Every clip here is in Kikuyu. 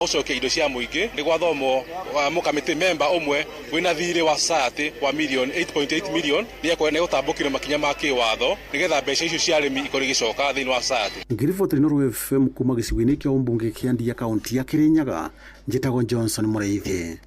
Gũcokia indo cia mũingĩ nĩ gwathomwo mũkamĩtĩ memba ũmwe wĩna thirĩ wa society wa million 8.8 million nĩ egũtambũkĩrio makinya ma kĩwatho nĩgetha mbeca icio cia arĩmi ikorwo igĩcoka thĩinĩ wa society. Ngĩribotera Inooro FM kuma gĩcigo-inĩ kĩa ũmbunge kĩa Ndia kaunti ya Kirinyaga, njĩtagwo Johnson Mũrĩithi.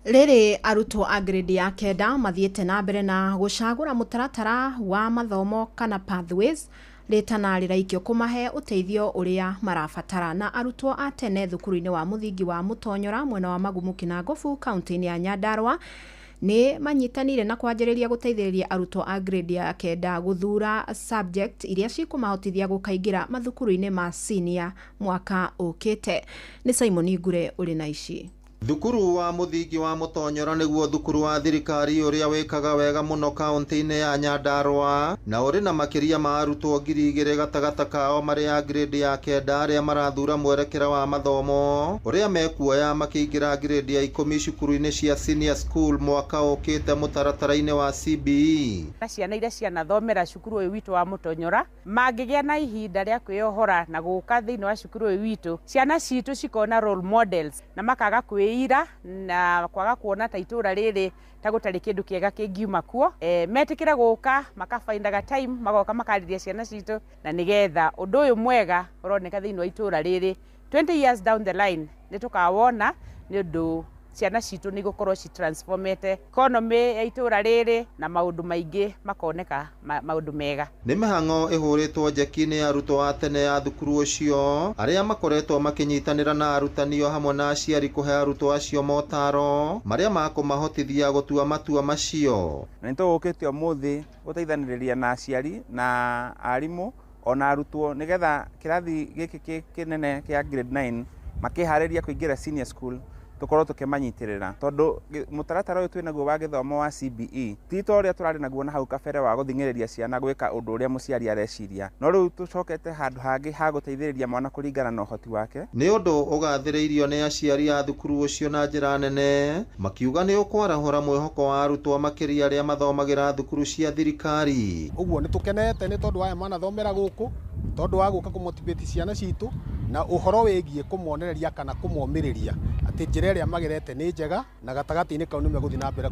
Rĩrĩ arutwo a grade ya kenda mathiĩte na mbere na gũcagũra mũtaratara wa mathomo kana pathways, rĩtana rĩraikio kũmahe ũteithio ũrĩa marabatara. Na arutwo a tene thukuru-inĩ wa mũthingi wa Mũtonyora mwena wa Magumu Kinangofu kaunti-inĩ ya Nyandarua nĩ manyitanĩire na kwanjĩrĩria gũteithĩrĩria arutwo a grade ya kenda gũthura subject iria cikũmahotithia gũkaingĩra mathukuru-inĩ ma senior mwaka ũkĩte. Nĩ Simon Ngure ũrĩ na ici. Thukuru wa mũthingi wa Mũtonyora nĩguo thukuru wa thirikari ũrĩa wĩkaga wega mũno kaunti-inĩ ya Nyandarua na ũrĩ na makĩria ma arutwo 2,000 gatagatĩ kao marĩ a grade ya kenda arĩa marathura mwerekera wa mathomo ũrĩa mekuoya makĩingĩra grade ya 10 cukuru-inĩ cia senior school mwaka ũkĩte mũtaratara-inĩ wa CBE. Na ciana iria cianathomera cukuru ũyũ witũ wa Mũtonyora mangĩgĩa na ihinda rĩa kwĩyohora na gũka thĩinĩ wa cukuru ũyũ witũ, ciana citũ cikona role models na makaga kwĩira na kwaga kuona ta itũra rĩrĩ ta gũtarĩ kĩndũ kĩega kĩngiuma kuo. Metĩkĩre gũka makabaindaga time magoka makarĩria ciana citũ na nĩgetha ũndũ ũyũ mwega ũroneka thĩinĩ wa itũra rĩrĩ 20 years down the line nĩ tũkawona nĩ ũndũ ciana citũ nĩ igũkorwo citransformete economy ya itũra rĩrĩ na maũndũ maingĩ makoneka maũndũ mega. Nĩ mĩhang'o ĩhũrĩtwo njeki nĩ arutwo a tene a thukuru ũcio arĩa makoretwo makĩnyitanĩra na arutani o hamwe na aciari kũhe arutwo acio motaro marĩa makũmahotithia gũtua matua macio. Na nĩ tũgũkĩte ũmũthĩ gũteithanĩrĩria na aciari na arimũ ona arutwo nĩgetha kĩrathi gĩkĩ kĩnene kĩa grade 9 makĩharĩria kũingĩra senior school tũkorwo tũkĩmanyitĩrĩra tondũ mũtaratara ũyũ twĩnaguo wa gĩthomo wa CBE ti ta ũrĩa tũrarĩ naguo na hau kabere wa gũthing'ĩrĩria ciana gwĩka ũndũ ũrĩa mũciari areciria, no rĩu tũcokete handũ hangĩ ha gũteithĩrĩria mwana kũringana na ũhoti wake. Nĩ ũndũ ũgathĩrĩirio nĩ aciari a thukuru ũcio na njĩra nene makiuga nĩ ũkwarahũra mwĩhoko wa arutwo makĩria arĩa mathomagĩra thukuru cia thirikari. Ũguo nĩ tũkenete nĩ tondũ aya manathomera gũkũ tondũ wa gũka kũmotivate ciana citũ na ũhoro wĩgiĩ kũmonereria kana kũmomĩrĩria atĩ njĩra ĩrĩa magerete nĩ njega na gatagatĩ-inĩ kau nĩ megũthiĩ na mbere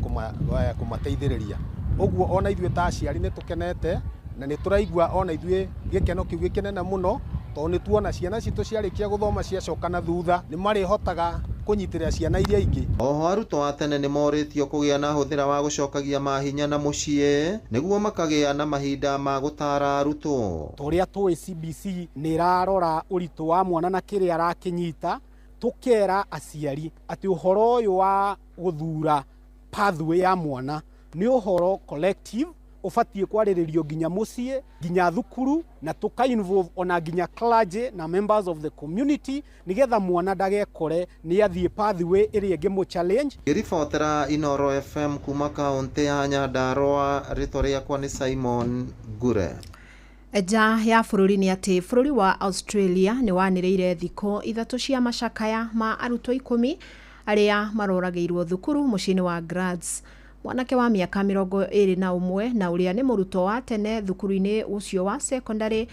kũmateithĩrĩria. Ũguo ona ithuĩ ta aciari nĩ tũkenete na nĩ tũraigua ona ithuĩ gĩkeno kĩu gĩkĩnene mũno tondũ nĩ tuona ciana citũ ciarĩkia gũthoma ciacoka na thutha nĩ marĩhotaga kũnyitĩrĩra ciana iria ingĩ. Oho arutwo a tene nĩ morĩtio kũgĩa na hũthĩra wa gũcokagia mahinya na mũciĩ nĩguo makagĩa na mahinda ma gũtara arutwo. Ta ũrĩa tũĩ CBC nĩ ĩrarora ũritũ wa mwana na kĩrĩa arakĩnyita, tũkera aciari atĩ ũhoro ũyũ wa gũthura pathway ya mwana nĩ ũhoro collective ũbatiĩ kwarĩrĩrio nginya mũciĩ nginya thukuru na tũka involve ona nginya clergy na members of the community nĩgetha mwana ndagekore nĩ athiĩ pathway ĩrĩa ĩngĩmũ challenge. Ngĩribotera Inooro FM kuma kaunti ya Nyandarua, rĩtwa rĩakwa nĩ Simon Ngure. Nja ya bũrũri nĩ atĩ bũrũri wa Australia nĩ wanĩrĩire thikũ 3 cia macakaya ma arutwo 10 arĩa maroragĩirwo thukuru mũciĩ-inĩ wa Graz. Mwanake wa mĩaka 21 na ũrĩa nĩ mũrutwo wa tene thukuru-inĩ ũcio wa secondary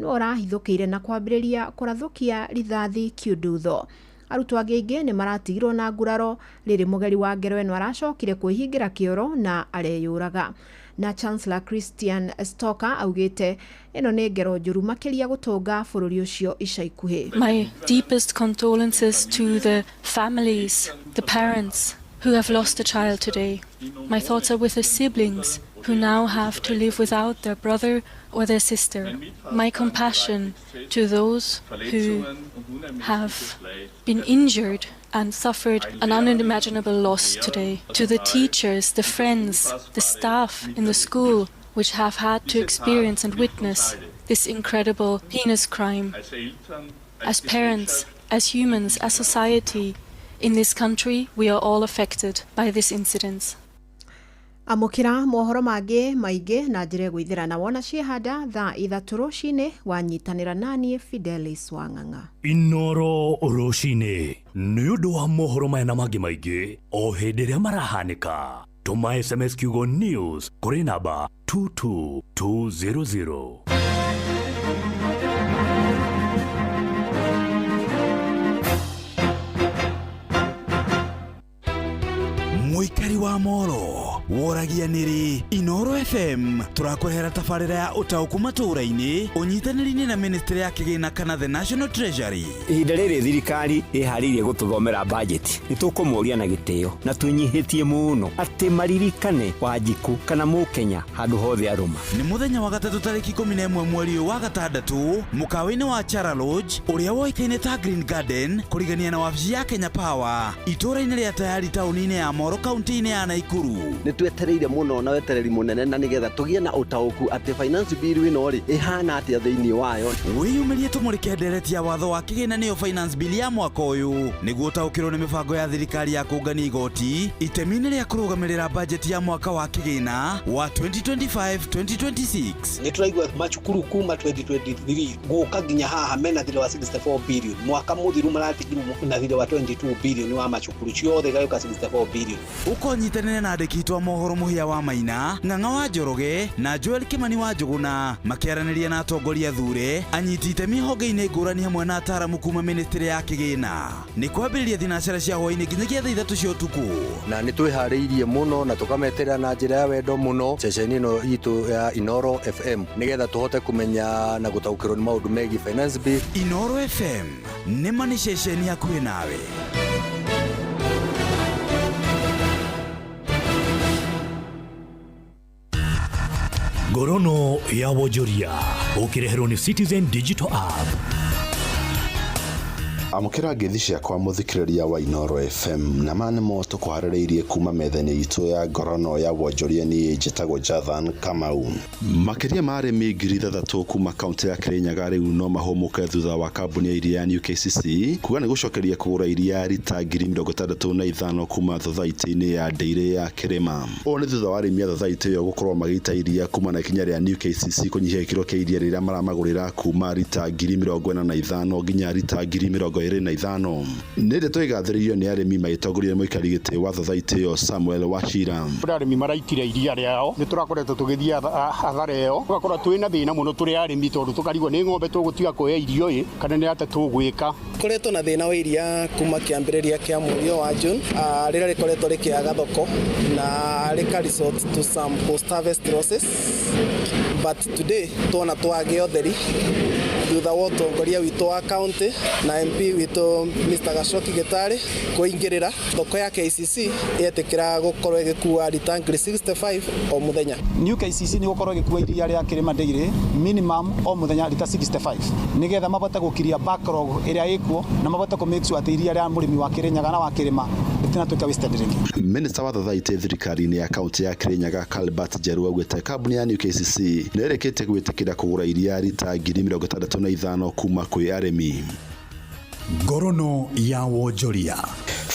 nĩ ũrahithũkĩire na kwambĩrĩria kũrathũkia rithathi kiundutho. Arutwo angĩ aingĩ nĩ maratigirwo na nguraro rĩrĩ mũgeri wa ngero ĩno aracokire kwĩhingĩra kĩoro na areyũraga. Na Chancellor Christian Stocker augĩte ĩno nĩ ngero njũru makĩria gũtũnga bũrũri ũcio ica ikuhĩ. My deepest condolences to the families, the parents who have lost a child today. My thoughts are with the siblings who now have to live without their brother or their sister. My compassion to those who have been injured and suffered an unimaginable loss today. To the teachers, the friends, the staff in the school which have had to experience and witness this incredible heinous crime. As parents, as humans, as society in this country, we are all affected by this incident. Amũkĩra mohoro mangĩ maingĩ na njĩra ĩgũithĩra na wona ciĩhanda thaa 3 rũcinĩ wanyitanĩra naniĩ Fidelis Wang'ang'a. Inooro rũcinĩ nĩ ũndũ wa mohoro maya na mangĩ maingĩ o hĩndĩ ĩrĩa marahanĩka. Tũma SMS kiugo news kũrĩ namba 22200. Mũikari wa Moro woragia nĩrĩ Inoro FM tũrakũrehera tabarĩra ya ũtaũku matũũra-inĩ ũnyitanĩri-inĩ na ministry ya kĩgĩna kana the National Treasury. Ihinda rĩrĩ thirikari ĩharĩirie gũtũthomera bajeti, nĩ tũkũmoria na gĩtĩo na twĩnyihĩtie mũno atĩ maririkane Wanjikũ kana Mũkenya handũ hothe arũma. Nĩ mũthenya wa gatatũ tarĩki 11 mweri ũyũ wa gatandatũ mũkawa-inĩ wa Chara Lodge ũrĩa woĩkaine ta Green Garden kũrigania na wabici ya Kenya Power itũũra-inĩ rĩa Tayari taũni-inĩ ya Moro kaunti-inĩ ya Naikuru. Nĩ twetereire mũno na wetereri mũnene na nĩgetha tũgĩe na ũtaũku atĩ finance bill ĩno rĩ ĩhana atĩa thĩinĩ wayo. Wĩyumĩrie tũmũrĩke ndereti ya watho wa kĩgĩna nĩyo finance bill ya mwaka ũyũ nĩguo ũtaũkĩrwo nĩ mĩbango ya thirikari ya kũngania igoti itemi-inĩ rĩa kũrũgamĩrĩra bajeti ya mwaka wa kĩgĩna wa 2025-2026. Nĩ tũraigua macukuru kuma 2023 gũka nginya haha mena thirĩ wa 64 billion, mwaka mũthiru maratigirwo na thirĩ wa 22 billion wa macukuru ciothe igagĩũka 64 billion. Ũkonyitanĩra na andĩki itũ a mohoro Mũhĩa wa Maina, Ng'ang'a wa Njoroge na Joel Kimani wa Njũgũna makĩaranĩria na atongoria thure anyiti itemi honge-inĩ ngũrani hamwe na ataramu kuma ministry ya kĩgĩna. Nĩ kwambĩrĩria thinacara cia hwaĩ-inĩ nginyagia thaa 3 cia ũtukũ. Na nĩ twĩharĩirie mũno na tũkameterera na njĩra ya wendo mũno ceceni ĩno itũ ya Inoro FM nĩgetha tũhote kũmenya na gũtaũkĩrwo nĩ maũndũ megiĩ finance bill. Inoro FM nĩ ma nĩ ceceni hakuhĩ nawe. Ngorono ya wonjoria ũkĩreherwo nĩ Citizen Digital App. Amũkĩra ngeithi ciakwa mũthikĩrĩria wa Inoro FM na ma nĩmo tũkũharĩrĩirie kuma metha-inĩ itũ ya ngorono ya wonjoria. Niĩ njĩtagwo Jathan Kamau. Makĩria ma arĩmi 6,000 kuma kaunti ya Kirinyaga rĩu no mahũmũke thutha wa kambuni ya iria ya New KCC kuga nĩ gũcokeria kũgũra iria rita 65,000 kuma thothaitĩ-inĩ ya Ndĩirĩ ya Kĩrĩma. Ũũ nĩ thutha wa arĩmi a thothaitĩ ĩyo gũkorwo magĩita iria kuma na ikinya rĩa New KCC kũnyihia gĩkĩro kĩa iria rĩrĩa maramagũrĩra kuma rita 45,000 nginya rita 25,000. Nĩ ndeto ĩgathĩrĩirio nĩ arĩmi magĩtongoria mũikari gĩtĩ wa thothaitĩ ĩyo Samuel Wachira. Kũrĩ arĩmi maraitire iria rĩao, nĩ tũrakoretwo tũgĩthiĩ hathara ĩyo, tũgakorwo twĩna thĩna mũno tũrĩ arĩmi tondũ tũkarigwo nĩ ng'ombe tũgũtiga kũhe irio ĩ kana nĩ atĩa tũgwĩka. Koretwo na thĩna wa iria kuma kĩambĩrĩria kĩa mweri ũyũ wa June, rĩrĩa rĩkoretwo rĩkĩaga thoko na rĩka resort to some post harvest losses, but today tuona twagĩa ũtheri thutha wa ũtongoria witũ wa county na MP witũ Mr. Gachoki Gĩtarĩ kũingĩrĩra thoko ya KCC yetĩkĩra gũkorwo ĩgĩkua rita 65 o mũthenya. New KCC nĩ gũkorwo ĩgĩkua iria rĩa Kĩrĩma Dairy minimum o mũthenya rita 65 nĩgetha mabote gũkiria backlog ĩrĩa ĩkuo na mabote kũ make sure atĩ iria rĩa mũrĩmi wa Kĩrĩnyaga na wa Kĩrĩma rĩtinatuĩka wasted rĩngĩ. Minista wa thothaitĩ thirikari-inĩ ya kaunti ya Kirinyaga Calbert Njeru augĩte kambuni ya New KCC nĩ ĩrĩkĩtie gwĩtĩkĩra kũgũra iria rita 65,000 kuma kwĩ arĩmi. Ngorono ya wonjoria.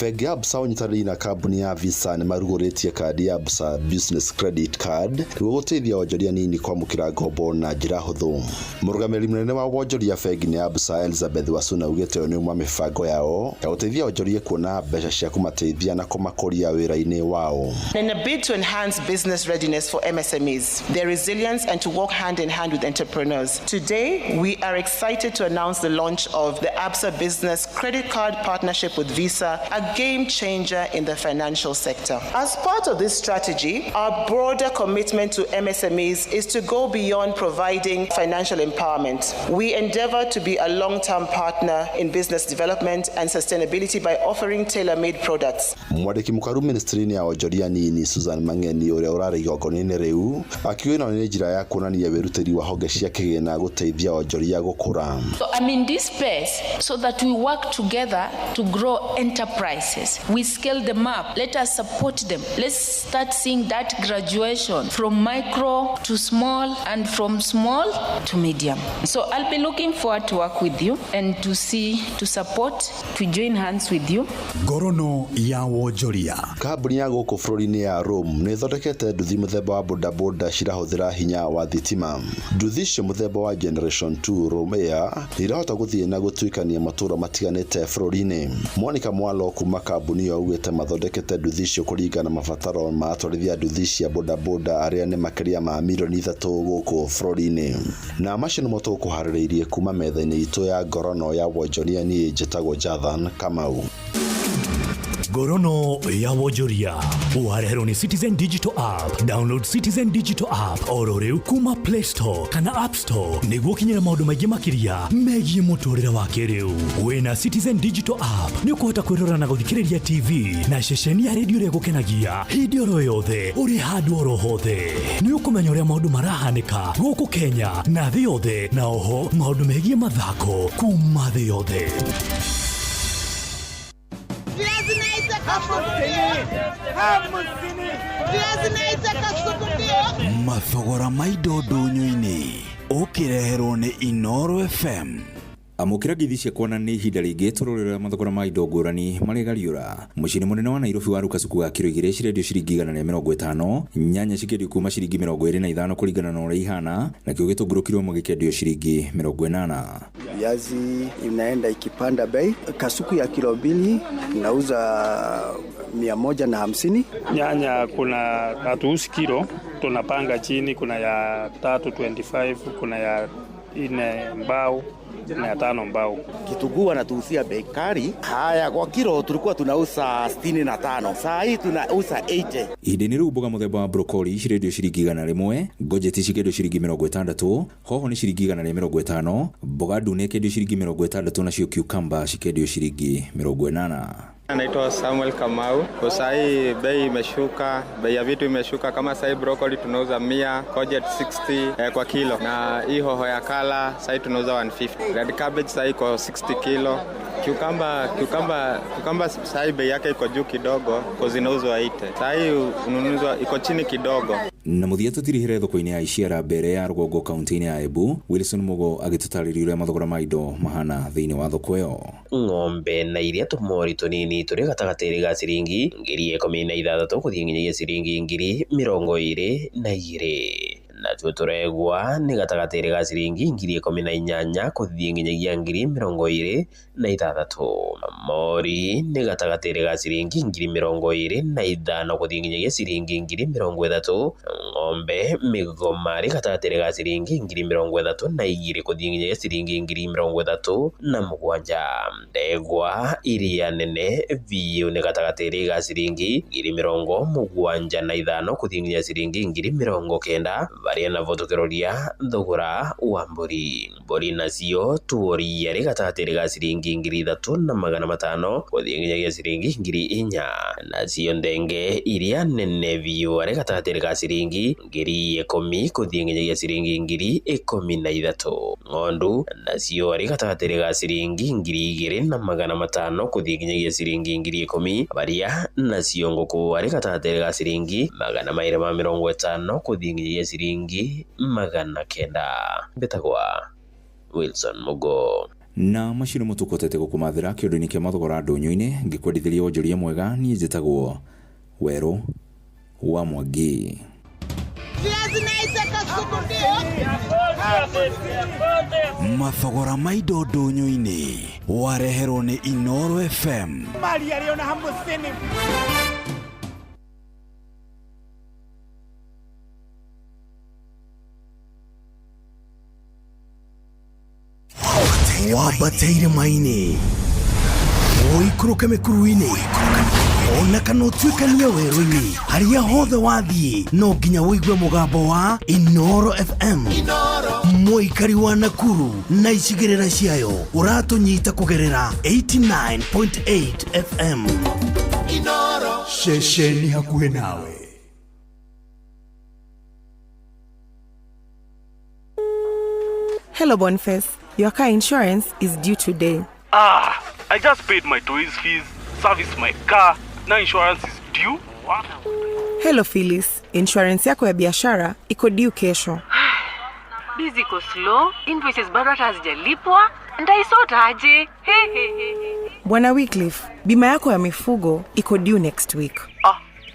Bengi ya Absa ũnyitanĩri na kambuni ya Visa nĩ marugũrĩtie kandi ya Absa Business Credit Card nĩguo gũteithia wonjoria nini kwamũkĩra ngombo na njĩra hũthũ. Mũrũgamĩrĩri mũnene wa wonjoria bengi-inĩ ya Absa Elizabeth Wasuna augĩte ũyũ nĩ ũmwe wa mĩbango yao ya gũteithia wonjoria kuona mbeca cia kũmateithia na kũmakũria wĩra-inĩ wao. In a bid to enhance business readiness for MSMEs, their resilience and to work hand in hand with entrepreneurs, today we are excited to announce the launch of the Absa Business Credit Card partnership with Visa, a game changer in the financial sector. As part of this strategy, our broader commitment to MSMEs is to go beyond providing financial empowerment. We endeavor to be a long-term partner in business development and sustainability by offering tailor-made products. Mwandĩki mũkaru ministry-inĩ ya wonjoria nini Susan Mang'eni ũrĩa ũrarĩ igongona-inĩ rĩu akiuga ĩno nĩ njĩra ya kuonania wĩrutĩri wa honge cia kĩgĩna gũteithia wonjoria gũkũra. So I'm in this space so that we work together to grow enterprises. We scale them up. Let us support them. Let's start seeing that graduation from micro to small and from small to medium. So I'll be looking forward to work with you and to see, to support, to join hands with you. Ngorono ya wonjoria. Kambuni ya gũkũ bũrũri-inĩ ya Rome nĩ ĩthondekete nduthi mũthemba wa bodaboda cirahũthĩra hinya wa thitima. Nduthi icio mũthemba wa Generation 2 Rome Air nĩ irahota gũthiĩ na gũtuĩkania matũũra matiganĩte bũrũri-inĩ. Monica Mwalo kuma kambuni ĩyo augĩte mathondekete nduthi icio kũringana na mabataro ma atwarithia nduthi cia bodaboda arĩa nĩ makĩria ma 3 milioni gũkũ bũrũri-inĩ. Na macio nĩmo tũkũharĩrĩirie kuma metha-inĩ itũ ya ngorono ya wonjoria. Niĩ njĩtagwo Jathan Kamau. Ngorono ya wonjoria wareherwo nĩ Citizen Digital App. Download Citizen Digital App oro rĩu kuma Play Store kana App Store nĩguo ũkinyĩre maũndũ maingĩ makĩria megiĩ mũtũrĩre wa kĩrĩu. Wĩna Citizen Digital App nĩ ũkũhota kwĩrora na gũthikĩrĩria TV na ceceni ya redio ĩrĩa ĩgũkenagia hĩndĩ oro yothe ũrĩ handũ oro hothe. Nĩ ũkũmenya ũrĩa maũndũ marahanĩka gũkũ Kenya na thĩ yothe, na oho maũndũ megiĩ mathako kuma thĩ yothe. Mathogora ma indo ndũnyũ-inĩ ũkĩreherwo nĩ Inoro FM. Amũkĩra ngeithi ciakwa na nĩ ihinda rĩngĩ tũrorere mathogora ma indo ngũrani marĩ gariũra. Mũciĩ-inĩ mũnene wa Nairobi wa Rukasuku ga kiro 2 cirendio ciringi 150, nyanya cikĩendio kuma ciringi 25 kũringana na ũrĩa ihana, nakĩo gĩtũngũrũ kiro ĩmwe gĩkĩendio ciringi 80. Viazi inaenda ikipanda bei. Kasuku ya kilo 2 nauza 150. Nyanya kuna hatuuzi kilo, tunapanga chini, kuna ya 325, kuna ya 4 mbao na 5 mbao. Kitunguu wanatuuzia bei kali. Haya, kwa kilo tulikuwa tunauza 65, saa hii tunauza 80. Ihinda-inĩ rĩu mboga mũthemba wa broccoli cirendio ciringi 100, ngojeti cikĩendio ciringi 60, hoho nĩ ciringi 150, mboga ndune ĩkĩendio ciringi 60, nacio cucumber cikĩendio ciringi 80. Naitwa Samuel Kamau. Kwa sahi bei imeshuka, bei ya vitu imeshuka. Kama sahi broccoli tunauza 100, courgette 60 kwa kilo, na hii hoho ya kala sahi tunauza 150. Red cabbage sahi iko 60 kilo. Cucumber sahi bei yake iko juu kidogo kwa zinauzwa 80. Sahi ununuzwa iko chini kidogo. Na mũthia tũtirihĩre thoko-inĩ ya Iciara mbere ya rũgongo kaunti-inĩ ya Embu, Wilson Mugo agĩtũtarĩria ũrĩa mathogora ma indo mahana thĩinĩ wa thoko ĩyo. Ng'ombe na iria tũmori tũnini tũrĩ gatagatĩ ga ciringi 16,000 gũthiĩ nginyagia ciringi 22,000. Natuo tũregwa nĩ gatagatĩ ga ciringi 18,000 gũthiĩ nginyagia 26,000. Mori nĩ gatagatĩ ga ciringi 25,000 gũthiĩ nginyagia ciringi 30,000. Ng'ombe mĩgoma rĩ gatagatĩ ga ciringi 32,000 gũthiĩ nginyagia ciringi 37,000. Ndegwa iria nene biũ nĩ gatagatĩ ga ciringi 75,000 gũthiĩ nginya ciringi 90,000. Baria navo tukiroria thogora wa mbũri. Mbũri nacio tuoria rĩ gatagatĩ ga ciringi 3,500 gũthiĩ nginyagia ciringi 4,000. Nacio ndenge iria nene biũ arĩ gatagatĩ ga ciringi 10,000 gũthiĩ nginyagia ciringi 13,000. Ng'ondu nacio arĩ gatagatĩ ga ciringi 2,500 gũthiĩ nginyagia ciringi 10,000. Baria nacio ngũkũ arĩ gatagatĩ ga ciringi 250 gũthiĩ nginyagia ciringi 900. Mbetagwa Wilson Mugo. Na macio nĩmo tũkotete gũkũmathĩra kĩũndũ-inĩ kĩa mathogora ndũnyũ-inĩ, ngĩkwendithĩria wonjoria mwega. Niĩ njĩtagwo Werũ wa Mwangi. Mathogora ma indo ndũnyũ-inĩ wareherwo nĩ Inoro FM. Wambateire maini ũikũrũke mĩkuru-inĩ ona kana ũtuĩkanie werũ-inĩ, harĩa hothe wathiĩ no nginya ũigue mũgambo wa Inoro FM. Mũikari wa Nakuru na icigĩrĩra ciayo ũratũnyita kũgerera 89.8 FM. Ceceni hakuhĩ nawe. Hello Boniface, your car insurance is due today. I just paid my toys fees, serviced my car, now insurance is due. Wow. Hello Phyllis, insurance yako ya biashara iko due kesho. Busy iko slow, invoices bado hata hazijalipwa, nitaisota aje? Hey, hey, hey. Bwana Wycliffe, bima yako ya mifugo iko due next week.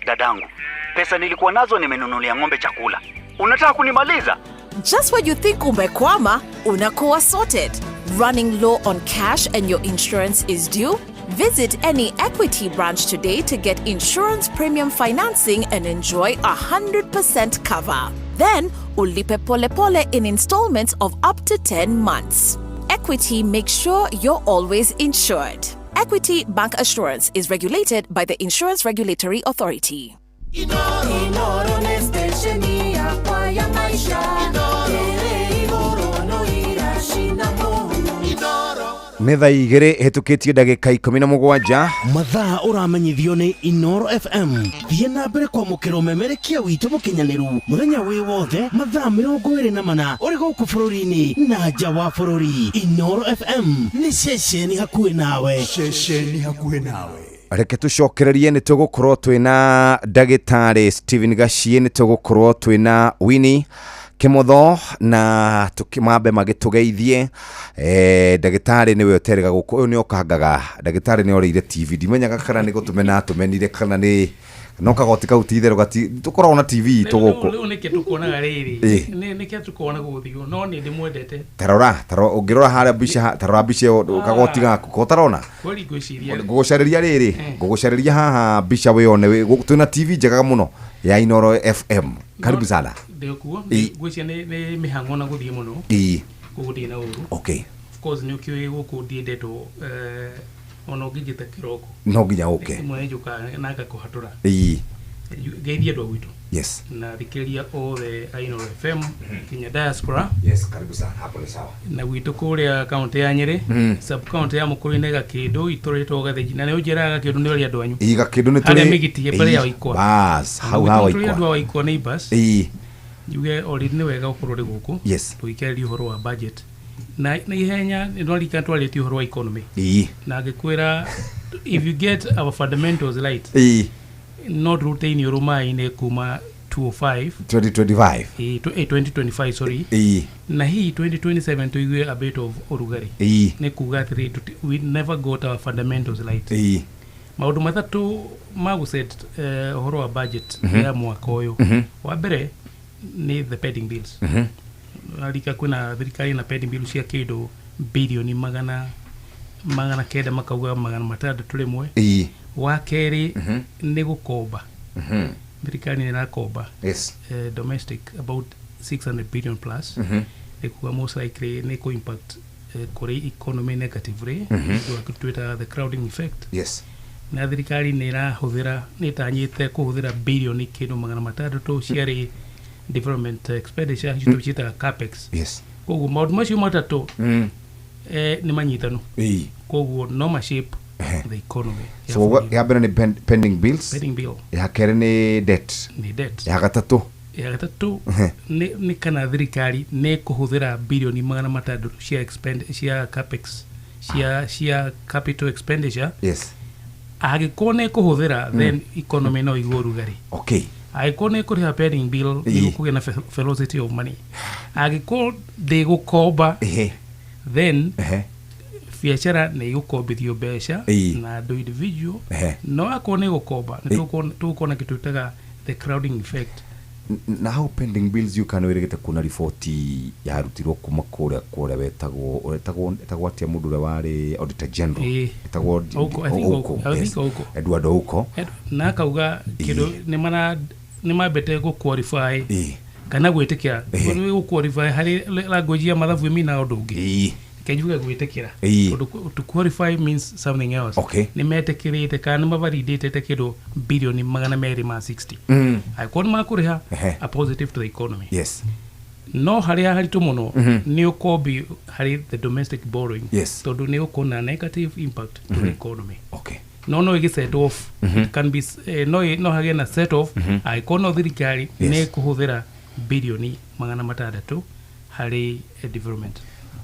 Dadangu, pesa nilikuwa nazo nimenunulia ng'ombe chakula. Unataka kunimaliza? Just when you think umekwama, unakuwa sorted. Running low on cash and your insurance is due? Visit any Equity branch today to get insurance premium financing and enjoy 100% cover. Then, ulipe pole pole in installments of up to 10 months. Equity makes sure you're always insured. Equity Bank Assurance is regulated by the Insurance Regulatory Authority. Inoro nĩ station yakwa ya maisha ĩrĩ igũrũ no iracina mũhu. Nĩ thaa 2 hĩtũkĩtie ndagĩka 17. Mathaa ũramenyithio nĩ Inoro FM. Thiĩ na mbere kwamũkĩra ũmemerekia witũ mũkinyanĩru mũthenya wĩ wothe mathaa 24 ũrĩ gũkũ bũrũri-inĩ na nja wa bũrũri. Inoro FM nĩ ceceni hakuhĩ nawe. Ceceni hakuhĩ nawe. Reke tũcokererie, nĩ tũgũkorwo twĩna ndagĩtarĩ Stephen Gaciĩ, nĩ tũgũkorwo twĩna Winnie Kĩmotho na tũkĩmambe magĩtũgeithie. Ndagĩtarĩ nĩwe ũterega gũkũ, ũyũ nĩ okangaga. Ndagĩtarĩ nĩ orĩire TV, ndimenyaga kana nĩ gũtũmena atũmenire kana nĩ no kagoti kau, ti itherũ gati tũkoragwo na TV itũ gũkũ. Rĩu nĩkĩ tũkuonaga rĩrĩ? Nĩkĩ tũkuona gũthiũ, no nĩ ndĩmwendete. Tarora, tarora, ũngĩrora harĩa mbica, tarora mbica ĩyo, kagoti gaku ko tarona. Kweli ngwĩciria Ngũgũcarĩria rĩrĩ, ngũgũcarĩria haha mbica wĩone twĩna TV njega mũno ya Inoro FM. Karibu sana. Ndĩkuo. Ngwĩciria nĩ mĩhang'o na gũthiĩ mũno. Koguo ndirĩ na ũru. Of course nĩ ũkĩũĩ gũkũ ndiendetwo, ona ũngĩnjĩta kĩroko No nginya ũke. Ĩmwe nĩnjũkaga na ngakũhatũra. Ngeithie andũ a gwitũ na thikĩrĩria othe a Inooro FM nginya diaspora. Yes, karibu sana, hapo ni sawa. Na gwitũ kũrĩa kaunti ya Nyĩrĩ, sub county ya Mũkũrũ-inĩ, Gakĩndũ, itũra rĩtagwo Gathĩnji, na nĩ ũnjĩraga Gakĩndũ nĩ ũrĩa andũ anyu. Ĩ, Gakĩndũ nĩ harĩa tũrĩ Mĩgiti mbere ya Waikwa. Bas, hau ha Tũrĩ Waikwa. andũ a Waikwa neighbors. Njuge already nĩ wega gũkorwo ũrĩ gũkũ tũgĩkĩarĩria ũhoro wa budget na ihenya. Nĩ twarika twarĩtie ũhoro wa economy na ngĩkwĩra if you get our fundamentals right, no tũrute iniũrũ maĩ-inĩ kuma 205. 2025. 2025, sorry. Na hii 2027 tũigue a bit of ũrugarĩ. Nĩ kuga atĩrĩ, we never got our fundamentals right. Maũndũ matatũ ma gũset ũhoro wa budget ya mwaka ũyũ. Wa mbere nĩ the pending bills. Arika kwĩna thirikari na pending bill cia kĩndũ bilioni 900, makauga 601. Wa kerĩ nĩ gũkomba. Thirikari nĩ ĩrakomba domestic about 600 billion plus. Nĩ kuga most likely nĩ kũ impact kũrĩ economy negatively. Nĩ twĩtaga the crowding effect. Na thirikari nĩ ĩrahũthĩra, nĩ ĩtanyĩte kũhũthĩra bilioni kĩndũ 600 ciarĩ development expenditure, icio ciĩtaga capex. Koguo maũndũ macio matatũ nĩ manyitanu. Koguo no ma shape the economy ya So bũrũri. Ya mbere nĩ pending bills. Pending bill. Ya kerĩ nĩ debt. Nĩ debt. Ya gatatũ? Ya gatatũ nĩ kana thirikari nĩ kũhũthĩra bilioni 600 cia expend cia capex, cia capital expenditure. Angĩkorwo nĩ kũhũthĩra, then economy no ĩgũe ũrugarĩ. Angĩkorwo nĩ kũrĩha pending bill, nĩ gũkũgĩa na velocity of money. Angĩkorwo ndĩgũkomba, then biacara nĩ igũkombithio mbeca na andũ individual. No akorwo nĩ gũkomba, nĩ tũgũkorwo na kĩndũ twĩtaga the crowding effect. Na hau pending bills you kana wĩrĩgĩte kuona riboti yarutirwo kuma kũrĩa wetagwo atĩa mũndũ ũrĩa warĩ auditor general? Etagwo Ouko, I think Ouko, Ouko. I yes. think Ouko. Edward Ouko. Na akauga kĩndũ nĩ mara nĩ mambĩte gũ qualify kana gwĩtĩkĩra. Nĩ gũ qualify harĩ language ya mathabu ĩmina ũndũ ũngĩ. Reke njuge gwĩtĩkĩra, tondũ to qualify means something else. Nĩ metĩkĩrĩte kana nĩ mavalidĩtĩte kĩndũ bilioni 260. Angĩkorwo nĩ makũrĩha, a positive to the economy. No harĩa haritũ mũno nĩ ũkombi harĩ the domestic borrowing, tondũ nĩ ũkorwo na negative impact to the economy. No ĩgĩ set off. It can be no hagĩe na set off angĩkorwo no thirikari nĩ kũhũthĩra bilioni 600 harĩ development.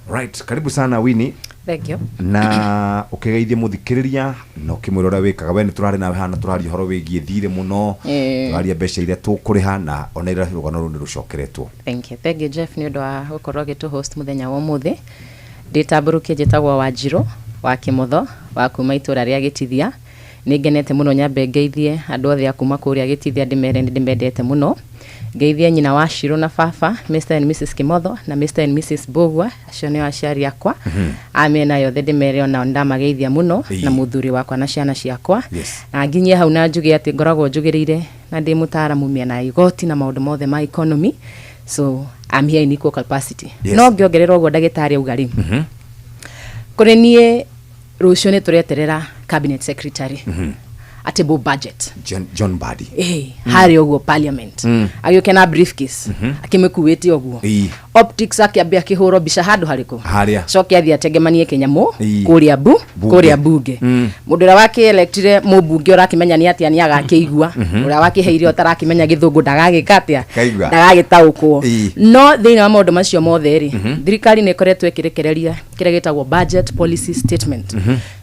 Right, karibu sana, Winnie. Thank you. Na ũkĩgeithie mũthikĩrĩria na ũkĩmwĩra ũrĩa wĩkaga. We nĩ tũrarĩ nawe haha na tũraria ũhoro wĩgiĩ thirĩ mũno. Tũraria mbeca iria tũkũrĩha na ona ira rũgano rũu nĩ rũcokeretwo. Thank you. Thank you, Jeff, nĩ ũndũ wa gũkorwo ũgĩtũ host mũthenya wa ũmũthĩ. Ndĩtambũrũkie, njĩtagwo Wanjirũ wa Kĩmotho wa kuma itũra rĩa Gĩtithia. Nĩ ngenete mũno. Nyambe ngeithie andũ othe a kuma kũrĩa Gĩtithia, ndĩmere nĩ ndĩmendete mũno. Ngeithie nyina wa Shiro na baba, Mr and Mrs Kimotho na Mr and Mrs Mbugua, acio nĩo aciari akwa. A mĩena yothe ndĩmere onao nĩndamageithia mũno na mũthuri wakwa na ciana ciakwa. Na nginyie hau na njuge atĩ ngoragwo njugĩrĩire na ndĩ mũtaaramu mĩena ya igoti na maũndũ mothe ma economy, so I'm here in equal capacity. No ngĩongerera ũguo ndagĩtarĩ auga rĩ, kũrĩ niĩ Rũciũ nĩ tũreterera cabinet secretary atable budget. John Mbadi. Ĩĩ, harĩa ũguo parliament, agĩũke na briefcase, akĩmĩkuĩte ũguo, optics, akĩambia akĩhũrwo mbica handũ harĩkũ? Harĩa. Coke athiĩ atengemanie kĩnyamũ kũrĩa Bunge. kũrĩa bunge. Mũndũ ũrĩa wakĩelectire mũmbunge ũrakĩmenya nĩ atĩa nĩ agakĩigua, ũrĩa wakĩheire ũtarakĩmenya gĩthũngũ ndagagĩka atĩa? Kaigua. Ndagagĩtaũkwo. No thĩinĩ wa maũndũ macio mothe rĩ, thirikari nĩ ĩkoretwo ĩkĩrekereria kĩrĩa gĩtagwo budget policy statement.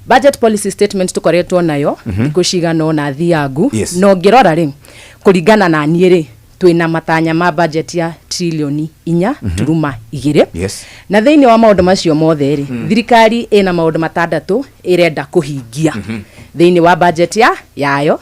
Budget policy statement tũkoretwo nayo thikũ cigana ũna thiangu. No ngĩrora rĩ, kũringana na niĩ rĩ, twĩna matanya ma budget ya trilioni 4 turuma 2. Na thĩinĩ wa maũndũ macio mothe rĩ, thirikari ĩna maũndũ matandatũ ĩrenda kũhingia thĩinĩ wa budget ya yayo.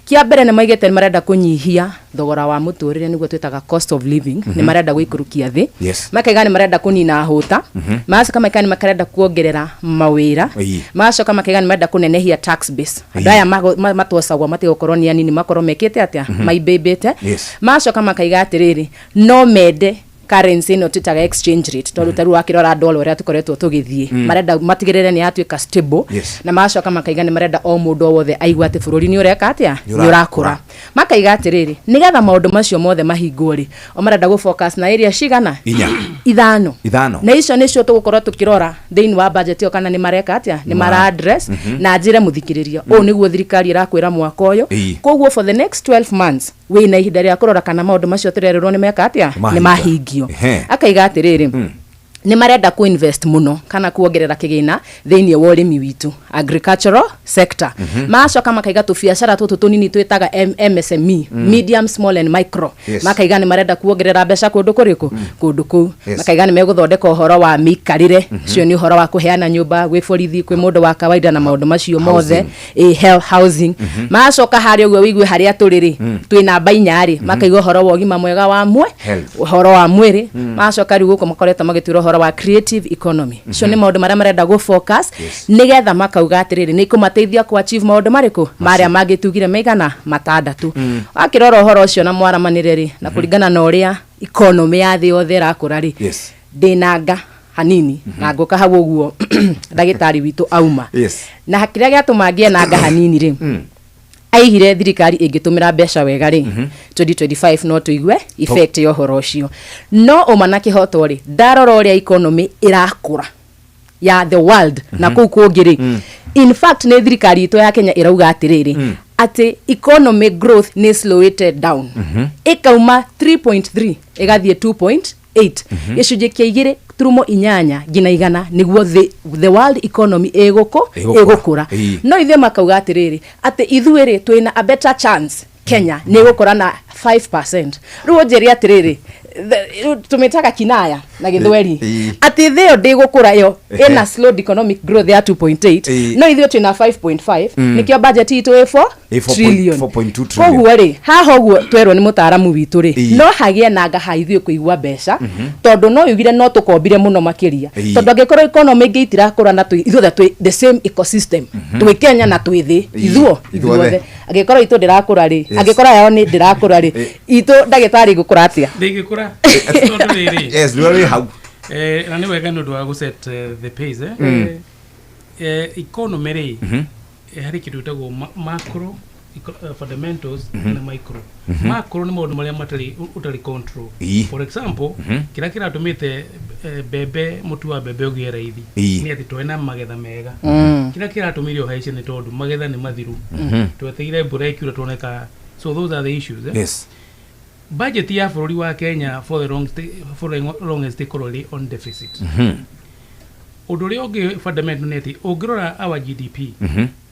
Kĩa mbere, nĩ maigĩte nĩ marenda kũnyihia thogora wa mũtũrĩre, nĩguo twĩtaga cost of living. Nĩ marenda gũikũrũkia thĩ. Makaiga nĩ marenda kũnina hũta. Magacoka makaiga nĩ makarenda kuongerera mawĩra. Magacoka makaiga nĩ marenda kũnenehia tax base, andũ aya matocagwo matigũkorwo nĩ anini, makorwo mekĩte atĩa? Maimbĩmbĩte. Magacoka makaiga atĩrĩrĩ, no mende currency ĩno twĩtaga exchange rate, tondũ tarĩu wakĩrora dollar ũrĩa tũkoretwo tũgĩthiĩ, marenda matigĩrĩre nĩ yatuĩka stable. Na magacoka makaiga nĩ marenda o mũndũ o wothe aigua atĩ bũrũri nĩ ũreka atĩa? Nĩ Nĩ ũrakũra. Makaiga atĩrĩrĩ, nĩgetha maũndũ macio mothe mahingwo rĩ, o marenda gũ focus na area cigana? Inya. Ithano. Ithano. Na icio nĩcio tũgũkorwo tũkĩrora thĩinĩ wa budget ĩyo kana nĩ mareka atĩa, nĩ mara address. Na njĩre mũthikĩrĩria, ũũ nĩguo thirikari ĩrakwĩra mwaka ũyũ. Koguo for the next 12 months wĩna ihinda rĩa kũrora kana maũndũ macio tũrerĩrwo nĩ meka atĩa, nĩ mahingio. Akaiga atĩrĩrĩ, nĩ marenda kuinvest mũno kana kuongerera kĩgĩna thĩinĩ wa ũrĩmi witũ, agricultural sector. Magacoka makaiga tũbiacara tũtũ tũnini twĩtaga MSME, medium, small and micro. Makaiga nĩ marenda kuongerera mbeca kũndũ kũrĩkũ? Kũndũ kũu. Makaiga nĩ megũthondeka ũhoro wa mĩikarĩre, ũcio nĩ ũhoro wa kũheana nyũmba gwĩ borithi, kwĩ mũndũ wa kawaida na maũndũ macio mothe. Housing. Ĩ, health, housing. Magacoka harĩa ũguo wĩigue harĩa tũrĩ rĩ, twĩ namba 4 rĩ, makaiga ũhoro wa ũgima mwega wa mwe Health. Ũhoro wa mwĩrĩ. Magacoka rĩu gũkũ makoretwo magĩtwĩra ũhoro wa creative economy. Icio nĩ maũndũ marĩa marenda gũ focus, nĩgetha makauga atĩrĩrĩ, nĩ ikũmateithia kũ achieve maũndũ marĩkũ marĩa mangĩtugire maigana matandatũ. Wakĩrora ũhoro ũcio na mwaramanĩre rĩ, na kũringana na ũrĩa economy ya thĩ yothe ĩrakũra rĩ, ndĩnanga hanini na ngũka hau ũguo ndagĩtarĩ witũ auma. Na kĩrĩa gĩatũma ngĩe nanga hanini rĩ, aigire thirikari ĩngĩtũmĩra mbeca wega rĩ, 2025 no tũigue effect ya ũhoro ũcio. No ũma na kĩhoto rĩ, ndarora ũrĩa economy ĩrakũra ya the world na kũu kũngĩ rĩ, in fact nĩ thirikari itũ ya Kenya ĩrauga atĩrĩrĩ, atĩ economy growth nĩ slowĩte down, ĩkauma 3.3 ĩgathiĩ 2.8, gĩcunjĩ kĩa 2.8 nginya 100 nĩguo the world economy ĩgũkũ Ĩgũkũra. Ĩgũkũra. No ithuĩ makauga atĩrĩrĩ, atĩ ithuĩ rĩ, twĩna a better chance Kenya nĩ ĩgũkũra na 5%. Rĩu ũnjĩre atĩrĩrĩ, rĩu tũmĩtaga kinaya na gĩthweri, atĩ thĩ ĩyo ndĩgũkũra, ĩyo ĩna slowed economic growth ya 2.8, no ithuĩ twĩna 5.5. Nĩkĩo budget itũ ĩ 4 Ĩ 4 trillion. 4.2 trillion. Koguo rĩ, haha ũguo twerwo nĩ mũtaaramu witũ rĩ, no hagĩe nanga ha ithuĩ kũigua mbeca, tondũ no yugire no tũkombire mũno makĩria, tondũ angĩkorwo economy ĩngĩ itirakũra na ithuothe twĩ the same ecosystem, twĩ Kenya na twĩ thĩ ithuo Ithuothe. ithuothe, angĩkorwo itũ ndĩrakũra rĩ, angĩkorwo yao nĩ ndĩrakũra rĩ, itũ ndagĩtarĩ igũkũra atĩa? Ndĩngĩkũra tondũ rĩrĩ, Yes, nĩwe wĩ hau. Na nĩ wega nĩ ũndũ wa gũset the pace, eh? Economy rĩ, harĩ kĩndũ gĩtagwo macro fundamentals na micro. Macro nĩ maũndũ marĩa matarĩ ũtarĩ control. For example, kĩrĩa kĩratũmĩte mbembe, mũtu wa mbembe ũgĩe raithi nĩ atĩ twarĩ na magetha mega. Kĩrĩa kĩratũmire ũhaice nĩ tondũ magetha nĩ mathiru, tweteire mbura ĩkiura tuoneka. So those are the issues, eh? Budget ya bũrũri wa Kenya for the longest ĩkorwo ĩrĩ on deficit. Ũndũ ũrĩa ũngĩ fundamental nĩ atĩ ũngĩrora our GDP,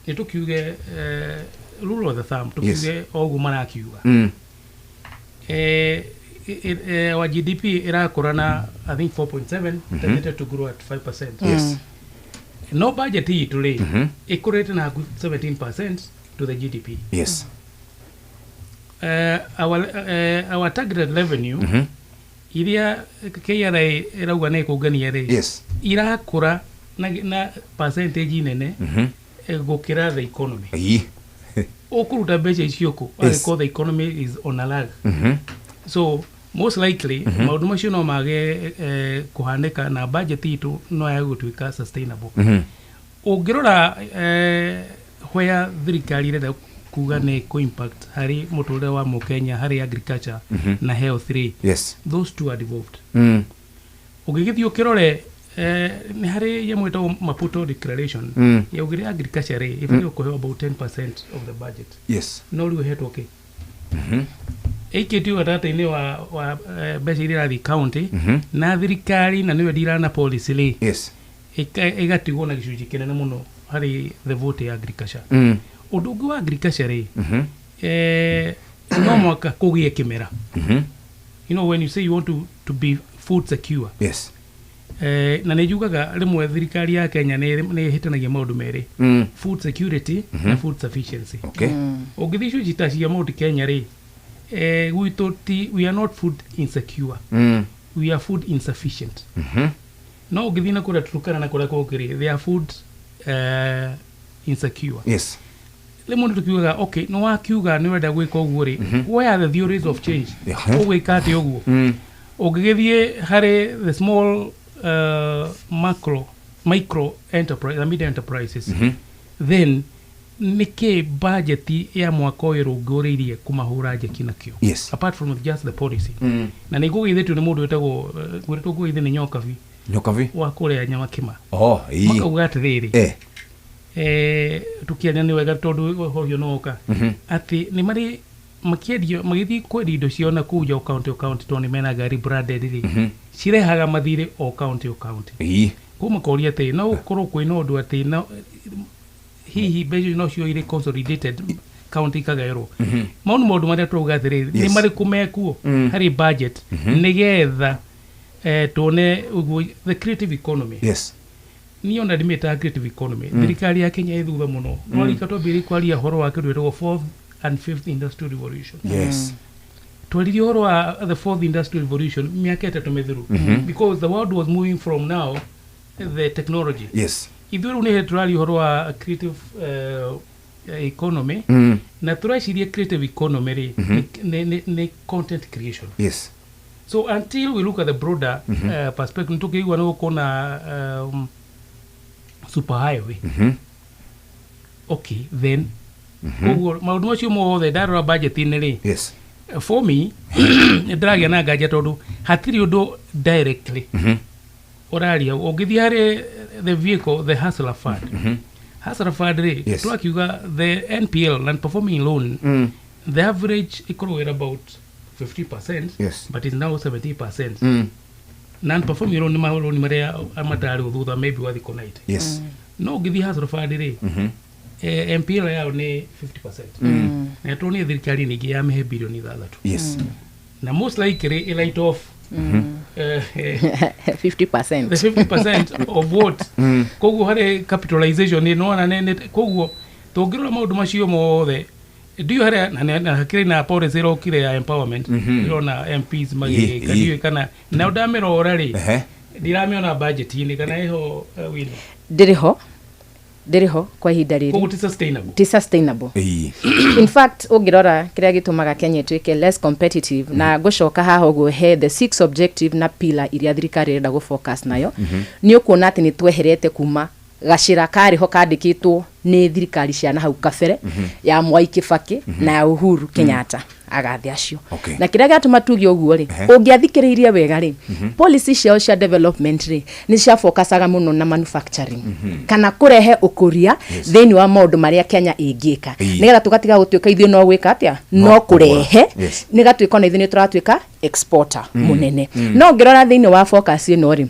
nĩ tũkiuge rule of the thumb, tũkiuge o ũguo marakiuga, our GDP ĩrakũra na I think 4.7, targeted to grow at 5%. No budget itũ rĩ, ĩkũrĩte na hakuhĩ 17% to the GDP. Our targeted revenue iria KRA ĩrauga nĩ ĩkũngania rĩ, irakũra na percentage nene gũkĩra the economy. Ũkũruta mbeca icio kũ angĩkorwo the economy is on a lag? So most likely maũndũ macio no mage kũhanĩka na budget itũ no yage gũtuĩka sustainable. Ũngĩrora where thirikari ĩrenda kuga nĩ kũ impact harĩ mũtũrĩre wa mũkenya harĩ agriculture na health rĩ, those two are devolved. Ũngĩgĩthiĩ ũkĩrore, nĩ harĩ yamwe ĩtagwo Maputo Declaration, yaugire agriculture rĩ ĩbatiĩ kũheo about 10% of the budget. No rĩu ĩhetwo kĩ? Ĩikĩtio gatagatĩ-inĩ wa mbeca iria irathiĩ county na thirikari, na nĩyo ndira na policy rĩ, ĩgatigwo na gĩcunjĩ kĩnene mũno harĩ the vote ya agriculture. Ũndũ ũngĩ wa agriculture rĩ, no mwaka kũgĩe kĩmera. When you say you want to be food secure, na nĩ njugaga rĩmwe thirikari ya Kenya nĩ ĩhĩtanagia maũndũ merĩ, food security na food sufficiency. Ũngĩthiĩ icunjĩ ta cia Mount Kenya rĩ, gwitũ ti, we are not food insecure, we are food insufficient. No ũngĩthiĩ na kũrĩa Turkana na kũrĩa kũngĩ rĩ, they are food insecure. Rĩmwe nĩ tũkiugaga, okay, nĩ wakiuga nĩ ũrenda gwĩka ũguo rĩ, where are the theories of change? Ũgwĩka atĩa ũguo? Ũngĩgĩthiĩ harĩ the small, macro, micro enterprise na mid enterprises, then nĩkĩ budget ya mwaka ũyũ ĩrũngũrĩirie kũmahũra njeki nakĩo, apart from just the policy? Na nĩ ngũgeithĩtio nĩ mũndũ wĩtagwo, ngwĩrĩtwo ngũgeithie nĩ Nyokabi. Nyokabi. Wa kũrĩa Nyamakĩma. Oh, ii. Makauga atĩrĩrĩ, tũkĩaria nĩ wega tondũ ũhoro ũcio nĩ woka, atĩ nĩ marĩ makĩendio, magĩthiĩ kwendia indo ciao na kũu nja o county o county, tondũ nĩ mena ngari branded rĩ, cirehaga mathirĩ o county o county. Kũu makoria atĩ no gũkorwo kwĩna ũndũ atĩ no hihi mbeca icio no cio irĩ consolidated, county ikagaĩrwo. Mau nĩ maũndũ marĩa tũrauga atĩrĩrĩ, nĩ marĩkũ mekuo harĩ budget, nĩgetha tuone ũguo the creative economy. Niĩ ona ndimĩtaga creative economy. Thirikari ya Kenya ĩ thutha mũno. Twarika twambĩrĩrie kwaria ũhoro wa kĩndũ gĩtagwo fourth and fifth industrial revolution. Twaririe ũhoro wa the fourth industrial revolution mĩaka 3 mĩthiru, because the world was moving from now the technology. Ithuĩ rĩu nĩ tũraria ũhoro wa creative economy, na tũreciria creative economy rĩ, nĩ content creation. So until we look at the broader perspective, nĩtũkĩigua nĩ gũkorwo na super highway. Okay, then koguo maũndũ macio mothe ndarora budget-inĩ rĩ, for me nĩ ndĩragĩa na nganja tondũ hatirĩ ũndũ directly ũraria. Ũngĩthiĩ harĩ the vehicle, the Hustler Fund, Hustler Fund rĩ, twakiuga the NPL, non performing loan, the average ĩkoragwo ĩrĩ about 50%, but it's now 70%. Non performing loan nĩ marũni marĩa matarĩ thutha maybe wa thikũ 90. No ũngĩthiĩ Hustler Fund rĩ, NPL yao nĩ 50%, na tuonie thirikari ningĩ yamĩhe bilioni 6, na most likely ĩ write off 50%. The 50% of what? Koguo harĩ capitalization nĩ nona nĩ koguo tũngĩrora maũndũ macio mothe ndiũ harĩa na hakĩrĩ na policy ĩrokire ya empowerment. Ndĩrona MPs magĩgĩka, ndiũĩ kana na ndamĩrora rĩ, ndiramĩona budget-inĩ kana ĩho, wino? Ndĩrĩ ho, ndĩrĩ ho kwa ihinda rĩrĩ. Koguo ti sustainable. Ti sustainable. In fact, ũngĩrora kĩrĩa gĩtũmaga Kenya ĩtuĩke less competitive, na ngũcoka haha ũguo he the six objective na pillar iria thirikari ĩrenda gũ-focus nayo, nĩ ũkuona atĩ nĩ tweherete kuma gacĩra karĩ ho kandĩkĩtwo nĩ thirikari cia na hau kabere, ya Mwai Kibaki na ya Uhuru Kenyatta, agathe acio. Na kĩrĩa gĩatũma tuge ũguo rĩ, ũngĩathikĩrĩirie wega rĩ, policy ciao cia development rĩ, nĩ ciafocusaga mũno na manufacturing kana kũrehe ũkũria thĩinĩ wa maũndũ marĩa Kenya ĩngĩka, nĩgetha tũgatiga gũtuĩka ithuĩ no gwĩka atĩa, no kũrehe, nĩgatuĩka ona ithuĩ nĩ tũratuĩka exporter mũnene. No ũngĩrora thĩinĩ wa focus ĩno rĩ,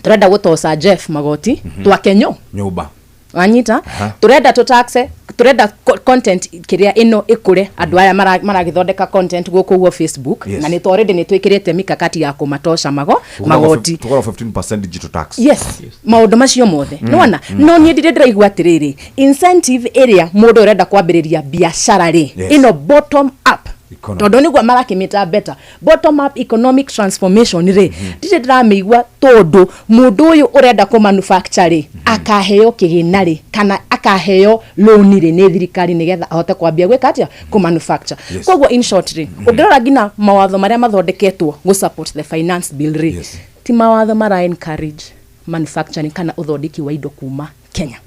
tũrenda gũtoca Jeff magoti twake nyo nyũmba. Wanyita? Turenda tũtaxe, turenda content kĩrĩa ĩno ĩkũre, andũ aya maragĩthondeka content gũkũ ũguo Facebook, na nĩ already nĩ twĩkĩrĩte mikakati ya kũmatoca magoti. Tũkorwo 15% digital tax. Yes, maũndũ macio mothe. Nĩwona, no niĩ ndirĩ ndĩraigua atĩrĩrĩ, incentive ĩrĩa mũndũ ũrenda kwambĩrĩria biacara rĩ, ĩno bottom up Economy. Tondũ nĩguo marakĩmĩta better bottom up economic transformation rĩ, ndirĩ ndĩramĩigua, tondũ mũndũ ũyũ ũrenda kũ manufacture rĩ, akaheo kĩgĩna rĩ, kana akaheo loan rĩ nĩ thirikari, nĩgetha ahote kwambia gwĩka atĩa? Kũ manufacture. Koguo in short rĩ, ũngĩrora nginya mawatho marĩa mathondeketwo gũ support the finance bill rĩ, ti mawatho mara encourage Manufacturing kana ũthondeki wa indo kuma Kenya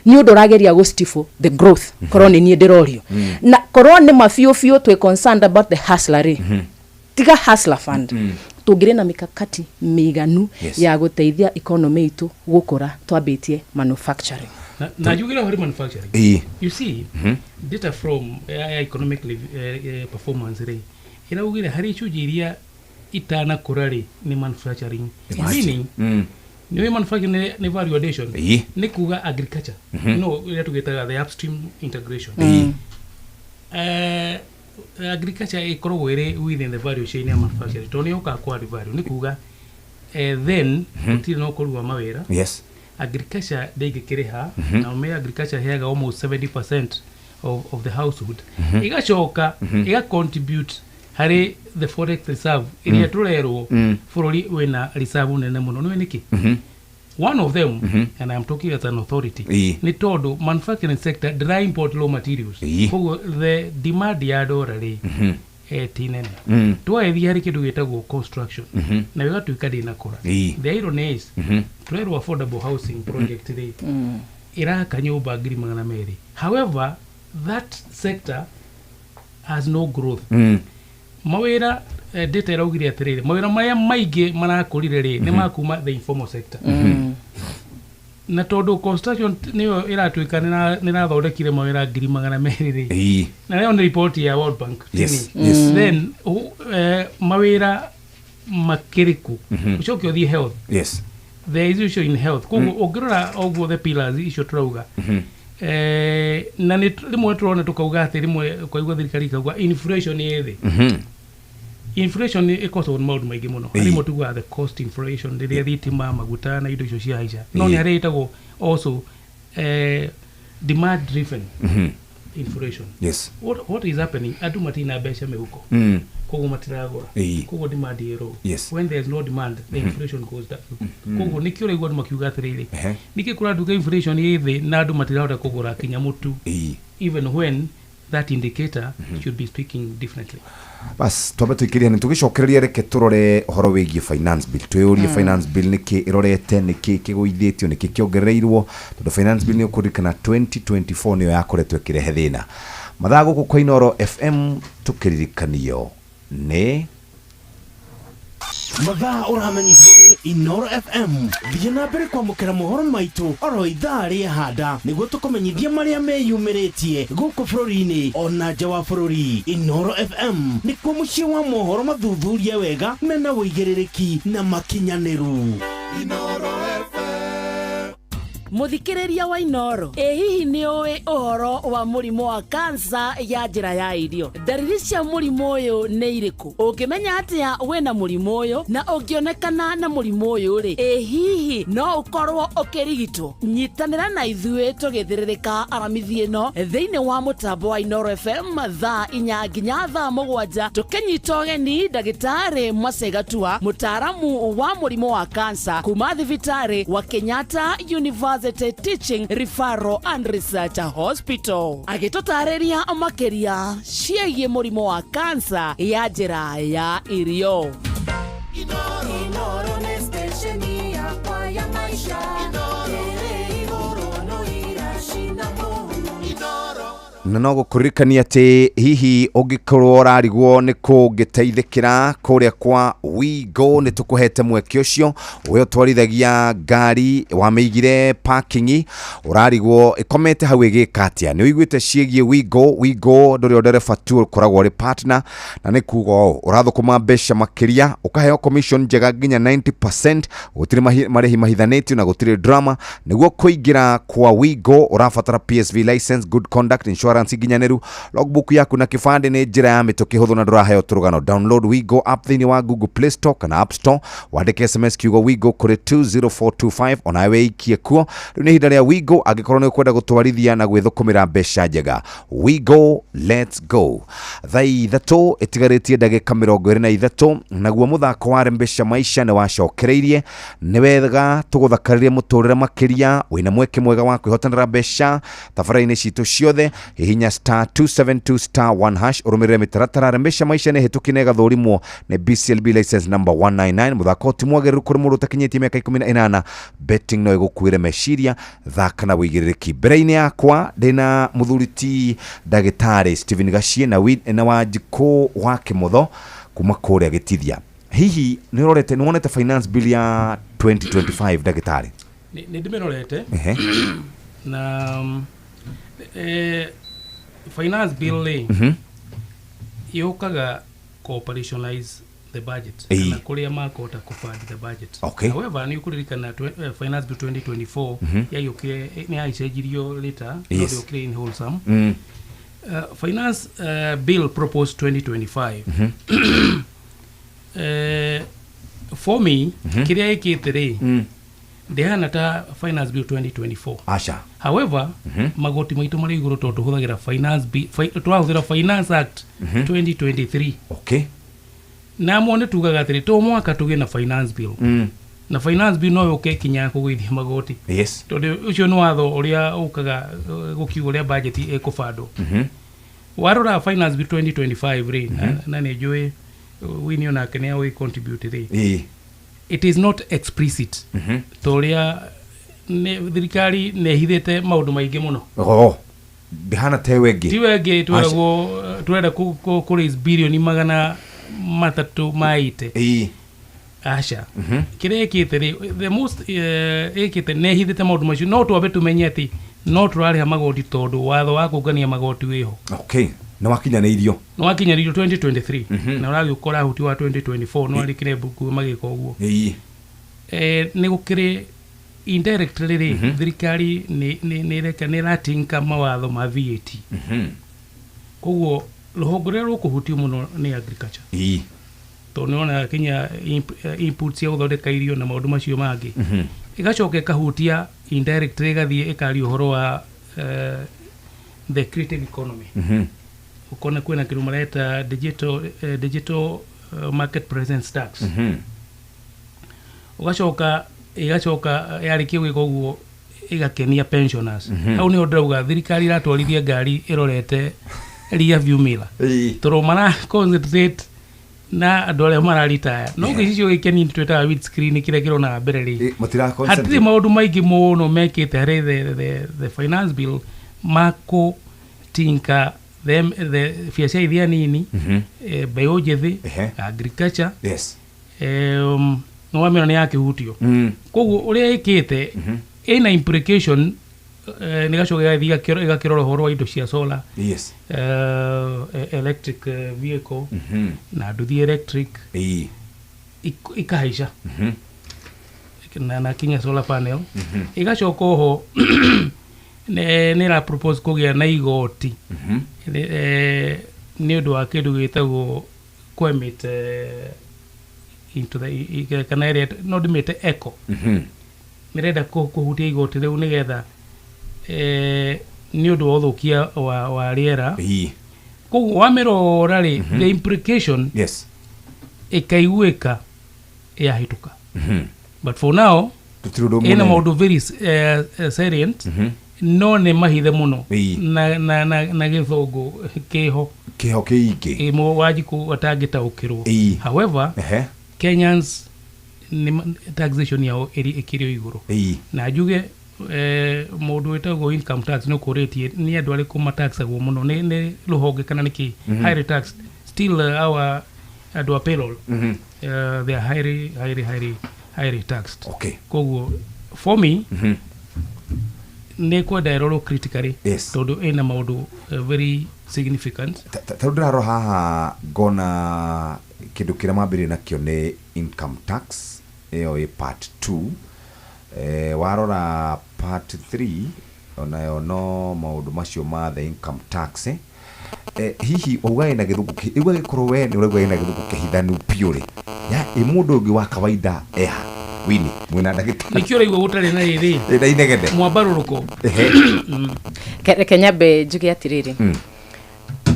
nĩ ũndũ ũrageria gũ stifle the growth. Korwo nĩ niĩ ndĩrorio na korwo nĩ ma biũ biũ twĩ concerned about the hustler rĩ, tiga Hustler Fund, tũngĩrĩ na mikakati mĩiganu ya gũteithia economy itũ gũkũra twambĩtie manufacturing. Na njugire harĩ manufacturing, you see, data from economic performance rĩ, ĩraugire harĩ icunjĩ iria itanakũra rĩ nĩ manufacturing. Imagine. Meaning, nĩ manufacturing nĩ value addition. Nĩ kuga agriculture, no ĩrĩa tũgĩtaga the upstream integration. Agriculture ĩkoragwo ĩrĩ within the value chain ya manufacturing tondũ nĩ yũkaga kwa value. Nĩ kuga then gũtirĩ na ũkũri wa mawĩra. Agriculture ndĩngĩkĩrĩha. Na me agriculture heaga almost 70% of the household. Igacoka iga contribute harĩ the forex reserve ĩrĩa tũrerwo bũrũri wĩna reserve nene mũno. Nĩwe nĩkĩ? One of them, and I'm talking as an authority, nĩ tondũ manufacturing sector ndĩra import raw materials. Koguo the demand ya ndora rĩ, ti nene. Twagĩthiĩ harĩ kĩndũ gĩtagwo construction, nayo ĩgatuĩka ndĩnakũra. The irony is, tũrerwo affordable housing project rĩ ĩraka nyũmba 200,000. However, that sector has no growth. Mawĩra, data ĩraugire atĩrĩrĩ, mawĩra marĩa maingĩ marakũrire rĩ nĩ makuma the informal sector. Na tondũ construction nĩyo ĩratuĩka nĩ ĩrathondekire mawĩra 200,000 rĩ, na ĩyo nĩ report ya World Bank ti niĩ. Then mawĩra makĩrĩku? Ũcoke ũthiĩ health. There is issue in health. Koguo ũngĩrora ũguo the pillars icio tũrauga, na nĩ rĩmwe tũrona tũkauga atĩ rĩmwe ũkaigua thirikari ikauga inflation ĩ thĩ. Inflation ĩkosagwo nĩ maũndũ maingĩ mũno. Harĩ tugaga the cost inflation, rĩrĩa thitima, maguta na indo icio ciahaica, no nĩ harĩa ĩtagwo also demand driven inflation. What is happening, andũ matina mbeca mĩhuko, koguo matiragũra. Koguo demand ĩ low. When there is no demand, the inflation goes down. Koguo nĩkĩo ũraigua andũ makiuga atĩrĩrĩ, nĩkĩ kũratuĩka inflation ĩ thĩ na andũ matirahota kũgũra kinya mũtu, even when that indicator should be speaking differently? Bas, twambe tũikĩrie nĩ tũgĩcokereria. Reke tũrore ũhoro wĩgiĩ finance bill, twĩyũrie finance bill nĩkĩ ĩrorete, nĩkĩ kĩgũithĩtio, nĩkĩ kĩongereirwo, tondũ finance bill nĩ ũkũririkana 2024 nĩyo yakoretwo ĩkĩrehe thĩna. Mathaa gũkũ kwa Inoro FM tũkĩririkanio nĩ Mathaa ũramenyithio nĩ Inoro FM. Thiĩ na mbere kwamũkĩra mohoro maitũ oro ithaa rĩa handa nĩguo tũkũmenyithia marĩa meyumĩrĩtie gũkũ bũrũri-inĩ ona nja wa bũrũri. Inoro FM nĩkuo mũciĩ wa mohoro mathuthurie wega, mena ũigĩrĩrĩki na makinyanĩru. Muthikĩrĩria wa Inoro, ĩ hihi nĩ ũĩ ũhoro wa mũrimũ wa kansa ya njĩra ya irio? Ndariri cia mũrimũ ũyũ nĩ irĩkũ? Ũngĩmenya atĩa wĩna mũrimũ ũyũ? Na ũngĩonekana na mũrimũ ũyũ rĩ, ĩ hihi no ũkorwo ũkĩrigitwo? Nyitanĩra na ithuĩ tũgĩthĩrĩrĩka aramithi ĩno thĩinĩ wa mũtambo wa Inoro FM thaa 4 nginya thaa 7, tũkĩnyita ũgeni ndagĩtarĩ Macegatua, mũtaaramu wa mũrimũ wa kansa kuma thibitarĩ wa Kenyatta University Teaching Referral and Research Hospital, agĩtũtarĩria makĩria ciĩgiĩ mũrimũ wa kansa ya njĩra ya irio. Inoro nĩ station yakwa ya maisha ĩrĩ igũrũ no iracina mũhu. Na no gũkũririkania atĩ hihi ũngĩkorwo ũrarigwo nĩ kũ ũngĩteithĩkĩra kũrĩa kwa Wigo, nĩ tũkũhete mweke ũcio. We ũtwarithagia ngari wamĩigire parking, ũrarigwo ĩkomete hau ĩgĩka atĩa, nĩ ũiguĩte ciĩgiĩ Wigo? Wigo ndũrĩ o ndereba tu ũkoragwo ũrĩ partner, na nĩ kuga ũũ, ũrathũkũma mbeca makĩria, ũkaheo commission njega nginya 90%, gũtirĩ marĩhi mahithanĩtio na gũtirĩ drama. Nĩguo kũingĩra kwa Wigo ũrabatara PSV license, good conduct, insurance nginyanĩru, logbook yaku na kĩbandĩ. Nĩ njĩra ya mĩtũkĩ, hũthũ na ndũraheo tũrũgano. Download Wigo app thĩinĩ wa Google Play Store kana App Store, wandĩke SMS kiugo Wigo kũrĩ 20425, onawe wĩikie kuo. Rĩu nĩ ihinda rĩa Wigo angĩkorwo nĩ ũkwenda gũtwarithia na gwĩthũkũmĩra mbeca njega. Wigo, let's go. Thaa 3 ĩtigarĩtie ndagĩka 23, naguo mũthako wa Rembesha Maisha nĩ wacokereirie. Nĩ wega tũgũthakarĩrie mũtũrĩre makĩria. Wĩna mweke mwega wa kwĩhotanĩra mbeca tabarĩra-inĩ citũ ciothe. Hihinya star 272 star 1 hash ũrũmĩrĩre mĩtaratara. Remesha maisha nĩ hĩtũki na ĩgathũrimwo nĩ BCLB license number 199. Mũthako ti mwagĩrĩru kũrĩ mũndũ ũtakinyĩtie mĩaka 18. Betting no ĩgũkuĩre meciria. Thaka na wĩigĩrĩrĩki. Mbere-inĩ yakwa ndĩna mũthuri ti ndagĩtarĩ Stephen Gachie na, na Wanjikũ wa Kĩmotho kuma kũrĩa Gĩtithia. Hihi nĩ ũrorete, nĩ wonete finance bill ya 2025, ndagĩtarĩ? Nĩ ndĩmĩrorete. Na finance bill rĩ, yũkaga operationalize the budget kana kũrĩa makũhota kũfund the budget. However, nĩ ũkũririkana finance bill 2024 yagĩũkire, nĩ yacenjirio later, no ndĩokire in wholesome. Finance bill proposed 2025, for me, kĩrĩa ĩkĩte rĩ, ndĩhana ta finance bill 2024. Aca. However, magoti maitũ marĩ igũrũ tondũ tũhũthagĩra finance bill, tũrahũthĩra Finance Act 2023. Na mo nĩ tugaga atĩrĩ, to mwaka tũgĩe na finance bill, na finance bill no yũke kinya ya kũgũithia magoti, tondũ ũcio nĩ watho ũrĩa ũkaga gũkiuga ũrĩa budget ĩkũbandwo. Warora finance bill 2025 rĩ, na nĩ njũĩ Winnie onake nĩ agũgĩ contribute rĩ, it is not explicit ta ũrĩa thirikari nĩ ĩhithĩte maũndũ maingĩ mũno. Oh, ndĩhana ta ĩyo ĩngĩ. Tiwe ĩngĩ twĩragwo turenda kũ raise birioni 380. Aca. Kĩrĩa ĩkĩte rĩ, the most ĩkĩte nĩ ĩhithĩte maũndũ macio, no twambe tũmenye atĩ no tũrarĩha magoti tondũ watho wa kũngania magoti wĩho. Okay, nĩ wakinyanĩirio. Nĩ wakinyanĩirio 2023, na ũragĩũka ũrahutia wa 2024, no arĩkire mbuku magĩka ũguo. Nĩ gũkĩrĩ indirectly rĩ, thirikari nĩ ĩreka, nĩ ĩratinka mawatho ma VAT. Koguo rũhonge rũrĩa rũkũhutio mũno nĩ agriculture, tondũ nĩwona kinya input cia gũthondeka irio na maũndũ macio mangĩ. Ĩgacoka ĩkahutia indirectly, ĩgathiĩ ĩkaria ũhoro wa the creative economy. Ũkona kwĩna kĩndũ mareta digital market presence tax. Ũgacoka ĩgacoka yarĩkia gwĩka ũguo ĩgakenia pensioners. Hau nĩho ndĩrauga thirikari ĩratwarithia ngari ĩrorete rear view mirror, tondũ mara concentrate na andũ arĩa mararitaya, no gĩcicio gĩkeni twĩtaga windscreen kĩrĩa kĩrona mbere rĩ, Matira. Hatirĩ maũndũ maingĩ mũno mekĩte harĩ the finance bill makũtinka the biacara iria nini, mbeũ njĩthĩ, agriculture. Nĩwamĩona nĩ yakĩhutio. Koguo ũrĩa ĩkĩte ĩna implication, nĩgacoka ĩgathiĩ ĩgakĩrora ũhoro wa indo cia solar, electric vehicle na nduthi electric ikahaica na kinya solar panel. Igacoka oho nĩ ĩra propose kũgĩa na igoti nĩ ũndũ wa kĩndũ gĩtagwo kwemit into the kana ĩrĩa no ndĩmĩte eco. Nĩrenda kũhutia igoti rĩu nĩgetha nĩ ũndũ wa ũthũkia wa rĩera. Koguo wamĩrora rĩ, the implication ĩkaiguĩka yahĩtũka, but for now Tũtirĩ ũndũ ĩna mũnene. Maũndũ very salient, no nĩ mahithe mũno na gĩthũngũ kĩho. Kĩho kĩingĩ. Ĩ, Wanjikũ atangĩtaũkĩrwo. However, Kenyans nĩ taxation yao ĩrĩ ĩkĩrĩ o igũrũ. Na njuge mũndũ wĩtagwo income tax nĩ ũkũrĩtie nĩ andũ arĩkũ mataxagwo mũno, nĩ rũhonge kana nĩ kĩ highly taxed still, our andũ a payroll, they are highly highly highly highly taxed. Koguo for me, nĩ kwenda ĩrorwo critically, tondũ ĩna maũndũ very significant. Ta rĩu ndĩrarora haha ngona kĩndũ kĩrĩa mambĩrĩria nakĩo nĩ income tax, ĩyo ĩ part 2. Warora part 3 onayo no maũndũ macio ma the income tax. Hihi wauga ĩna gĩthũngũ rĩu agĩkorwo we nĩ ũrauga ĩna gĩthũngũ kĩhithanu biũ rĩ, ya ĩ mũndũ ũngĩ wa kawaida eha wini mwĩna ndagĩtarĩ? Nĩkĩo ũraigua gũtarĩ na rĩrĩ Ĩna inegene. Mwambarũrũko. Reke nyambe njuge atĩrĩrĩ,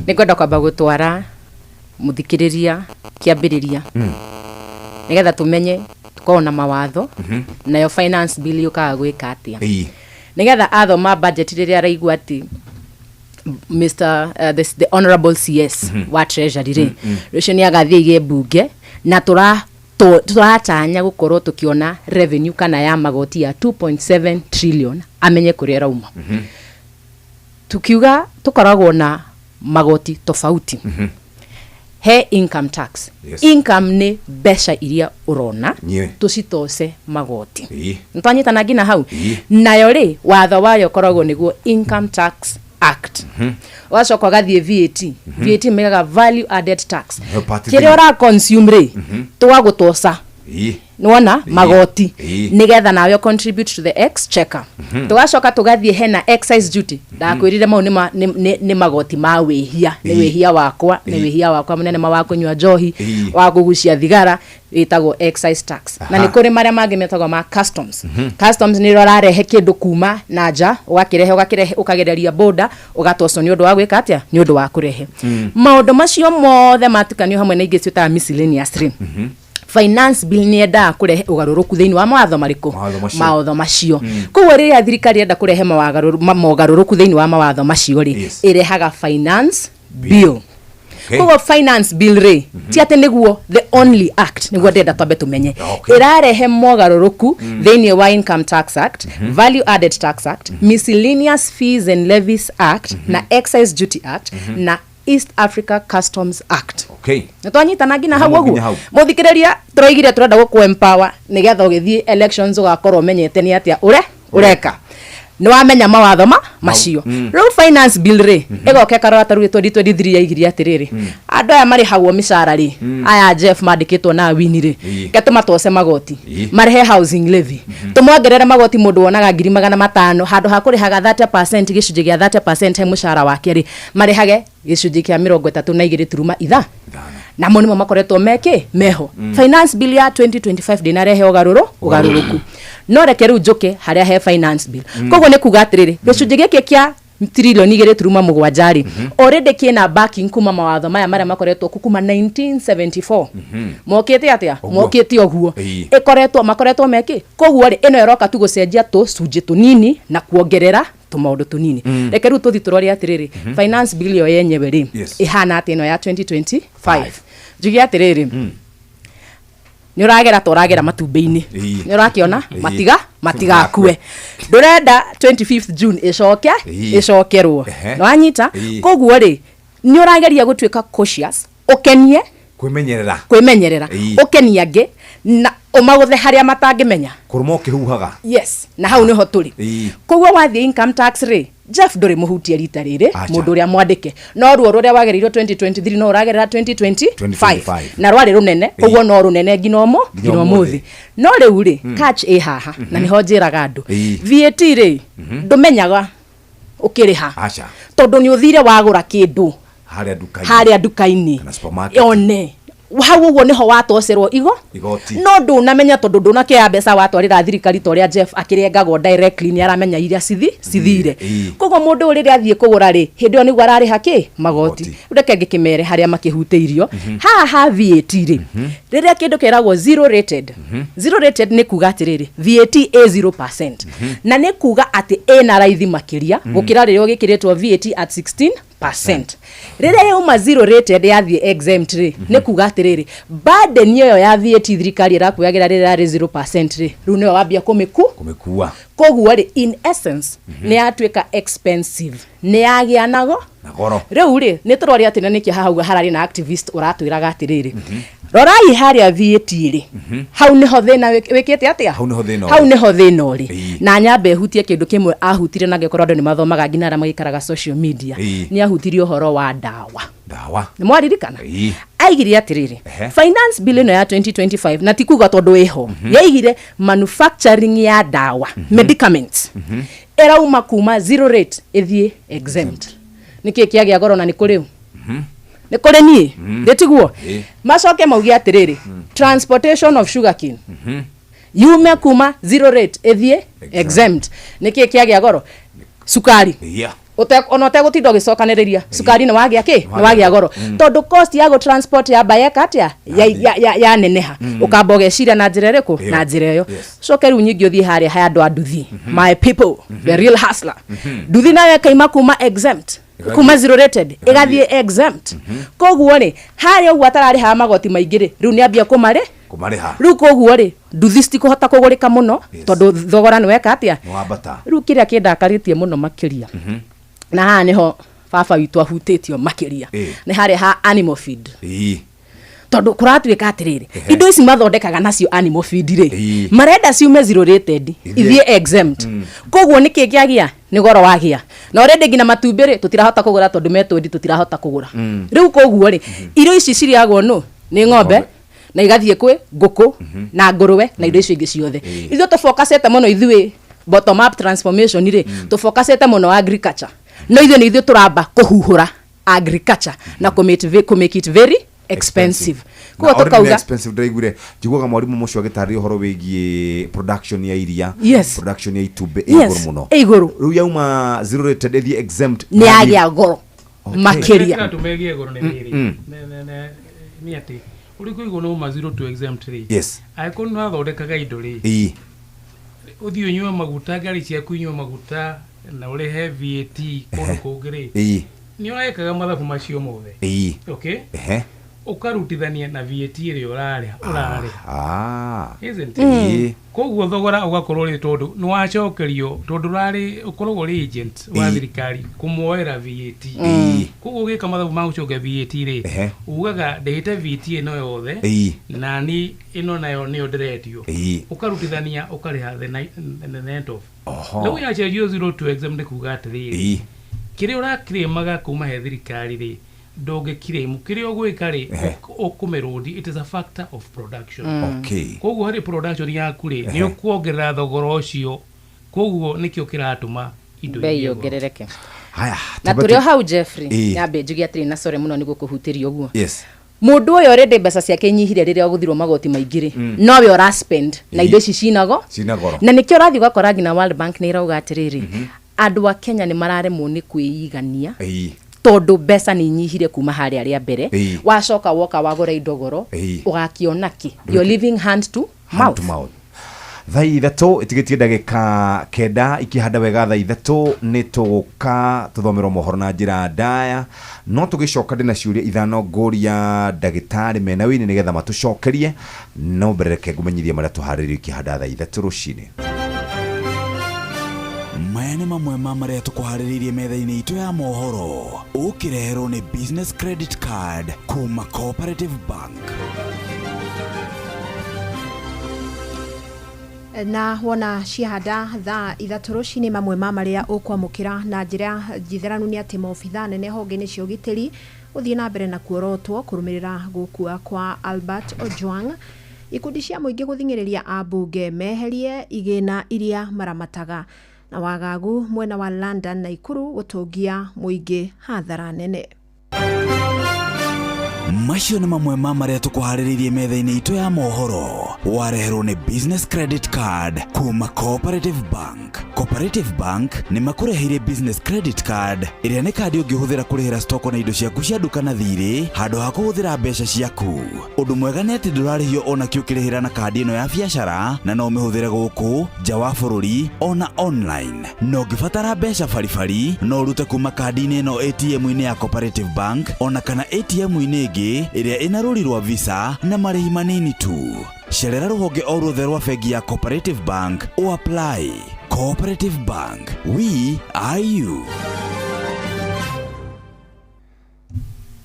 nĩ ngwenda kwamba gũtwara mũthikĩrĩria kĩambĩrĩria, nĩgetha tũmenye tũkorwo na mawatho, nayo finance bill yũkaga gwĩka atĩa, nĩgetha athoma budget rĩrĩa araigua atĩ Mr the honorable CS wa Treasury rĩ, rũciũ nĩ agathiĩ aige mbunge na tũratanya gũkorwo tũkĩona revenue kana ya magoti ya 2.7 trillion, amenye kũrĩa ĩrauma. Tukiuga tũkoragwo na magoti tofauti, he income tax. Income nĩ mbeca iria ũrona, tũcitoce magoti. Nĩtwanyitana nginya hau? Ĩĩ. Nayo rĩ, watho wayo ũkoragwo nĩguo Income Tax Act. Ũgacoka ũgathiĩ VAT. VAT megaga value added tax. Nĩyo part kĩrĩa three. ũra consume rĩ, tũgagũtoca, nĩwona, magoti, nĩgetha nawe contribute to the exchequer. Tũgacoka tũgathiĩ hena excise duty. Ndakwĩrire mau nĩ magoti ma wĩhia, nĩ wĩhia wakwa, nĩ wĩhia wakwa mũnene, ma wa kũnyua njohi, wa kũgucia thigara, ĩtagwo excise tax. Na nĩ kũrĩ marĩa mangĩ metagwo ma customs. Customs nĩ ũrarehe kĩndũ kuma na nja, ũgakĩrehe, ũgakĩrehe, ũkagereria border, ũgatocwo nĩ ũndũ wa gwĩka atĩa? Nĩ ũndũ wa kũrehe. Maũndũ macio mothe matukanio hamwe na ingĩ ciĩtaga miscellaneous rĩ, finance bill nĩ yendaga kũrehe ũgarũrũku thĩinĩ wa mawatho marĩkũ? Mawatho macio. Mawatho macio. Koguo rĩrĩa thirikari yenda kũrehe mogarũrũku thĩinĩ wa mawatho macio rĩ, ĩrehaga finance bill. Koguo finance bill rĩ, ti atĩ nĩguo the only act, nĩguo ndĩrenda twambe tũmenye. Ĩrarehe mogarũrũku thĩinĩ wa Income Tax Act, Value Added Tax Act, Miscellaneous Fees and Levies Act, na Excise Duty Act, na East Africa Customs Act. Nĩ twanyitana nginya hau? Nginya ũguo hau. Mũthikĩrĩria, tũroigire tũrenda gũkũ empower nĩgetha ũgĩthiĩ elections ũgakorwo ũmenyete nĩ atĩa ũre ũreka, nĩ wamenya mawatho ma macio. Rĩu finance bill rĩ, ĩgoka ĩkarora ta rĩu 2023 yaigire atĩrĩrĩ, andũ aya marĩhagwo mĩcara rĩ, aya Jeff mandĩkĩtwo na Wini rĩ, ke tũmatoce magoti, marĩhe housing levy, tũmongerere magoti. Mũndũ wonaga 500,000, handũ ha kũrĩhaga 30%, gĩcunjĩ gĩa 30% he mũcara wake rĩ, marĩhage gĩcunjĩ kĩa 32 turuma itha, namo nĩmo makoretwo mekĩ meho. Finance bill ya 2025 ndĩnarehe ũgarũrũku, no reke rĩu njũke harĩa he finance bill. Koguo nĩ kuga atĩrĩrĩ, gĩcunjĩ gĩkĩ kĩa 2.7 tririoni rĩ, already kĩna backing kuma mawatho maya marĩa makoretwo ku kuma 1974. Mokĩte atĩa? Ũguo. Mokĩte ũguo. Ĩkoretwo makoretwo mekĩ. Koguo rĩ, ĩno ĩroka tu gũcenjia tũcunjĩ tũnini na kuongerera tũmaũndũ tũnini. Reke rĩu tũthi tũrore atĩrĩrĩ, finance bill yo yenyewe rĩ, ĩhana atĩa ĩno ya 2025? Njuge atĩrĩrĩ, nĩ ũragera ta ũragera matumbĩ-inĩ. Nĩ ũrakĩona? Matiga matigakue, ndũrenda 25th June ĩcoke ĩcokerwo. Nĩwanyita? Koguo rĩ, nĩ ũrageria gũtuĩka cautious, ũkenie Kwĩmenyerera. Kwĩmenyerera, ũkenie angĩ na ũmagũthe harĩa matangĩmenya. Kũrũma ũkĩhuhaga. Yes, na hau nĩho tũrĩ. Koguo wathiĩ income tax rĩ, Jeff ndũrĩ mũhutie rita rĩrĩ. Acha. Mũndũ ũrĩa mwandĩke no ruo rũrĩa wagereirwo 2023 no ũragerera 2025. 2025. Na rwarĩ rũnene. Koguo no rũnene nginya ũmũ Nginya nginya ũmũthĩ. ũmũthĩ. No rĩu rĩ, catch ĩ haha, na nĩho njĩraga andũ, VAT rĩ, ndũmenyaga ũkĩrĩha, Aca. tondũ nĩ ũthire wagũra kĩndũ harĩa nduka-inĩ. Harĩa nduka-inĩ. Kana supermarket. One hau ũguo nĩho watocerwo igo Igoti. No ndũnamenya tondũ ndũnakĩoya mbeca watwarĩra thirikari, ta ũrĩa Jeff akĩrengagwo directly, nĩ aramenya iria cithire. Koguo mũndũ ũyũ rĩrĩa athiĩ kũgũra rĩ, hĩndĩ ĩyo nĩguo ararĩha kĩ magoti. Rĩu reke ngĩkĩmere harĩa makĩhutĩirio. Haha ha VAT rĩ, rĩrĩa kĩndũ kĩragwo zero rated, zero rated nĩ kuga atĩrĩrĩ, VAT ĩ 0%, na nĩ kuga atĩ ĩna raithi makĩria gũkĩra rĩrĩa ũgĩkĩrĩtwo VAT at 16%. Rĩrĩa yauma zero rated yathiĩ exempt rĩ, nĩ kuga atĩrĩrĩ, burden ĩyo ya VAT thirikari ĩrakuagĩra rĩrĩa yarĩ 0% rĩ, rĩu nĩyo wambia kũmĩku Kũmĩkua. Koguo rĩ, in essence nĩ yatuĩka expensive, nĩ yagĩa nago Na goro. Rĩu rĩ, nĩ tũrore atĩ na nĩkĩo haha uga hararĩ na activist ũratwĩraga atĩrĩrĩ, rorai harĩa VAT rĩ, hau nĩho thĩna wĩkĩte atĩa? Hau nĩho thĩna ũrĩ. Hau nĩho thĩna ũrĩ. Na nyambe hutie kĩndũ kĩmwe ahutire, na angĩkorwo andũ nĩ mathomaga nginya arĩa magĩikaraga social media, nĩ ahutirie ũhoro wa ndawa. Ndawa. Nĩ mwaririkana? Aigire atĩrĩrĩ, finance bill ĩno ya 2025, na ti kuga tondũ ĩho, yaigire manufacturing ya ndawa, medicaments, ĩrauma kuma zero rate ĩthiĩ exempt. Nĩkĩ kĩagĩa goro? Na nĩ kũrĩ nĩ kũrĩ niĩ ndĩtiguo. Macoke mauge atĩrĩrĩ, transportation of sugarcane yume kuma zero rate ĩthiĩ exempt. Nĩkĩ kĩagĩa goro? Cukari. Ona ũtegũtinda ũgĩcokanĩrĩria, cukari nĩ wagĩa kĩ? Nĩ wagĩa goro, tondũ cost ya gũ transport yamba yeka atĩa? Yaneneha. Ũkamba ũgeciria na njĩra ĩrĩkũ? Na njĩra ĩyo. Coke rĩu nyingĩ ũthiĩ harĩa ha andũ a nduthi, my people, the real hustler. Nduthi nayo ĩkaima kuma exempt. Kuma zero rated ĩgathiĩ exempt. Koguo rĩ, harĩa ũguo atararĩhaga magoti maingĩ rĩ, rĩu nĩ ambia kũmarĩ Kũmarĩha. Rĩu koguo rĩ, nduthi citikũhota kũgũrĩka mũno tondũ thogora nĩ weka atĩa? Nĩ wambata. Rĩu kĩrĩa kĩndakarĩtie mũno makĩria, na haha nĩho baba witũ ahutĩtio makĩria, nĩ harĩa ha animal feed. Tondũ kũratuĩka atĩrĩrĩ, indo ici mathondekaga nacio animal feed rĩ, marenda ciume zero rated ithiĩ exempt. Koguo nĩkĩ kĩagĩa? Nĩ goro wagĩa. Na already nginya matumbĩ rĩ, tũtirahota kũgũra tondũ metwendi tũtirahota kũgũra. Rĩu koguo rĩ, irio ici cirĩagwo nũ? Nĩ ng'ombe na igathiĩ kwĩ ngũkũ na ngũrwe na indo icio ingĩ ciothe. Ithuĩ tũfocusĩte mũno, ithuĩ bottom up transformation rĩ, tũfocusĩte mũno agriculture, no ithuĩ nĩ ithuĩ tũramba kũhuhũra agriculture na kũ make it very expensive. Na Koguo already nĩ tũkauga expensive. Ndĩraiguire, njiguaga mwarimũ mũcio agĩtarĩria ũhoro wĩgiĩ production ya iria, production ya itumbĩ ĩ igũrũ mũno. Ĩ igũrũ. Rĩu yauma zero rated ĩthiĩ exempt, nĩ yagĩa goro makĩria. Kĩratũma ĩgĩe goro nĩ rĩrĩ, nĩ atĩ ũrĩ kũigwo no ma zero to exempt rĩ, angĩkorwo nĩ wathondekaga indo rĩ, ũthiĩ ũnyue maguta, ngari ciaku inyue maguta na ũrĩhe VAT kũndũ kũngĩ rĩ, nĩ ũrekaga mathabu macio mothe. Okay, ũkarutithania na VAT ĩrĩa ũrarĩha, isn't it? Koguo thogora ũgakorwo rĩ, tondũ nĩ wacokerio, tondũ ũrarĩ ũkoragwo ũrĩ agent wa thirikari kũmuoera VAT. Koguo ũgĩka mathabu ma gũcokia VAT rĩ, ugaga ndĩhĩte VAT ĩno yothe, na ni ĩno nayo nĩyo ndĩrendio. Ũkarutithania, ũkarĩha the net off. Rĩu yacenjio zero to exempt, nĩ kuga atĩrĩrĩ, kĩrĩa ũrakĩrĩmaga kuma he thirikari rĩ, ndũngĩkirĩmu. Kĩrĩa ũgwĩka rĩ, ũkũmĩrũndi, it is a factor of production. Koguo harĩ production yaku rĩ, nĩ ũkuongerera thogora ũcio. Koguo nĩkĩo kĩratũma indo bei igĩe goro. Yongerereke. Haya. Na Twambe tũrĩ o hau, Jeffrey, nyambe njuge atĩrĩ, na sorry mũno nĩ gũkũhutĩria ũguo, mũndũ ũyũ already mbeca ciake inyihire rĩrĩa gũthirwo magoti maingĩ rĩ, nowe ũra spend na indo ici cinago Cina goro. Na nĩkĩo ũrathiĩ ũgakora nginya World Bank nĩ ĩrauga atĩrĩrĩ, andũ a Kenya nĩ mararemwo nĩ kwĩigania tondũ mbeca nĩ inyihire kuma harĩa rĩa mbere. Wacoka woka wagũra indo goro, ũgakĩona kĩ? You're living hand to Hand mouth. to mouth. Thaa 3 ĩtigĩtie ndagĩka 9 ikĩhanda wega, thaa 3 nĩ tũgũka tũthomerwo mohoro na njĩra ndaya, no tũgĩcoka ndĩ na ciũria ithano ngũria ndagĩtarĩ mena wini nĩgetha matũcokerie. No mbere reke ngũmenyithie marĩa tũharĩrĩrio ikĩhanda thaa 3 rũcinĩ. Maya nĩ mamwe ma marĩa tũkũharĩrĩirie metha-inĩ itũ ya mohoro, ũkĩreherwo nĩ Business Credit Card kuma Cooperative Bank. Na wona ciahanda thaa 3 rũcinĩ, mamwe ma marĩa ũkwamũkĩra na njĩra njitheranu nĩ atĩ maobitha nene honge-inĩ cia ũgitĩri gũthiĩ na mbere na kuorotwo kũrũmĩrĩra gũkua kwa Albert Ojwang. Ikundi cia mũingĩ gũthing'ĩrĩria ambunge meherie igĩna iria maramataga, na wagagu mwena wa London na Ikuru gũtũngia mũingĩ hathara nene. Macio nĩ mamwe ma marĩa tũkũharĩrĩirie metha-inĩ itũ ya mohoro, wareherwo nĩ Business Credit Card kuma Cooperative Bank. Cooperative Bank nĩ makũreheire Business Credit Card, ĩrĩa nĩ kandi ũngĩhũthĩra kũrĩhĩra stoko na indo ciaku cia nduka na thirĩ handũ ha kũhũthĩra mbeca ciaku. Ũndũ mwega nĩ atĩ ndũrarĩhio ona kĩ ũkĩrĩhĩra na kandi ĩno ya biacara, na no ũmĩhũthĩre gũkũ nja wa bũrũri ona online. Na ũngĩbatara mbeca baribari, no ũrute kuma kandi-inĩ ĩno ATM-inĩ ya Cooperative Bank ona kana ATM-inĩ ĩngĩ ĩrĩa ĩna rũri rwa Visa na marĩhi manini tu. Cerera rũhonge o ruothe rwa bengi ya Cooperative Bank o apply. Cooperative Bank, we are you.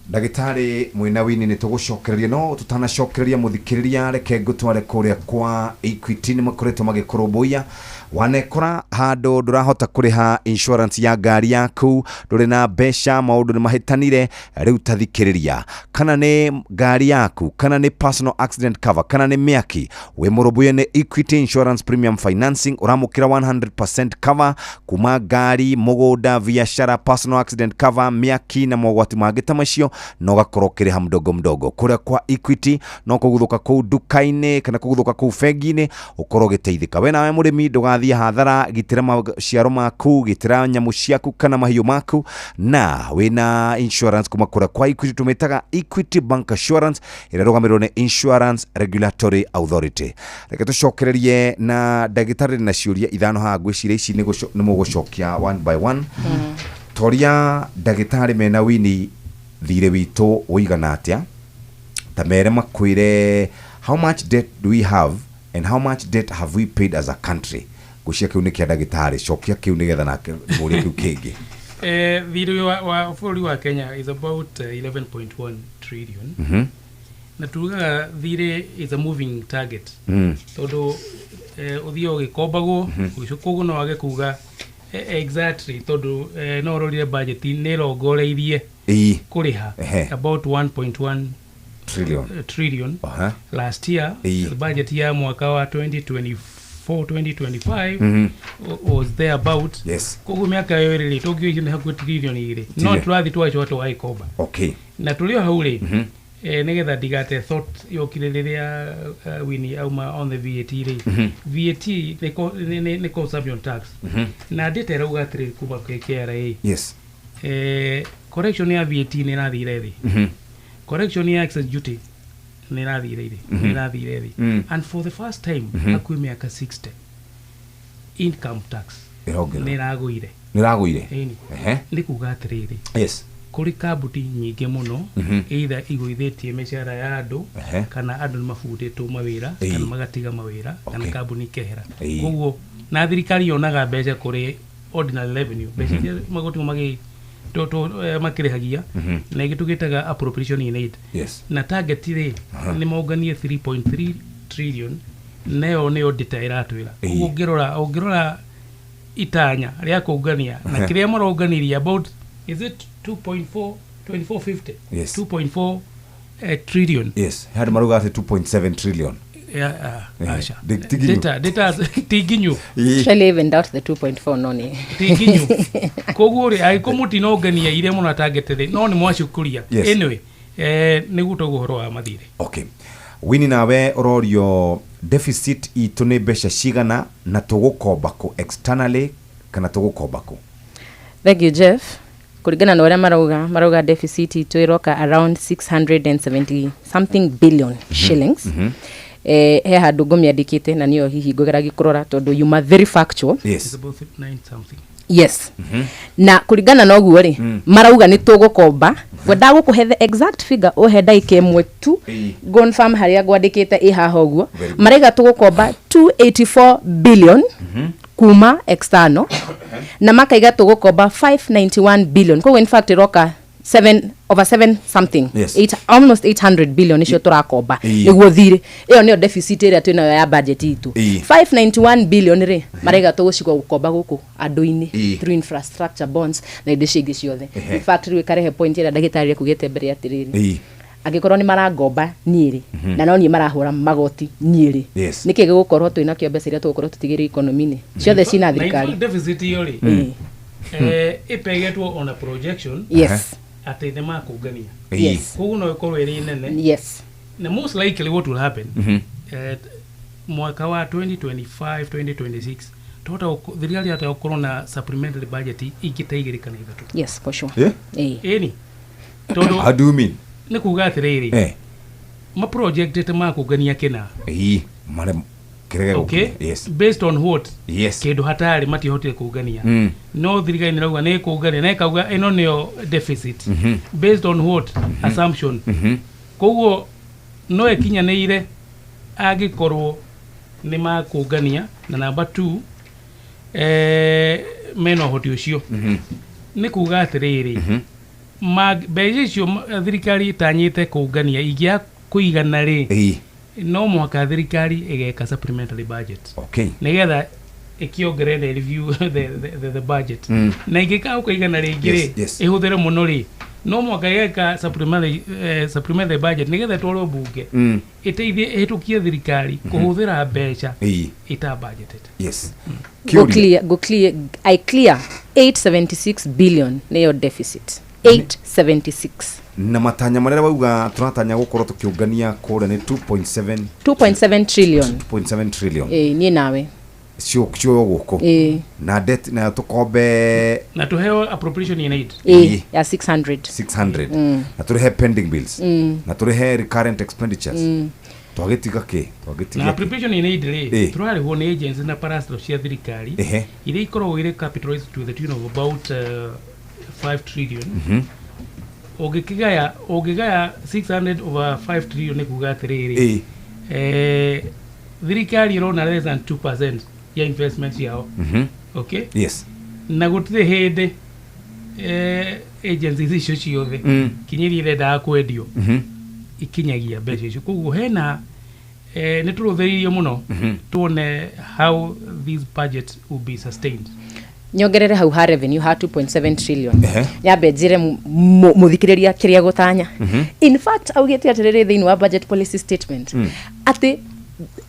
Ndagĩtarĩ mwĩna wini nĩ tũgũcokereria, no tũtanacokereria mũthikĩrĩria, reke ngũtware kũrĩa kwa Equity. Nĩ makoretwo magĩkũrũmbũiya. Wanekora handũ ndũrahota kũrĩha insurance ya ngari yaku, ndũrĩ na mbeca, maũndũ nĩ mahĩtanire, rĩu tathikĩrĩria, kana nĩ ngari yaku, kana nĩ personal accident cover, kana nĩ mĩaki, wĩ mũrũmbũiye nĩ Equity Insurance Premium Financing. Ũramũkĩra 100% cover kuma ngari, mũgũnda, biacara, personal accident cover, mĩaki na mogwati mangĩ ta macio, na ũgakorwo ũkĩrĩha mdogo mdogo kũrĩa kwa Equity. No kũguthũka kũu nduka-inĩ kana kũguthũka kũu bengi-inĩ, ũkorwo ũgĩteithĩka. We nawe mũrĩmi, ndũgathiĩ hathara. Gitĩra maciaro maku, gitĩra nyamũ ciaku kana mahiũ maku na wĩna insurance kuma kũrĩa kwa Equity. Tũmĩtaga Equity Bank Assurance, ĩrĩa ĩrũgamĩrĩirwo nĩ Insurance Regulatory Authority. Reke tũcokererie na ndagĩtarĩ na ciũria ithano haha. Ngwĩciria ici nĩ mũgũcokia one by one. Toria ndagĩtarĩ mena wini thirĩ witũ ũigana atĩa, ta mere makwĩre how much debt do we have and how much debt have we paid as a country. Ngwĩciria kĩu nĩ kĩa ndagĩtarĩ, cokia kĩu nĩgetha nake mũrie kĩu kĩngĩ. Thirĩ wa bũrũri wa Kenya is about 11.1 trillion. Na tugaga thirĩ is a moving target, tondũ ũthiaga ũgĩkombagwo. Koguo no wage kuga exactly, tondũ no ũrorire budget nĩ ĩrongoreirie kũrĩha about 1.1 trillion. Trillion. Last year, the budget ya mwaka wa 2024 2025 was there about. Koguo mĩaka ĩyo ĩrĩ rĩ, tũngiuga nĩ hakuhĩ trillion 2 no tũrathiĩ tũgacoka tũgagĩkomba. Na tũrĩ o hau rĩ, nĩgetha ndigate thought yokire rĩrĩa Winnie auma on the VAT rĩ, VAT nĩ consumption tax, na data ĩrauga atĩrĩ kuma kwĩ KRA, correction ya VAT nĩ ĩrathire thĩ, correction ya excise duty nĩ ĩrathire thĩ, nĩ ĩrathire thĩ, and for the first time hakuhĩ mĩaka 60, income tax ĩrongerera. Nĩ ĩragũire. Nĩ ĩragũire. Ĩni. Nĩ kuga atĩrĩrĩ, kũrĩ kambuni nyingĩ mũno, either igũithĩtie mĩcara ya andũ, kana andũ nĩ mabundĩtwo mawĩra, kana magatiga mawĩra, kana kambuni ikehera. Koguo na thirikari yonaga mbeca kũrĩ ordinary revenue, mbeca iria magoti magĩ makĩrĩhagia, na ĩngĩ tũgĩtaga appropriation in aid. Na target rĩ, nĩ monganie 3.3 trillion, nayo nĩyo data ĩratwĩra. Koguo ũngĩrora itanya rĩa kũngania na kĩrĩa maronganirie, about, is it 2.4 2450? Yes. 2.4 trillion. Yes, handũ marauga atĩ 2.7 trillion. Yeah, aca. Ti nginyu. Data ti nginyu. Actually, even doubt the 2.4 no nĩ. Ti nginyu. Koguo rĩ, angĩkorwo mũtinongania iria mũratangete rĩ, no nĩ mwacukũria. Anyway, nĩguo toguo ũhoro wa mathirĩ. Okay, Wini, nawe ũrorio deficit itũ nĩ mbeca cigana na tũgũkomba kũ externally kana tũgũkomba kũ? Thank you, Jeff. Kũringana na ũrĩa marauga deficit itũ ĩroka around 670 something billion shillings. He handũ ngũmĩandĩkĩte na nĩyo hihi ngũgeragia kũrora tondũ you are very factual. It's about nine something. Yes, na kũringana na ũguo rĩ, marauga nĩ tũgũkomba. Ngwendaga gũkũhe the exact figure, ũhe ndagĩka ĩmwe tu confirm harĩa ngwandĩkĩte ĩ haha ũguo. Very good. Maraiga tũgũkomba 284 billion kuma external, na makaiga tũgũkomba 591 billion. Koguo in fact ĩroka 7 over 7 something, eight, almost 800 billion nĩcio tũrakomba nĩguo thirĩ. Ĩyo nĩyo deficit ĩrĩa twĩnayo ya budget itũ. 591 billion rĩ, maraiga tũgũcigwa gũkomba gũkũ andũ-inĩ through infrastructure bonds na indo icio ingĩ ciothe. In fact, rĩu ĩkarehe point ĩrĩa ndagĩtarĩ ekugĩte mbere atĩrĩrĩ, angĩkorwo nĩ marangomba niĩ rĩ, na no niĩ marahũra magoti niĩ rĩ, nĩkĩ gĩgũkorwo twĩ nakĩo mbeca iria tũgũkorwo tũtigĩrĩ economy-inĩ ciothe cina Na thirikari? in fact, deficit ĩyo rĩ, ĩpegetwo on a projection atĩ nĩ makũngania. Koguo no ĩkorwo ĩrĩ nene. Na most likely what will happen, mwaka wa 2025 2026 tuhota thirikari yahota gũkorwo na supplementary budget ingĩ ta igĩrĩ kana ithatũ. Yes, for sure. Eh? Ĩni, tondũ How do you mean? Nĩ kuga atĩrĩrĩ, maprojectĩte makũngania kĩna. Mare kĩrege. Okay. Based on what? Kĩndũ hatarĩ, matihotire kũngania. No thirikari nĩ rauga nĩ ĩkũngania na ĩkauga ĩno nĩyo deficit. Based on what assumption? Koguo no ĩkinyanĩire angĩkorwo nĩ makũngania, na number two, mena ũhoti ũcio. Nĩ kuga atĩrĩrĩ, mbeca icio thirikari ĩtanyĩte kũngania ingĩaga kũigana rĩ, no mũhaka thirikari ĩgeka supplementary budget nĩgetha ĩkĩongerere, review the budget. Na ingĩkaga kũigana rĩngĩ rĩ, ĩhũthĩre mũno rĩ, no mũhaka ĩgeka supplementary budget nĩgetha ĩtwarwo bunge, ĩteithie ĩhĩtũkie thirikari kũhũthĩra mbeca ĩtabudgetete. Go clear, go clear, I clear 876 billion nĩyo deficit, 876. Na matanya marĩa wauga tũratanya gũkorwo tũkĩũngania kũrĩa nĩ 2.7? 2.7 trillion. 2.7 trillion. Ĩ, niĩ nawe. Cio gũkũ na debt na tũkombe. Na tũheo appropriation in aid. Ĩ, ya 600. 600. Na tũrĩhe pending bills, na tũrĩhe recurrent expenditures. Twagĩtiga kĩ? Twagĩtiga Na kĩ? appropriation in aid rĩ, tũrarĩhwo nĩ agency na parastatal cia thirikari iria ikoragwo irĩ capitalized to the tune of about 5 trillion. Ũngĩkĩgaya 600 over 5 trillion, nĩ kuga atĩrĩrĩ, thirikari ĩrona less than 2% ya investment yao. Okay. Na gũtirĩ hĩndĩ agencies icio ciothe, kinya iria irendaga kwendio, ikinyagia mbeca icio. Koguo hena nĩ tũrũthĩrĩirie mũno tuone how this budget will be sustained. Nyongerere hau ha revenue ha 2.7 trillion. Nyambe njĩre mũthikĩrĩria kĩrĩa gũtanya. In fact, augĩte atĩrĩrĩ thĩinĩ wa budget policy statement, atĩ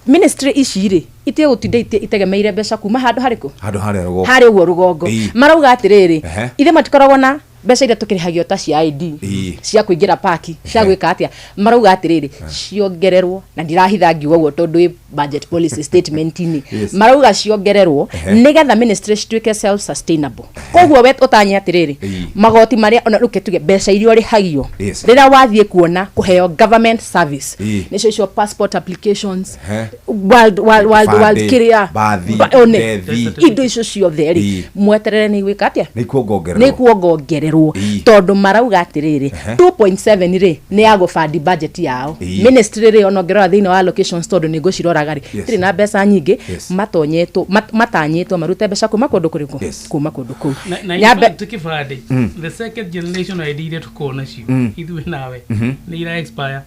ministry ici rĩ, itigũtinda itegemeire mbeca kuma handũ harĩkũ? Handũ harĩa rũgongo. Harĩa ũguo rũgongo. Marauga atĩrĩrĩ, ithe matikoragwo na mbeca iria tũkĩrĩhagio ta cia ID, cia kũingĩra paki, cia gwĩka atĩa. Marauga atĩrĩrĩ, ciongererwo, na ndirahitha ngiuga ũguo tondũ ĩ budget policy statement-inĩ. Marauga ciongererwo nĩgetha ministry cituĩke self sustainable. Koguo we ũtanye atĩrĩrĩ, magoti marĩa ona rĩu tuge mbeca iria ũrĩhagio rĩrĩa wathiĩ kuona kũheo government service, nĩcio icio passport applications, world Kĩbandĩ, kĩrĩa bathi, one, ndethi. Indo icio ciothe rĩ, mweterere nĩ igwĩka atĩa? Nĩ ikuongongererwo. Nĩ kuongongererwo, tondũ marauga atĩrĩrĩ, 2.7 rĩ, nĩ ya gũbandi budget yao. Ministry rĩ, ona ũngĩrora thĩinĩ wa allocations, tondũ nĩ ngũciroraga rĩ, itirĩ na mbeca nyingĩ. Matonyetwo matanyĩtwo marute mbeca kuma kũndũ kũrĩkũ? Kuma kũndũ kũu. Na in fact kĩbandĩ, the second generation ID iria tũkoragwo nacio, ithuĩ nawe, nĩ ira expire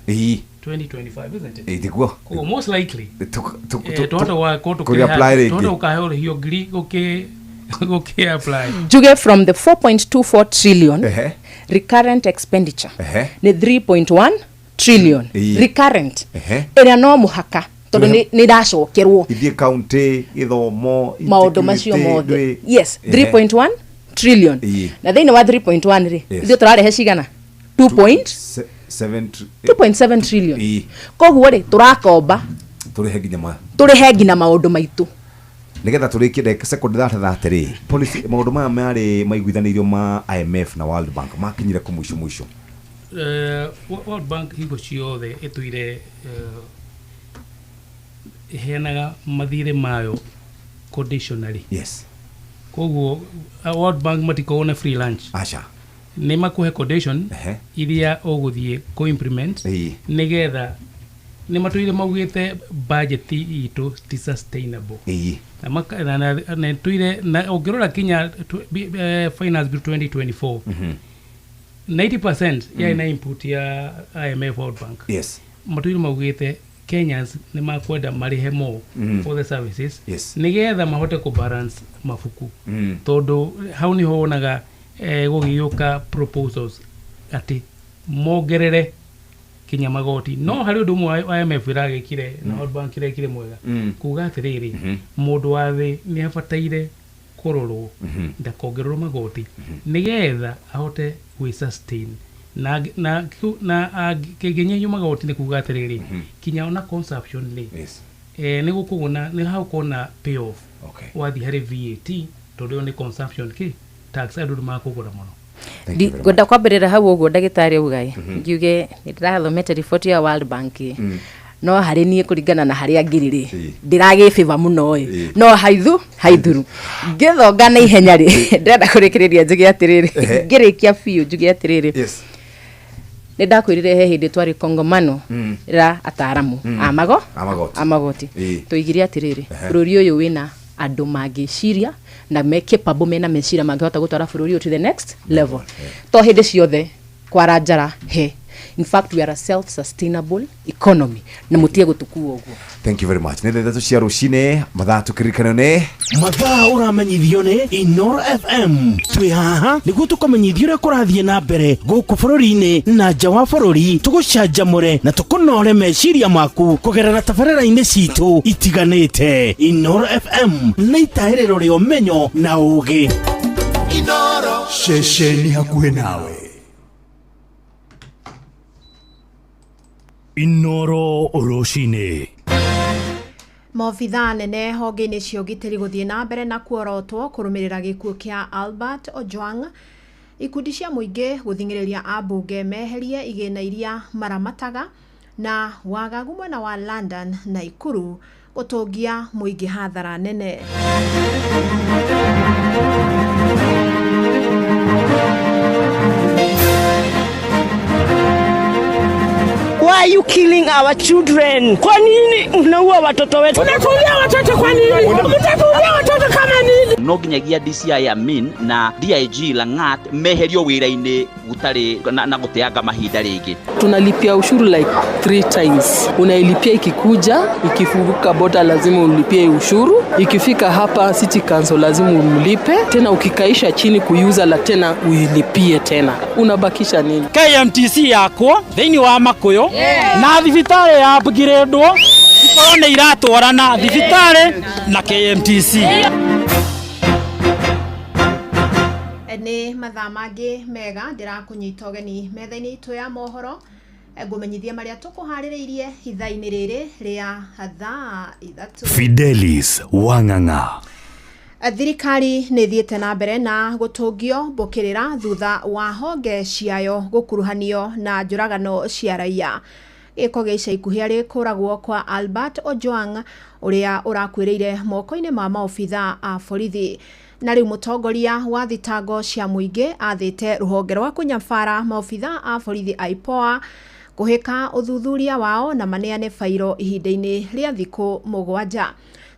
2025, isn't it? Ĩĩ, tiguo. Koguo most likely twahota gũgakorwo kũrĩ-apply rĩngĩ. Twahota gũkahe ũrĩhio ngiri gũkĩ apply. Njuge from the 4.24 trillion, recurrent expenditure nĩ 3.1 trillion. Recurrent ĩrĩa no mũhaka, tondũ nĩ iracokerwo. Ithiĩ kauntä, gĩthomo, Maũndũ macio insecurity, mothe. Yes, 3.1 trillion. Na thĩinĩ wa 3.1 rĩ, ithuĩ tũrarehe cigana? 2 point 2.7 trillion. Koguo rĩ, tũrakomba tũrĩhe nginya ma tũrĩhe nginya maũndũ maitũ. Nĩgetha tũrĩkie ndagĩka sekondi 30 rĩ, policy, maũndũ maya marĩ maiguithanĩirio ma IMF na World Bank makinyire kũ mũico mũico? World Bank hingo ciothe ĩtũire ĩheanaga mathirĩ mayo conditionally. Koguo World Bank matikoragwo na free lunch. Aca. Nĩ makũhe condition iria ũgũthiĩ kũ-implement, nĩgetha nĩ matũire maugĩte budget itũ ti sustainable. Na tũire na ũngĩrora kinya finance bill 2024, 90% yarĩ na input ya IMF, World Bank. Matũire maugĩte Kenyans nĩ makwenda marĩhe more for the services, nĩgetha mahote kũbalance mabuku, tondũ hau nĩho wonaga gũgĩũka proposals atĩ mongerere kinya magoti. No harĩ ũndũ ũmwe IMF ĩragĩkire na World Bank ĩrekire mwega, kuga atĩrĩrĩ, mũndũ wa thĩ nĩ abataire kũrorwo, ndakongererwo magoti, nĩgetha ahote gwĩ sustain na kĩngĩnyihio magoti, nĩ kuga atĩrĩrĩ, kinya ona consumption rĩ, nĩ gũkũguna, nĩ hagũkorwo na payoff. Wathiĩ harĩ VAT, tondũ ĩyo nĩ consumption kĩ tax, andũ nĩ makũgũra mũno. Ngwenda kwambĩrĩra hau ũguo ndagĩtarĩ auga ĩ, ngiuge nĩ ndĩrathomete riboti ya World Bank ĩ, no harĩ niĩ, kũringana na harĩa ngĩrĩ rĩ, ndĩragĩ favor mũno ĩ, no haithu haithuru ngĩthonga na ihenya rĩ, ndĩrenda kũrĩkĩrĩria njuge atĩrĩrĩ, ngĩrĩkia biũ njuge atĩrĩrĩ, nĩ ndakwĩrire he hĩndĩ twarĩ kongomano ra ataramu a A magoti. A magoti. Tũigire atĩrĩrĩ, bũrũri ũyũ wĩna andũ mangĩciria na me capable, mena meciria mangĩhota gũtwara bũrũri ũyũ to the next level. To hĩndĩ ciothe kwara njara he. In fact, we are a self sustainable economy, na mũtige gũtũkua ũguo. Thank you very much. Nĩ 3:00 cia rũcinĩ, mathaa tũkĩririkano nĩ Mathaa ũramenyithio nĩ Inoro FM. Twĩ haha nĩguo tũkũmenyithia ũrĩa kũrathiĩ na mbere gũkũ bũrũri-inĩ na nja wa bũrũri, tũgũcanjamũre na tũkũnore meciria maku kũgerera tabarĩra-inĩ citũ itiganĩte. Inoro FM nĩ itahĩrĩro rĩa ũmenyo na ũũgĩ. Inoro, ceceni hakuhĩ nawe. Inoro rũcinĩ. Maobithaa nene honge-inĩ cia ũgitĩri gũthiĩ na mbere na kuorotwo kũrũmĩrĩra gĩkuũ kĩa Albert Ojwang. Ikundi cia mũingĩ gũthing'ĩrĩria ambunge meherie igĩna iria maramataga, na wagagu mwena wa London na Ikuru gũtũngia mũingĩ hathara nene. Why are you killing our children? Kwa nini mnaua watoto wetu? Unatuulia watoto kwa nini? Mtatuulia watoto kama nini? No nginyagia DCI Amin na DIG Langat meherio wira-inĩ gũtarĩ na gũteanga mahinda rĩngĩ. Tunalipia ushuru like 3 times. Unailipia ikikuja, ikivuka boda lazima ulipie ushuru, ikifika hapa City Council lazima umlipe tena, ukikaisha chini kuiuza la tena uilipie tena, unabakisha nini? KMTC yakwo thĩinĩ wa Makuyu na thibitarĩ ya upgradwo ikorwo nĩ iratwarana thibitarĩ na KMTC. Nĩ mathaa mangĩ mega ndĩrakũnyita ũgeni metha-inĩ itũ ya mohoro, ngũmenyithia marĩa tũkũharĩrĩirie ithaa-inĩ rĩrĩ rĩa thaa 3. Fidelis Wang'ang'a. Thirikari nĩ ĩthiĩte na mbere na gũtũngio mbũkĩrĩra thutha wa honge ciayo gũkuruhanio na njũragano cia raia. Gĩko gĩa ica ikuhĩ arĩ kũragwo kwa Albert Ojwang ũrĩa ũrakuĩrĩire moko-inĩ ma maobitha a borithi. Na rĩu mũtongoria wa thitango cia mũingĩ athĩte rũhonge rwa kũnyabara maobitha a borithi a IPOA kũhĩka ũthuthuria wao na maneane bairo ihinda-inĩ rĩa thikũ 7.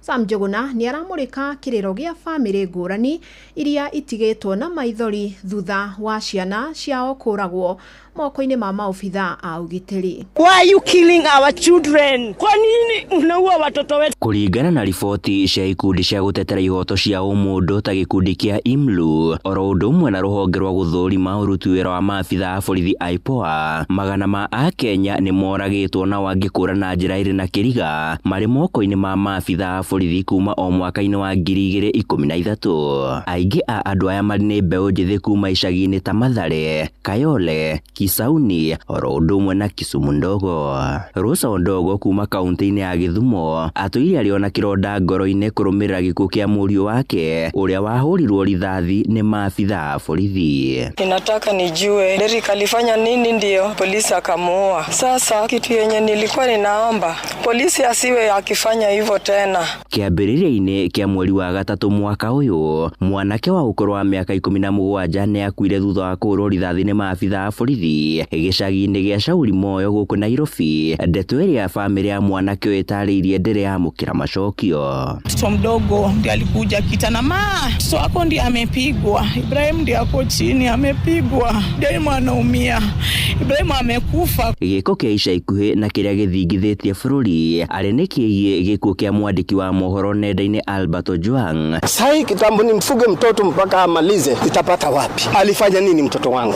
Sam Njuguna nĩ aramũrĩka kĩrĩro gĩa bamĩrĩ ngũrani iria itigĩtwo na maithori thutha wa ciana ciao kũragwo moko-inĩ ma maobitha a ũgitĩri. Why are you killing our children? Kwa nini mnaua watoto wetu? Kũringana na riboti cia ikundi cia gũtetera ihoto cia ũmũndũ ta gĩkundi kĩa IMLU oro ũndũ ũmwe na rũhonge rwa gũthũrima ũruti wĩra wa maabitha a borithi IPOA, magana ma akenya nĩ moragĩtwo na angĩ kũra na njĩra ĩrĩ na kĩriga marĩ moko-inĩ ma maabitha a borithi kuma o mwaka-inĩ wa 2013. Aingĩ a andũ aya marĩ nĩ mbeũ njĩthĩ kuma icagi-inĩ ta Mathare, Kayole, Kisauni oro ũndũ ũmwe na Kisumu ndogo. Rosa Ndogo kuma kaunti-inĩ ya Gĩthumo atũire arĩ ona kĩronda ngoro-inĩ kũrũmĩrĩra gĩkuũ kĩa mũriũ wake ũrĩa wahũrirwo rithathi nĩ maabitha a borithi. Ninataka nijue Derrick alifanya nini ndio polisi akamuua. Sasa kitu yenye nilikuwa ninaomba polisi asiwe akifanya hivyo tena. Kĩambĩrĩria-inĩ kĩa mweri wa 3 mwaka ũyũ, mwanake wa ũkũrũ wa mĩaka 17 nĩ akuire thutha wa kũhũrwo rithathi nĩ maabitha a borithi gĩcagi-inĩ gĩa Shauri Moyo gũkũ Nairobi. Ndeto ĩrĩa bamĩrĩ ya mwanake ũyũ ĩtarĩirie ndĩrĩ yamũkĩra macokio. Mtoto mdogo ndiye alikuja akitana, ma mtoto wako ndiye amepigwa, Ibrahim ndiye ako chini amepigwa, ndiye anaumia, Ibrahim amekufa. Gĩko kĩa ica ikuhĩ na kĩrĩa gĩthingithĩtie bũrũri arĩ nĩ kĩgiĩ gĩkuũ kĩa mwandĩki wa mohoro nenda-inĩ Albert Ojwang. Sai kitambo nimfuge mtoto mpaka amalize, nitapata wapi? Alifanya nini mtoto wangu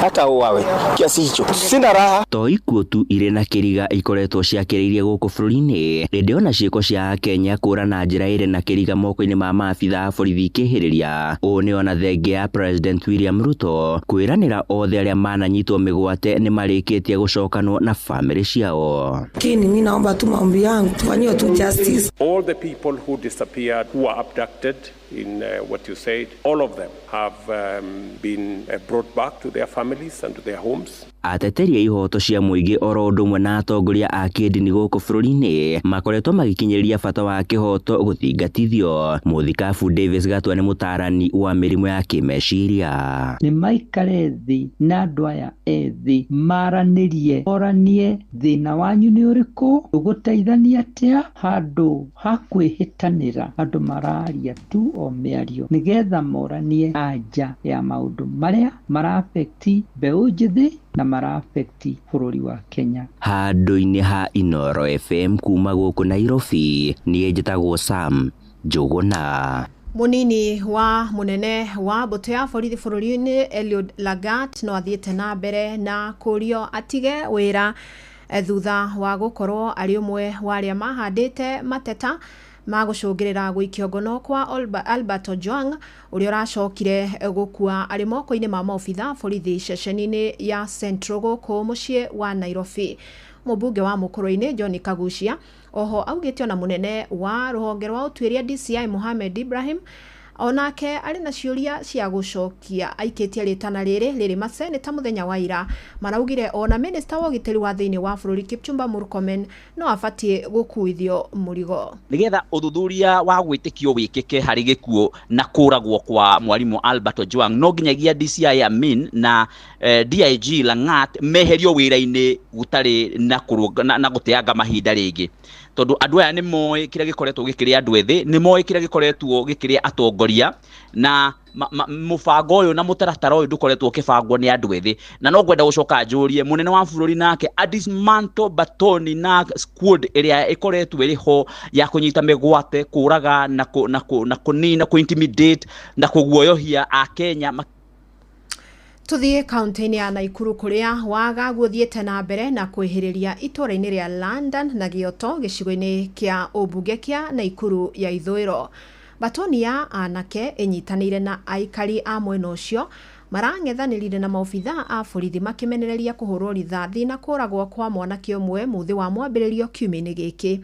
hata uawe kiasi hicho? Sina raha. To ikuũ tu irĩ na kĩriga ikoretwo ciakĩrĩirie gũkũ bũrũri-inĩ, ĩndĩ ona ciĩko cia Akenya kũra na njĩra ĩrĩ na kĩriga moko-inĩ ma maabitha a borithi ikĩhĩrĩria. Ũũ nĩ ona thengia ya President William Ruto kwĩranĩra othe arĩa mananyitwo mĩgwate nĩ marĩkĩtie gũcokanwo na bamĩrĩ ciao. Kini mimi naomba tu maombi yangu tufanyiwe tu justice. All the people who disappeared, who were abducted in what you said, all of them have been brought back to their families and to their homes. Ateteri a ihoto cia mũingĩ oro ũndũ ũmwe na atongoria a kĩndini gũkũ bũrũri-inĩ makoretwo magĩkinyĩria bata wa kĩhoto gũthingatithio. Mũthikabu Davis Gatua nĩ mũtaarani wa mĩrimũ ya kĩmeciria. Nĩ maikare thĩ na andũ aya ethĩ maranĩrie, oranie thĩna wanyu nĩ ũrĩkũ, ũgũteithania atĩa, handũ ha kwĩhĩtanĩra andũ mararia tu o mĩario nĩgetha moranie anja ya maũndũ marĩa maraafekti mbeũ njĩthĩ na maraafekti bũrũri wa Kenya. Handũ-inĩ ha Inooro FM kuma gũkũ Nairobi, niĩ njĩtagwo Sam Njuguna. Munini wa munene wa mbũtũ ya borithi bũrũri-inĩ Eliud Lagat no athiĩte na mbere na kũrio atige wĩra thutha wa gũkorwo arĩ ũmwe wa arĩa mahandĩte mateta ma gũcũngĩrĩra gũikio ngono kwa Albert Ojwang ũrĩa ũracokire gũkua arĩ moko-inĩ ma maobitha borithi ceceni-inĩ ya Central gũkũ mũciĩ wa Nairobi. Mũmbunge wa Mũkũrũ-inĩ John Kagucia oho augĩte ona mũnene wa rũhonge rwa ũtuĩria DCI Mohamed Ibrahim Onake arĩ na ciũria cia gũcokia. Aikĩtie rĩtana rĩrĩ rĩrĩ maseneta mũthenya wa ira maraugire ona minista wa ũgitĩri wa thĩinĩ wa bũrũri Kipchumba Murkomen no abatiĩ gũkuithio mũrigo. Nigetha ũthuthuria wa gwĩtĩkio wĩkĩke harĩ gĩkuũ na kũragwo kwa mwarimũ Albert Ojwang, no nginyagia DCI Amin na DIG Langat meherio wĩra-inĩ gũtarĩ na gũteanga mahinda rĩngĩ, tondũ andũ aya nĩ moĩ kĩrĩa gĩkoretwo gĩkĩrĩa andũ ethĩ, nĩ moĩ kĩrĩa gĩkoretwo gĩkĩrĩa atongoria, na mũbango ũyũ na mũtaratara ũyũ ndũkoretwo ũkĩbangwo nĩ andũ ethĩ. Na no ngwenda gũcoka njũrie mũnene wa bũrũri nake adismantle batoni na squad ĩrĩa ĩkoretwo ĩrĩ ho ya kũnyita mĩgwate, kũraga na kũnina, kũ-intimidate na kũguoyohia Akenya. Tuthiĩ kaunti-inĩ ya Naikuru kũrĩa wagagu ũthiĩte na mbere na kwĩhĩrĩria itũũra-inĩ rĩa London na Gĩoto gĩcigo-inĩ kĩa ũmbunge kĩa Naikuru ya ithũĩro. Batoni ya anake ĩnyitanĩire na aikari a mwena ũcio marang'ethanĩrire na maobithaa a borithi makĩmenereria kũhũrwo rithathi na kũragwo kwa mwanake ũmwe mũthĩ wa mwambĩrĩrio kiumia-inĩ gĩkĩ.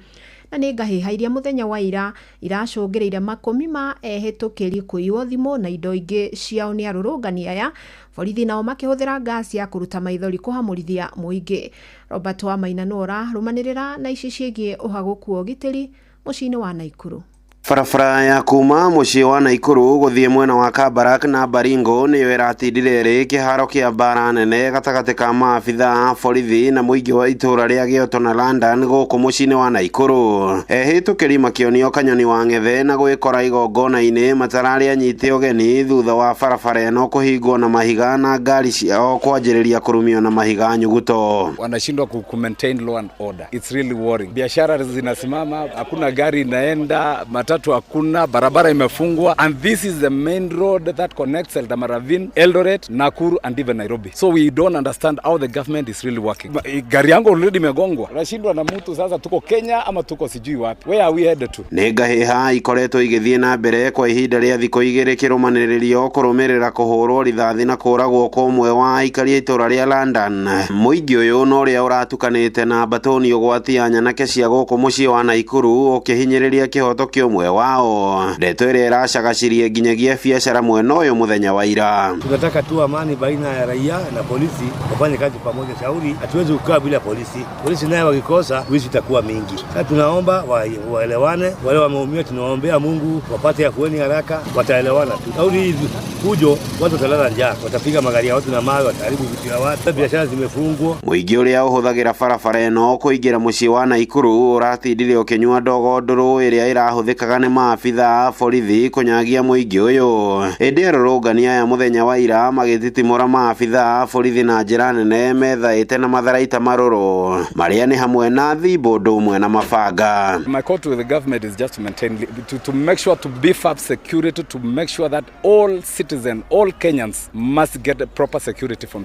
Na nĩ ngahĩha iria mũthenya wa ira iracũngĩrĩire makũmi ma ehĩtũkĩri kũiywo thimũ na indo ingĩ ciao nĩ arũrũngani aya. Borithi nao makĩhũthĩra ngasi ya kũruta maithori kũhamũrithia mũingĩ. Robert Wamaina nĩwe ũrarũmanĩrĩra na ici ciĩgiĩ ũhagũku wa ũgitĩri mũciĩ-inĩ wa Naikuru. Barabara ya kuma mũciĩ wa Naikuru gũthiĩ mwena wa Kabarak na Baringo nĩyo ĩratindire ĩrĩ kĩharo kĩa mbara nene gatagatĩ ka maabitha a borithi na mũingĩ wa itũũra rĩa Gĩoto na London gũkũ mũciĩ-inĩ wa Naikuru. Ehĩtũkĩri makĩonio kanyoni wa ng'ethe na gwĩkora igongona-inĩ matararĩ anyite ũgeni thutha wa barabara ĩno kũhingwo na mahiga na ngari ciao kwanjĩrĩria kũrumio na mahiga nyuguto. Wanashindwa ku maintain law and order. It's really worrying. Biashara zinasimama, hakuna gari inaenda, matatu hakuna, barabara imefungwa, and this is the main road that connects Eldama Ravine, Eldoret, Nakuru and even Nairobi. So we don't understand how the government is really working. Gari yangu already imegongwa. Nashindwa na mtu sasa, tuko Kenya ama tuko sijui wapi. Where are we headed to? Nĩ ngahĩha ikoretwo igĩthiĩ na mbere kwa ihinda rĩa thikũ igĩrĩ kĩrũmanĩrĩrio kũrũmĩrĩra kũhũrwo rithathi na kũragwo kwa ũmwe wa aikari a itũũra rĩa London. Mũingĩ ũyũ na ũrĩa ũratukanĩte na batoni ũgwati ya nyanake cia gũkũ mũciĩ wa Naikuru ũkĩhinyĩrĩria kĩhoto kĩa ũmwe wao. Ndeto ĩrĩa ĩracagacirie nginyagia biacara mwena ũyũ mũthenya wa ira. Tunataka tu amani baina ya raia na polisi, wafanye kazi pamoja. Shauri hatuwezi kukaa bila polisi. Polisi naye wakikosa wizi itakuwa mingi. Sasa tunaomba waelewane, wale wameumia tunawaombea Mungu wapate afueni haraka, wataelewana tu. Shauri fujo, watu watalala njaa, watapiga magari ya watu na mawe, wataharibu vitu vya watu, biashara zimefungwa. Mũingĩ ũrĩa ũhũthagĩra barabara ĩno kũingĩra mũciĩ wa Naikuru ũratindire ũkĩnyua ndogo ndũrũ ĩrĩa ĩrahũthĩkaga nĩ maabitha a borithi kũnyagia mũingĩ ũyũ. Ĩndĩ arũrũngani aya mũthenya wa ira magĩtitimũra maabitha a borithi na njĩra nene methaĩte na matharaita marũrũ marĩa nĩ hamwe na thimbo ũndũ ũmwe na mabanga. My call to the government is just to maintain, to make sure to beef up security, to make sure that all citizens, all Kenyans must get a proper security from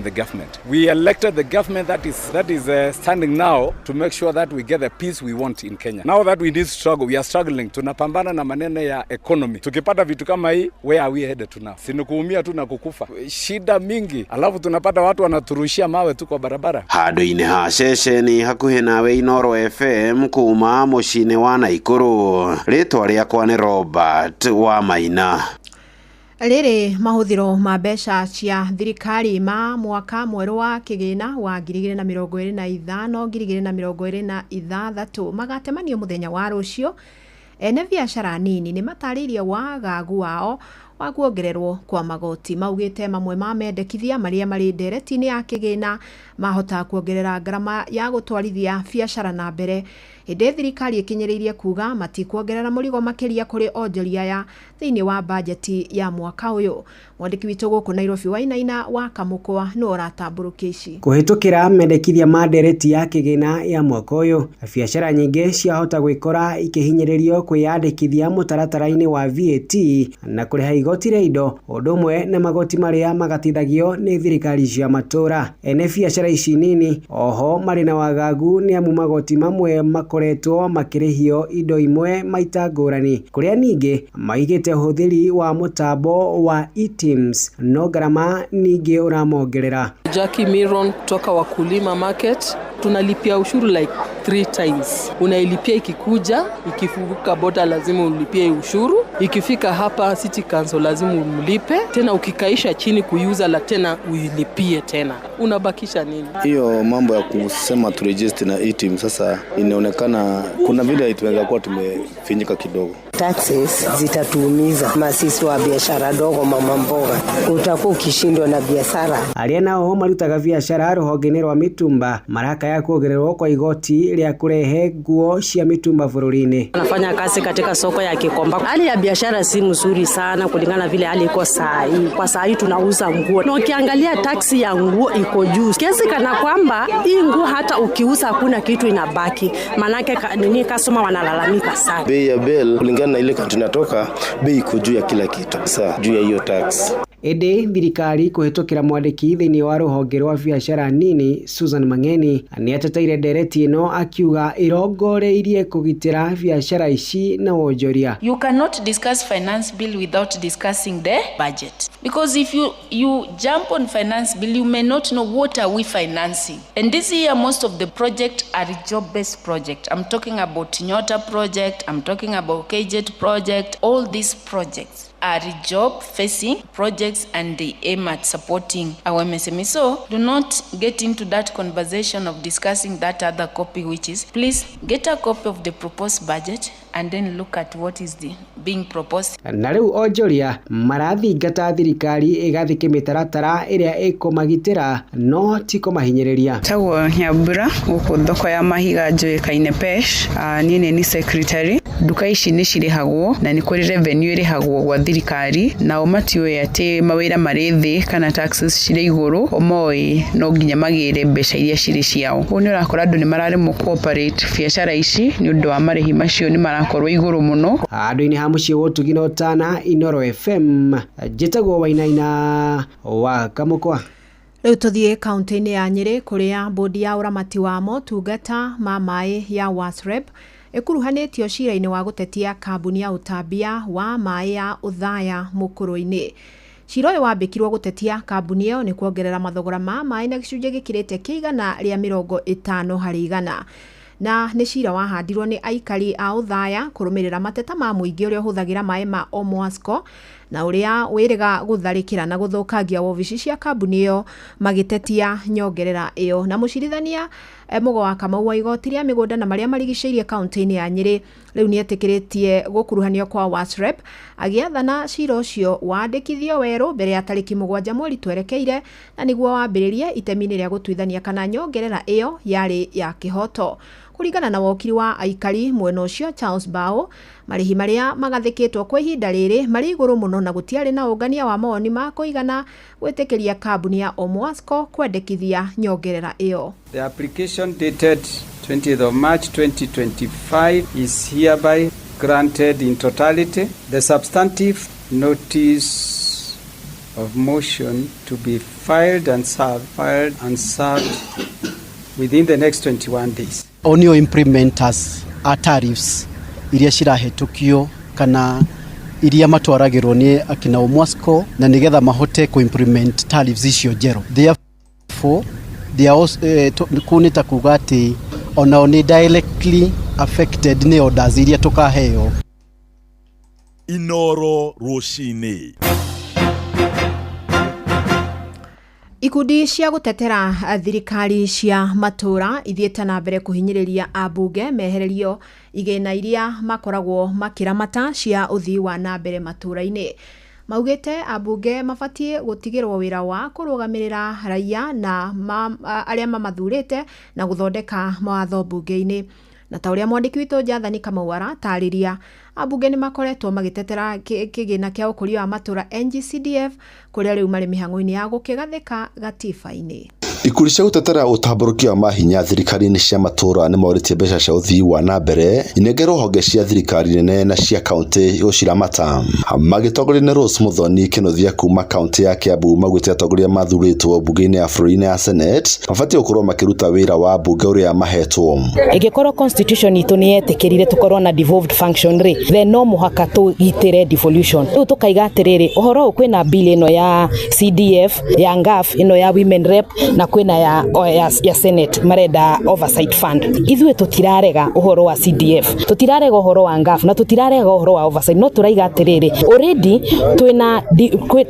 the government. We elected the government that is standing now to make sure that we get the peace we want in Kenya. Now that we need struggle, we are struggling. Tunapambana na maneno ya economy. Tukipata vitu kama hii, where are we headed to now? Si ni kuumia tu na kukufa. Shida mingi. Alafu tunapata watu wanaturushia mawe tu kwa barabara. Handũ-inĩ ha ceceni hakuhĩ nawe Inooro FM kuma mũciĩ-inĩ wa Naikuru. Rĩtwa rĩakwa nĩ Robert wa Maina. Rĩrĩ mahũthĩro ma mbeca cia thirikari ma mwaka mwerũ wa kĩgĩna wa 2025 2026 magatemanio mũthenya wa rũciũ. Ene biacara nini nĩ matarĩirie wagagu wao wa kuongererwo kwa magoti. Maugĩte mamwe ma mendekithia marĩa marĩ ndereti-inĩ ya kĩgĩna mahota kuongerera ngarama ya gũtwarithia biacara na mbere. Hĩndĩ thirikari ĩkinyĩrĩirie kuga matikuongerera mũrigo makĩria kũrĩ onjoria aya thĩinĩ wa bajeti ya mwaka ũyũ. Mwandĩki witũ gũkũ Nairobi Wainaina wa Kamũkwa nĩwe ũratambũrũkia ici. Kũhĩtũkĩra mendekithia ma ndereti ya kĩgĩna ya mwaka ũyũ, biacara nyingĩ ciahota gwĩkora ikĩhinyĩrĩrio kwĩyandĩkithia mũtaratara-inĩ wa VAT na kũrĩha igoti rĩa indo ũndũ ũmwe na magoti marĩa magatithagio nĩ thirikari cia matũũra. Ene biacara ici nini oho marĩ na wagagu nĩ amu magoti mamwe makoretwo makĩrĩhio indo imwe maita ngũrani, kũrĩa ningĩ maigĩte ũhũthĩri wa mũtambo wa eTIMS no ngarama ningĩ ũramongerera. Jackie Miron kutoka Wakulima Market. Tunalipia ushuru like three times. Unailipia ikikuja, ikivuka boda lazima ulipie ushuru, ikifika hapa City Council lazima umlipe tena, ukikaisha chini kuiuza la tena uilipie tena, unabakisha nini? Hiyo mambo ya kusema turegister na e-team sasa inaonekana kuna vile tunaweza kuwa tumefinyika kidogo. Taxes zitatuumiza masisi wa biashara dogo, mama mboga, utakuwa ukishindwa na biashara. Arĩa nao marutaga biacara rũhonge-inĩ rwa mitumba marakaya kuongererwo kwa igoti rĩa kũrehe nguo cia mitumba bũrũri-inĩ. Nafanya kazi katika soko ya Kikomba. Hali ya biashara si mzuri sana kulingana vile hali iko saa hii. Kwa saa hii tunauza nguo, na ukiangalia taksi ya nguo iko juu kiasi kana kwamba hii nguo hata ukiuza hakuna kitu inabaki, manake nini, customer wanalalamika sana. Bei ya bel kulingana na ile country inatoka, bei iko juu ya kila kitu. Sasa juu ya hiyo tax. Ĩndĩ thirikari kũhĩtũkĩra mwandĩki thĩinĩ wa rũhonge rwa biacara nini Susan Mang'eni nĩateteire ndereti ĩno akiuga ĩrongoreirie kũgitĩra biacara ici na wonjoria. You cannot discuss finance bill without discussing the budget. Because if you jump on finance bill, you may not know what are we financing. And this year, most of the projects are job-based projects. I'm talking about Nyota project, I'm talking about KJET project, all these projects are job-facing projects and they aim at supporting our MSME. So do not get into that conversation of discussing that other copy, which is, please get a copy of the proposed budget and then look at what is the being proposed. Na rĩu onjoria marathingata thirikari ĩgathĩke mĩtaratara ĩrĩa ĩkũmagitĩra no ti kũmahinyĩrĩria. Tagwo Nyambura gũkũ thoko ya Mahiga njũĩkaine Pesh. Niĩ nĩ ni secretary. Nduka ici nĩ cirĩhagwo na nĩ kũrĩ revenue ĩrĩhagwo gwa thirikari, nao matiũĩ atĩ mawĩra marĩ thĩ kana taxes cirĩ igũrũ, o moĩ no nginya magĩre mbeca iria cirĩ ciao. Ũguo nĩ ũrakora andũ nĩ mararemwo cooperate biacara ici nĩ ũndũ wa marĩhi macio nĩ marakorwo igũrũ mũno. Handũ-inĩ ha mũciĩ wa ũtugi na ũtana, Inoro FM, njĩtagwo Wainaina wa Kamũkwa. Rĩu tũthiĩ kaunti-inĩ ya Nyĩrĩ kũrĩa bodi ya ũramati wa motungata ma maĩ ya WASREB ĩkuruhanĩtio cira-inĩ wa gũtetia kambuni ya ũtambia wa maĩ ya Othaya Mũkũrũ-inĩ. Cira ũyũ wambĩkirwo gũtetia kambuni ĩyo nĩ kuongerera mathogora ma maĩ na gĩcunjĩ gĩkĩrĩte kĩa 150 harĩ igana. Na nĩ cira wahandirwo nĩ aikari a Othaya kũrũmĩrĩra mateta ma mũingĩ ũrĩa ũhũthagĩra maĩ ma Omwasco na ũrĩa wĩrĩga gũtharĩkĩra na gũthũkangia wobici cia kambuni ĩyo magĩtetia nyongerera ĩyo. Na mũcirithania Mũgo wa Kamau wa igoti rĩa mĩgũnda na marĩa marigicĩirie kaunti-inĩ ya Nyĩrĩ rĩu nĩetĩkĩrĩtie gũkuruhanio kwa WASREB agĩathana cira ũcio wandĩkithio werũ mbere ya tarĩki 7 mweri twerekeire na nĩguo wambĩrĩrie itemi-inĩ rĩa gũtuithania kana nyongerera ĩyo yarĩ ya kĩhoto. Kũringana na wokiri wa aikari mwena ũcio Charles Bao, marĩhi marĩa magathĩkĩtwo kwa ihinda rĩrĩ marĩ igũrũ mũno na gũtiarĩ na ũngania wa mawoni ma kũigana gwĩtĩkĩria kambuni ya Omwasco kwendekithia nyongerera ĩyo. The application dated 20th of March 2025 is hereby granted in totality. The substantive notice of motion to be filed and served within the next 21 days. O nĩo implementers a tariffs iria cirahĩtũkio kana iria matwaragĩrwo nĩ akina Omwasco na nĩgetha mahote kũ-implement tariffs icio njerũ. Therefore, they are also, kũu nĩ ta kuga atĩ onao nĩ directly affected nĩ orders iria tũkaheo. Inoro rũcinĩ. Ikundi cia gũtetera thirikari cia matũra ithiĩte na mbere kũhinyĩrĩria ambunge mehererio igĩna iria makoragwo makĩramata cia ũthii wa na mbere matũra-inĩ. Maugĩte ambunge mabatiĩ gũtigĩrwo wĩra wa kũrũgamĩrĩra raia na arĩa mamathurĩte na gũthondeka mawatho mbunge-inĩ. Na ta ũrĩa mwandĩki witũ Jathani Kamau aratarĩria, ambunge nĩ makoretwo magĩtetera kĩgĩna kĩa ũkũria wa matũra NGCDF kũrĩa rĩu marĩ mĩhang'o-inĩ ya gũkĩgathĩka gatiba-inĩ. Ikundi cia gũtetera ũtambũrũkia wa mahinya thirikari-inĩ cia matũra nĩmorĩtie mbeca cia ũthii wa na mbere inengerwo honge cia thirikari nene na cia kaunti gũciramata. Magĩtongorio nĩ Rose Muthoni Kĩnuthia kuma kaunti ya Kiambu maugĩte atongoria mathurĩtwo mbunge-inĩ ya bũrũri-inĩ ya Senate mabatiĩ gũkorwo makĩruta wĩra wa mbunge ũrĩa mahetwo. Ĩngĩkorwo constitution itũ nĩ yetĩkĩrire tũkorwo na devolved function rĩ, then no mũhaka tũgitĩre devolution. Rĩu tũkaiga atĩrĩrĩ, ũhoro ũyũ kwĩna bill ĩno ya CDF ya NGAF ĩno ya women rep na kwina ya Senate marenda oversight fund. Ithuĩ tũtirarega ũhoro wa CDF, tũtirarega ũhoro wa NGAAF na tũtirarega ũhoro wa oversight, no tũraiga atĩrĩrĩ, already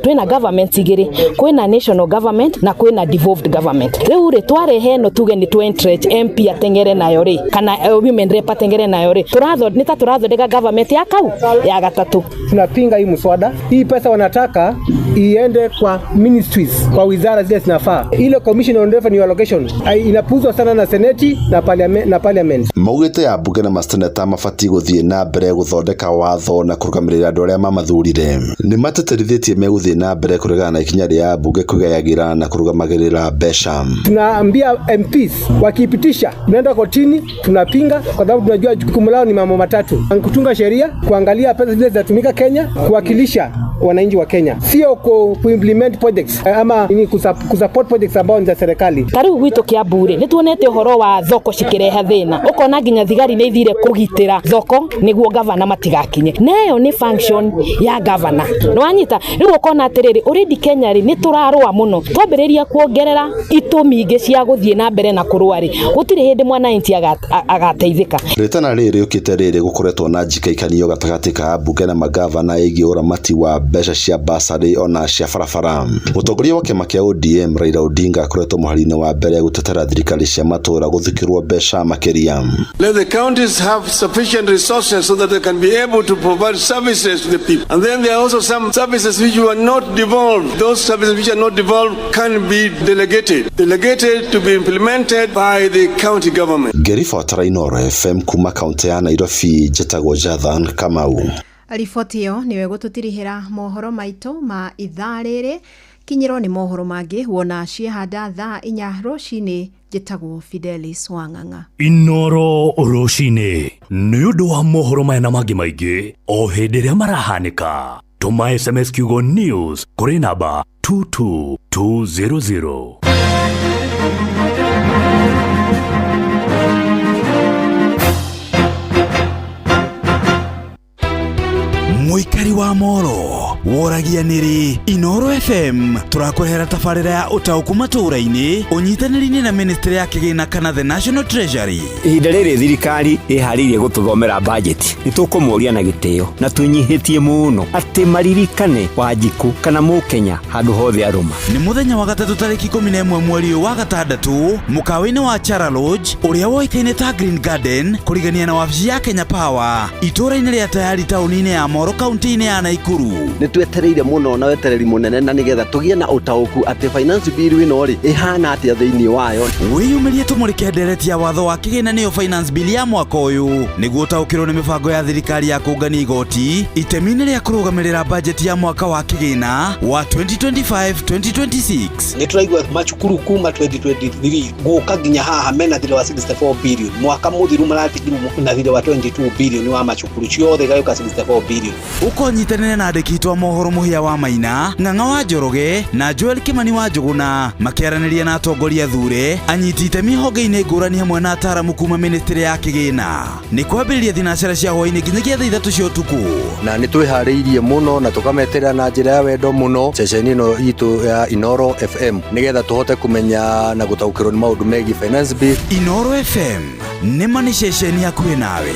twĩna government igĩrĩ, kwĩna national government na kwĩna devolved government. Rĩu rĩ twarehe ĩno tuge nĩ tũ entrench MP ateng'ere nayo rĩ, kana women rep ateng'ere nayo rĩ, nĩ ta tũrathondeka government ya kau ya gatatũ. Tunapinga hii mswada. Hii pesa wanataka iende kwa ministries, kwa wizara zile zinafaa. Ile commission on revenue allocation inapuzwa sana na seneti na parliament. Maugĩte ya mbunge na maseneta mabatiĩ gũthiĩ na mbere gũthondeka watho na kũrũgamĩrĩra andũ arĩa mamathurire. Nĩ matĩtĩrithĩtie megũthiĩ na mbere kũregana na ikinya rĩa mbunge kwĩgayagĩra na kũrũgamagĩrĩra mbeca. Tunaambia MPs wakipitisha tunaenda kotini, tunapinga kwa sababu tunajua jukumu lao ni mambo matatu: kutunga sheria, kuangalia pesa zile zinatumika Kenya, kuwakilisha wananchi wa Kenya, sio ku implement projects ama ni kusupport projects ambao ni za serikali. Ta rĩu gwitũ Kiambu rĩ, nĩ tuonete ũhoro wa thoko cikĩrehe thĩna, ũkona nginya thigari nĩ ithire kũgitĩra thoko nĩguo gavana matigakinye, na ĩyo nĩ function ya gavana. Nĩwanyita? Rĩu ũkona atĩrĩrĩ, already Kenya rĩ nĩ tũrarũa mũno, twambĩrĩria kuongerera itũmi ingĩ cia gũthiĩ na mbere na kũrũa rĩ, gũtirĩ hĩndĩ mwananchi agateithĩka. Rĩtana rĩrĩ rĩũkĩte rĩrĩ gũkoretwo na njikaikanio gatagatĩ ka mbunge na magavana ĩgiĩ ũramati wa mbeca cia basarĩ ona cia barabara. Mũtongoria wa kĩama kĩa ODM Raila Odinga akoretwo mũhari-inĩ wa mbere gũtetera thirikari cia matũũra gũthukĩrwo mbeca makĩria. Let the counties have sufficient resources so that they can be able to provide services to the people. And then there are also some services which were not devolved. Those services which are not devolved can be delegated to be implemented by the county government. Ngĩribotera Inooro FM kuma kaunti ya Nairobi, njĩtagwo Jathan Kamau. Riboti ĩyo nĩyo ĩgũtũtirihĩra mohoro maitũ ma ithaa rĩrĩ. Kinyĩrwo nĩ mohoro mangĩ wona ciehanda thaa 4 rũcinĩ. Njĩtagwo Fidelis Wang'ang'a. Inooro rũcinĩ nĩ ũndũ wa mohoro maya na mangĩ maingĩ o hĩndĩ ĩrĩa marahanĩka. Tũma SMS kiugo news kũrĩ namba 22200. Mũikari wa Moro woragia nĩrĩ Inooro FM tũrakũrehera tabarĩra ya ũtaũku matũũra-inĩ ũnyitanĩri-inĩ na ministry ya kĩgĩna kana the National Treasury. Ihinda rĩrĩ thirikari ĩharĩirie gũtũthomera budget, nĩ tũkũmũria na gĩtĩo na twĩnyihĩtie mũno atĩ maririkane Wanjikũ kana Mũkenya handũ hothe arũma. Nĩ mũthenya wa gatatũ tarĩki 11 mweri wa gatandatũ mũkawa-inĩ wa Chara Lodge ũrĩa woĩkaine ta Green Garden kũrigania na wabici ya Kenya Power itũũra-inĩ rĩa Tayari taũni-inĩ ya Moro kaunti-inĩ ya Naikuru. Nĩ twetereire mũno na wetereri mũnene na nĩgetha tũgĩe na ũtaũku atĩ finance bill ĩno rĩ ĩhana atĩa thĩinĩ wayo. Wĩyumĩrie tũmũrĩke ndereti ya watho wa kĩgĩna nĩyo finance bill ya mwaka ũyũ nĩguo ũtaũkĩrwo nĩ mĩbango ya thirikari ya kũngania igoti itemi-inĩ rĩa kũrũgamĩrĩra bajeti ya mwaka wa kĩgĩna wa 2025-2026. Nĩ tũraigua macukuru kuma 2023 gũka nginya haha mena thirĩ wa 64 billion, mwaka mũthiru maratigirwo na thirĩ wa 22 billion wa macukuru ciothe igagĩũka 64 billion. Ũkonyitanĩra na andĩki itũ a mohoro Mũhĩa wa Maina, Ng'ang'a wa Njoroge na Joel Kimani wa Njũgũna makĩaranĩria na atongoria thure anyiti itemi honge-inĩ ngũrani hamwe na ataaramu kuma ministry ya kĩgĩna. Nĩ kwambĩrĩria thinacara cia hwaĩ-inĩ nginyagia thaa 3 cia ũtukũ. Na nĩ twĩharĩirie mũno na tũkameterera na njĩra ya wendo mũno ceceni ĩno itũ ya Inooro FM nĩgetha tũhote kũmenya na gũtaũkĩrwo nĩ maũndũ megiĩ finance bill. Inooro FM nĩ ma nĩ ceceni hakuhĩ nawe.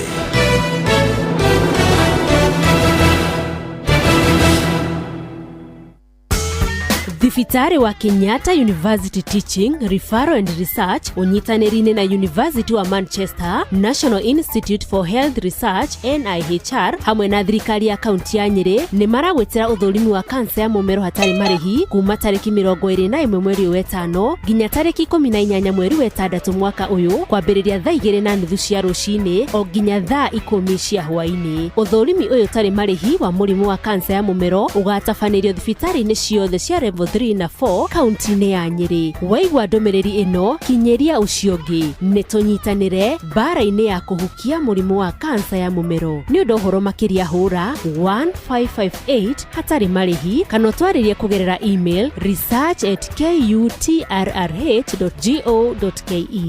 Thibitarĩ wa Kenyatta University Teaching, Referral and Research ũnyitanĩri-inĩ na University wa Manchester, National Institute for Health Research NIHR hamwe na thirikari ya kaunti ya Nyĩrĩ nĩ maragwĩtĩra ũthũrimi wa kansa ya mũmero hatarĩ marĩhi kuma tarĩki 21 mweri wa 5 nginya tarĩki 18 mweri wa 6 mwaka ũyũ kwambĩrĩria thaa 2:30 cia rũcinĩ o nginya thaa 10 cia hwaĩ-inĩ. Ũthũrimi ũyũ ũtarĩ marĩhi wa mũrimũ wa kansa ya mũmero ũgatabanĩrio thibitarĩ-inĩ ciothe cia level 3 na 4 kaunti-inĩ ya Nyĩrĩ. Waigua ndũmĩrĩri ĩno kinyĩria ũcio ũngĩ. Nĩ tũnyitanĩre mbara-inĩ ya kũhukia mũrimũ wa kansa ya mũmero. Nĩ ũndũ ũhoro makĩria hũra 1558 hatarĩ marĩhi kana ũtwarĩrie kũgerera email research@kutrrh.go.ke.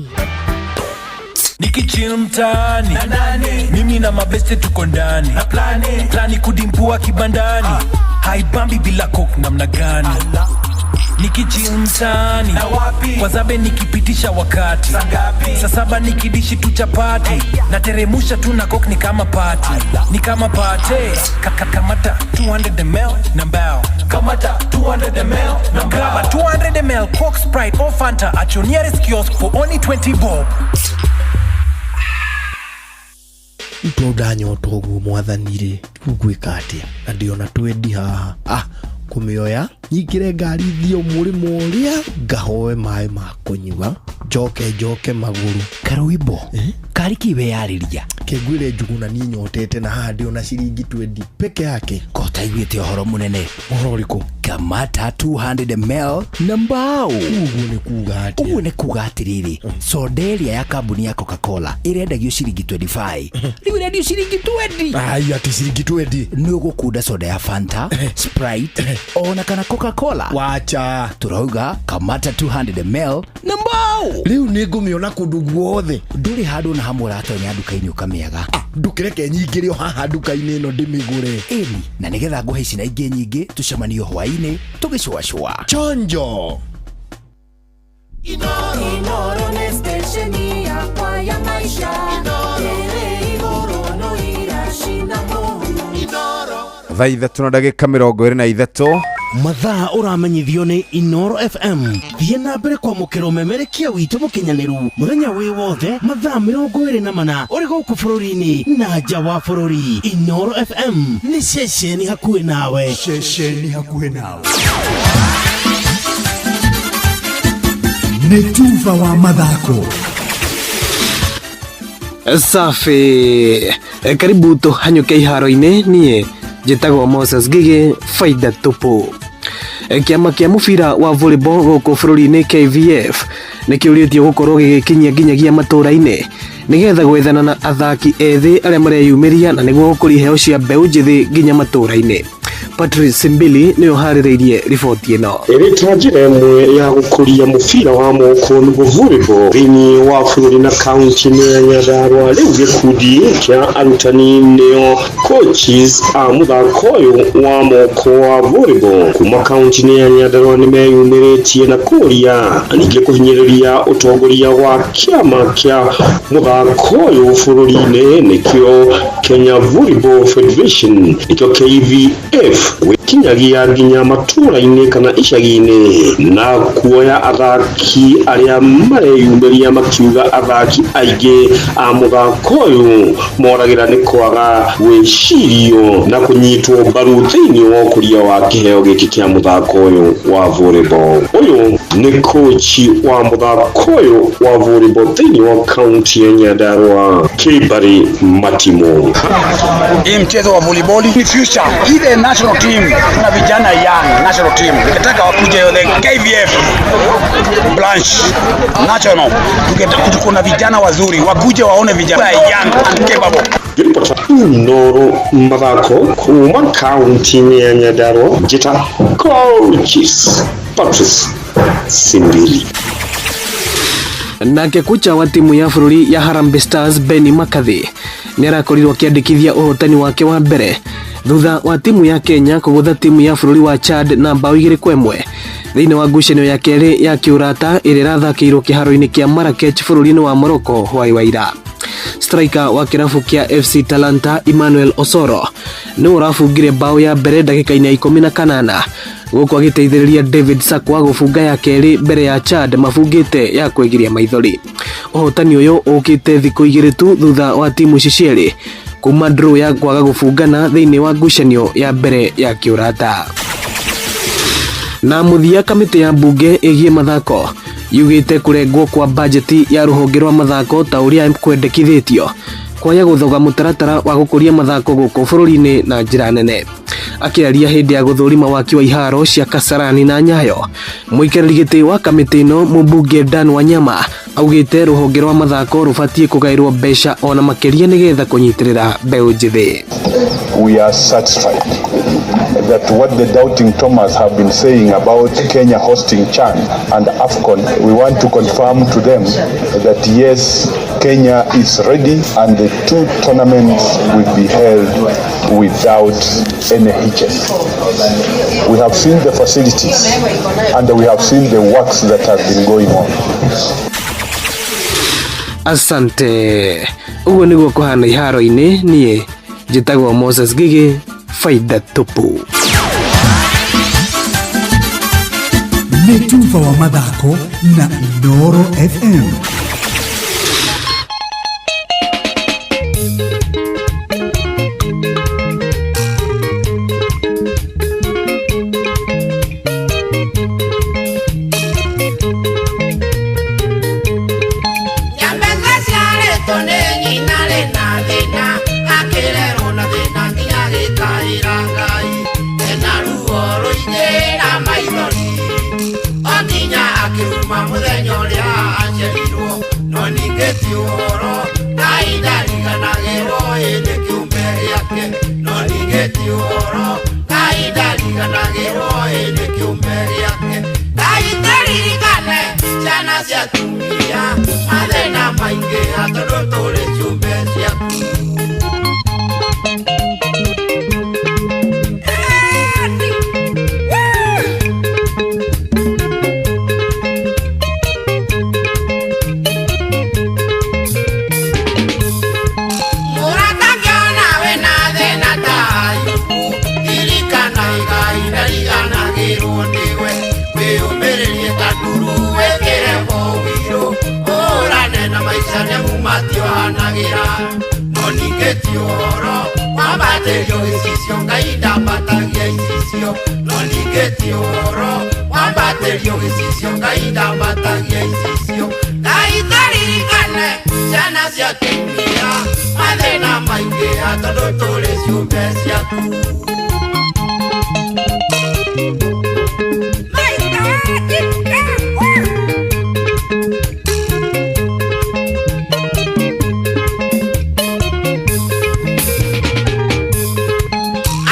Nikichill mtaani mimi na mabeste tuko ndani na plani kudimpua kibandani haibambi bila coke namna gani. Nikichill mtaani na wapi Kwa zabe nikipitisha wakati saa saba nikidishi tu chapati nateremusha tu na coke ni kama party ni kama party. Kamata 200 ml na mbao, kamata 200 ml na mbao. Grab a 200 ml Coke, Sprite or Fanta at your nearest kiosk for only 20 bob. To ndanyota ũguo mwathani rĩ, rĩu ngwĩka atĩa na ndĩona twendi haha, ah kũmĩoya nyingĩre ngari thiĩ mũrĩmo ũrĩa ngahoe maĩ ma kũnyua njoke njoke magũrũ. Karwimbo kari kĩ weyarĩria? Kĩngwĩre Njuguna niĩ nyotete na haha ndĩona ciringi twendi peke yake. Ko taiguĩte ũhoro mũnene? Ũhoro ũrĩkũ? Kamata 200 ml na mbao. Ũguo nĩ kuga atĩa? Ũguo nĩ kuga atĩrĩrĩ, soda ĩrĩa ya kambuni ya Coca-Cola ĩrendagio ciringi 25, rĩu ĩrendio ciringi 20. Ai, atĩ ciringi 20? Nĩ ũgũkunda soda ya Fanta, Sprite ona kana Coca-Cola. Wacha. Turauga kamata 200 ml na mbao. Rĩu nĩ ngũmĩona kũndũ guothe. Ndũrĩ handũ na hamwe ũratonya nduka-inĩ ũkamĩaga. Ndũkĩreke nyingĩre o haha nduka-inĩ ĩno ndĩmĩgũre. Ĩni, na nĩgetha ngũhe ici na ingĩ nyingĩ tũcemanio hwaĩ-inĩ tũgĩcũacũa. Chonjo. Inoro nĩ stesheni yakwa ya maisha ĩrĩ igũrũ no iracina mũhu. Thaa 3:23. Mathaa ũramenyithio nĩ Inoro FM. Thiĩ na mbere kwamũkĩra ũmemerekia witũ mũkinyanĩru mũthenya wĩ wothe mathaa 24 ũrĩ gũkũ bũrũri-inĩ na nja wa bũrũri. Inoro FM nĩ ceceni hakuhĩ nawe. Ceceni hakuhĩ nawe. Nĩ tuba wa mathako. Safi. Karibu tũhanyũke iharo-inĩ. Niĩ njĩtagwo Moses Ngigĩ, faida tupu. Kĩama kĩa mũbira wa volleyball gũkũ bũrũri-inĩ KVF nĩkĩũrĩtio gũkorwo gĩgĩkinyia nginyagia matũra-inĩ nĩgetha gwethana na athaki ethĩ arĩa mareyumĩria na nĩguo gũkũria iheo cia mbeũ njĩthĩ nginya matũra-inĩ. Patrice Simbili nĩwe ũharĩrĩirie riboti ĩno. Ĩrĩ ta njĩra ĩmwe ya gũkũria mũbira wa moko nĩguo volleyball thĩinĩ wa bũrũri na kaunti-inĩ ya Nyandarua, rĩu gĩkundi kĩa arutani nĩo coaches a mũthako ũyũ wa moko wa volleyball kuma kaunti-inĩ ya Nyandarua nĩmeyumĩrĩtie na kũria ningĩ kũhinyĩrĩria ũtongoria wa kĩama kĩa mũthako ũyũ bũrũri-inĩ nĩkĩo Kenya Volleyball Federation nĩkĩo KVF gũkinyagia nginya matũra-inĩ kana icagi-inĩ na kuoya athaki arĩa mareyumĩria makiuga athaki aingĩ a mũthako ũyũ moragĩra nĩ kwaga gwĩcirio na kũnyitwo mbaru thĩinĩ wa ũkũria wa kĩheo gĩkĩ kĩa mũthako ũyũ wa volleyball. Ũyũ nĩ kochi wa mũthako ũyũ wa volleyball thĩinĩ wa kaunti ya Nyandarua, Kibari Matimo. Hii mchezo wa volleyball ni future. Ile national team na vijana young national team nikitaka wakuje the KVF branch national, tuko na vijana wazuri wakuje waone vijana young and capable. Ripota Inooro mathako kuma kaunti ya Nyandarua, njĩta coaches Patrice Simbili. Nake kocha wa timu ya bũrũri ya Harambee Stars Benny McCarthy nĩarakorirwo akĩandĩkithia ũhotani wake wa mbere thutha wa timu ya Kenya kũgũtha timu ya bũrũri wa Chad na bao 2-1 thĩinĩ wa ngucanio ya kerĩ ya kĩũrata ĩrĩa ĩrathakĩirwo kĩharo-inĩ kĩa Marrakech bũrũri-inĩ wa Morocco hwaĩ wa ira. Striker wa kĩrabu kĩa FC Talanta Emmanuel Osoro nĩwe ũrabungire bao ya mbere ndagĩka-inĩ ya 18 gũkũ agĩteithĩrĩria David Sakwa gũbunga ya kerĩ mbere ya Chad mabungĩte ya kwĩgiria maithori. Ũhotani ũyũ ũkĩte thikũ 2 tu thutha wa timu ici cierĩ kuma draw ya kwaga gũbungana thĩinĩ wa ngucanio ya mbere ya kĩũrata. Na mũthia, kamĩtĩ ya mbunge ĩgiĩ mathako yugĩte kũrengwo kwa bajeti ya rũhonge rwa mathako ta ũrĩa kwendekithĩtio kwaya gũthoga mũtaratara wa gũkũria mathako gũkũ bũrũri-inĩ na njĩra nene. Akĩaria hĩndĩ ya gũthũrima waki wa iharo cia Kasarani na Nyayo, mũikarĩri gĩtĩ wa kamĩtĩ ĩno mũmbunge Dan Wanyama augĩte rũhonge rwa mathako rũbatiĩ kũgaĩrwo mbeca ona makĩria nĩgetha kũnyitĩrĩra mbeũ njĩthĩ. We are satisfied that what the doubting Thomas have been saying about Kenya hosting CHAN and AFCON, we want to confirm to them that yes, Kenya is ready and the two tournaments will be held without any hitches. We have seen the facilities and we have seen the works that have been going on. Asante. Ũguo nĩguo kũhana iharo-inĩ. Niĩ njĩtagwo Moses Gigi, faida tupu. Nĩ tuba wa mathako na Inooro FM. Nyambeka ciarĩtwo nĩ nyina rĩ na thĩna, akĩrerwo na thĩna nginya agĩkaĩra Ngai. Ena ruo rũingĩ na maithori, o nginya akĩruma mũthenya ũrĩa aciarirwo. No ningĩ ti ũhoro, Ngai ndariganagĩrwo ĩndĩ kĩũmbe gĩake. No ningĩ ti ũhoro, Ngai ndariganagĩrwo ĩndĩ kĩũmbe gĩake. Ngai taririkane ciana cia atumia, mathĩna maingĩ tondũ tũrĩ ciũmbe ciaku. Mũrata ngĩona wĩna thĩna ta Ayubu, ririkana Ngai ndariganagĩrwo nĩwe. Wĩyũmĩrĩrie ta nduru wĩkĩre ũirũ, ũrane na maica nĩamu matiohanagĩra. No ningĩ ti ũhoro wambatĩrio gĩcicio, Ngai ndambatagia icicio. No ningĩ ti ũhoro wambatĩrio gĩcicio, Ngai ndambatagia icicio. Ngai taririkane ciana cia atumia, mathĩna maingĩ tondũ tũrĩ ciũmbe ciaku.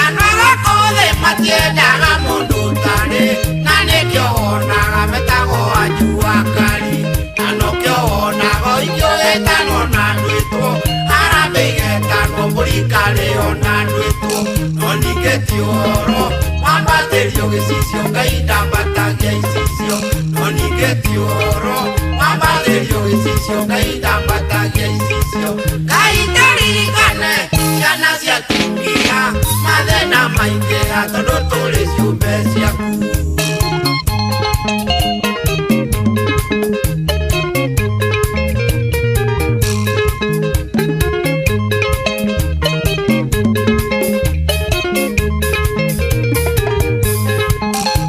Andũ a gũkũ thĩ matiendaga mũndũ ũtarĩ, na nĩkĩo wonaga metagwo anjua kari. Na nokĩo wonaga ũingĩ ũgĩtanwo na ndwĩtwo, harambee igetanwo, mbũri ikarĩo na ndwĩtwo. No ningĩ ti ũhoro wambatĩrio gĩcicio, Ngai ndambatagia icicio. No ningĩ ti ũhoro wambatĩrio gĩcicio, Ngai ndambatagia icicio. Ngai taririkane ciana cia atumia, mathĩna maingĩ tondũ tũrĩ ciũmbe ciaku.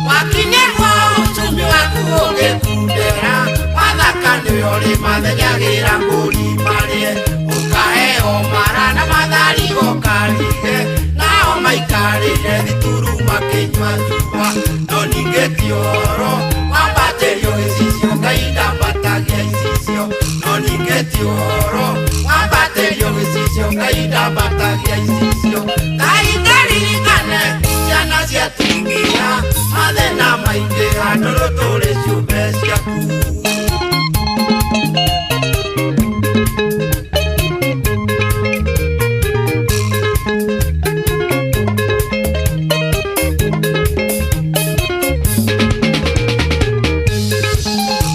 Wakinyĩrwo uchumi waku ũgĩkundera, wathaka nĩwe ũrĩmathengagĩra mbũri marĩe. Ũkaheo mara na matharigo karige, nao maikarĩre thituru makĩnyua cuba. No ningĩ ti ũhoro wambatĩrio gĩcicio, Ngai ndambatagia icicio. No ningĩ ti ũhoro wambatĩrio gĩcicio, Ngai ndambatagia icicio. Ngai taririkane ciana cia atumia, mathĩna maingĩ tondũ tũrĩ ciũmbe ciaku.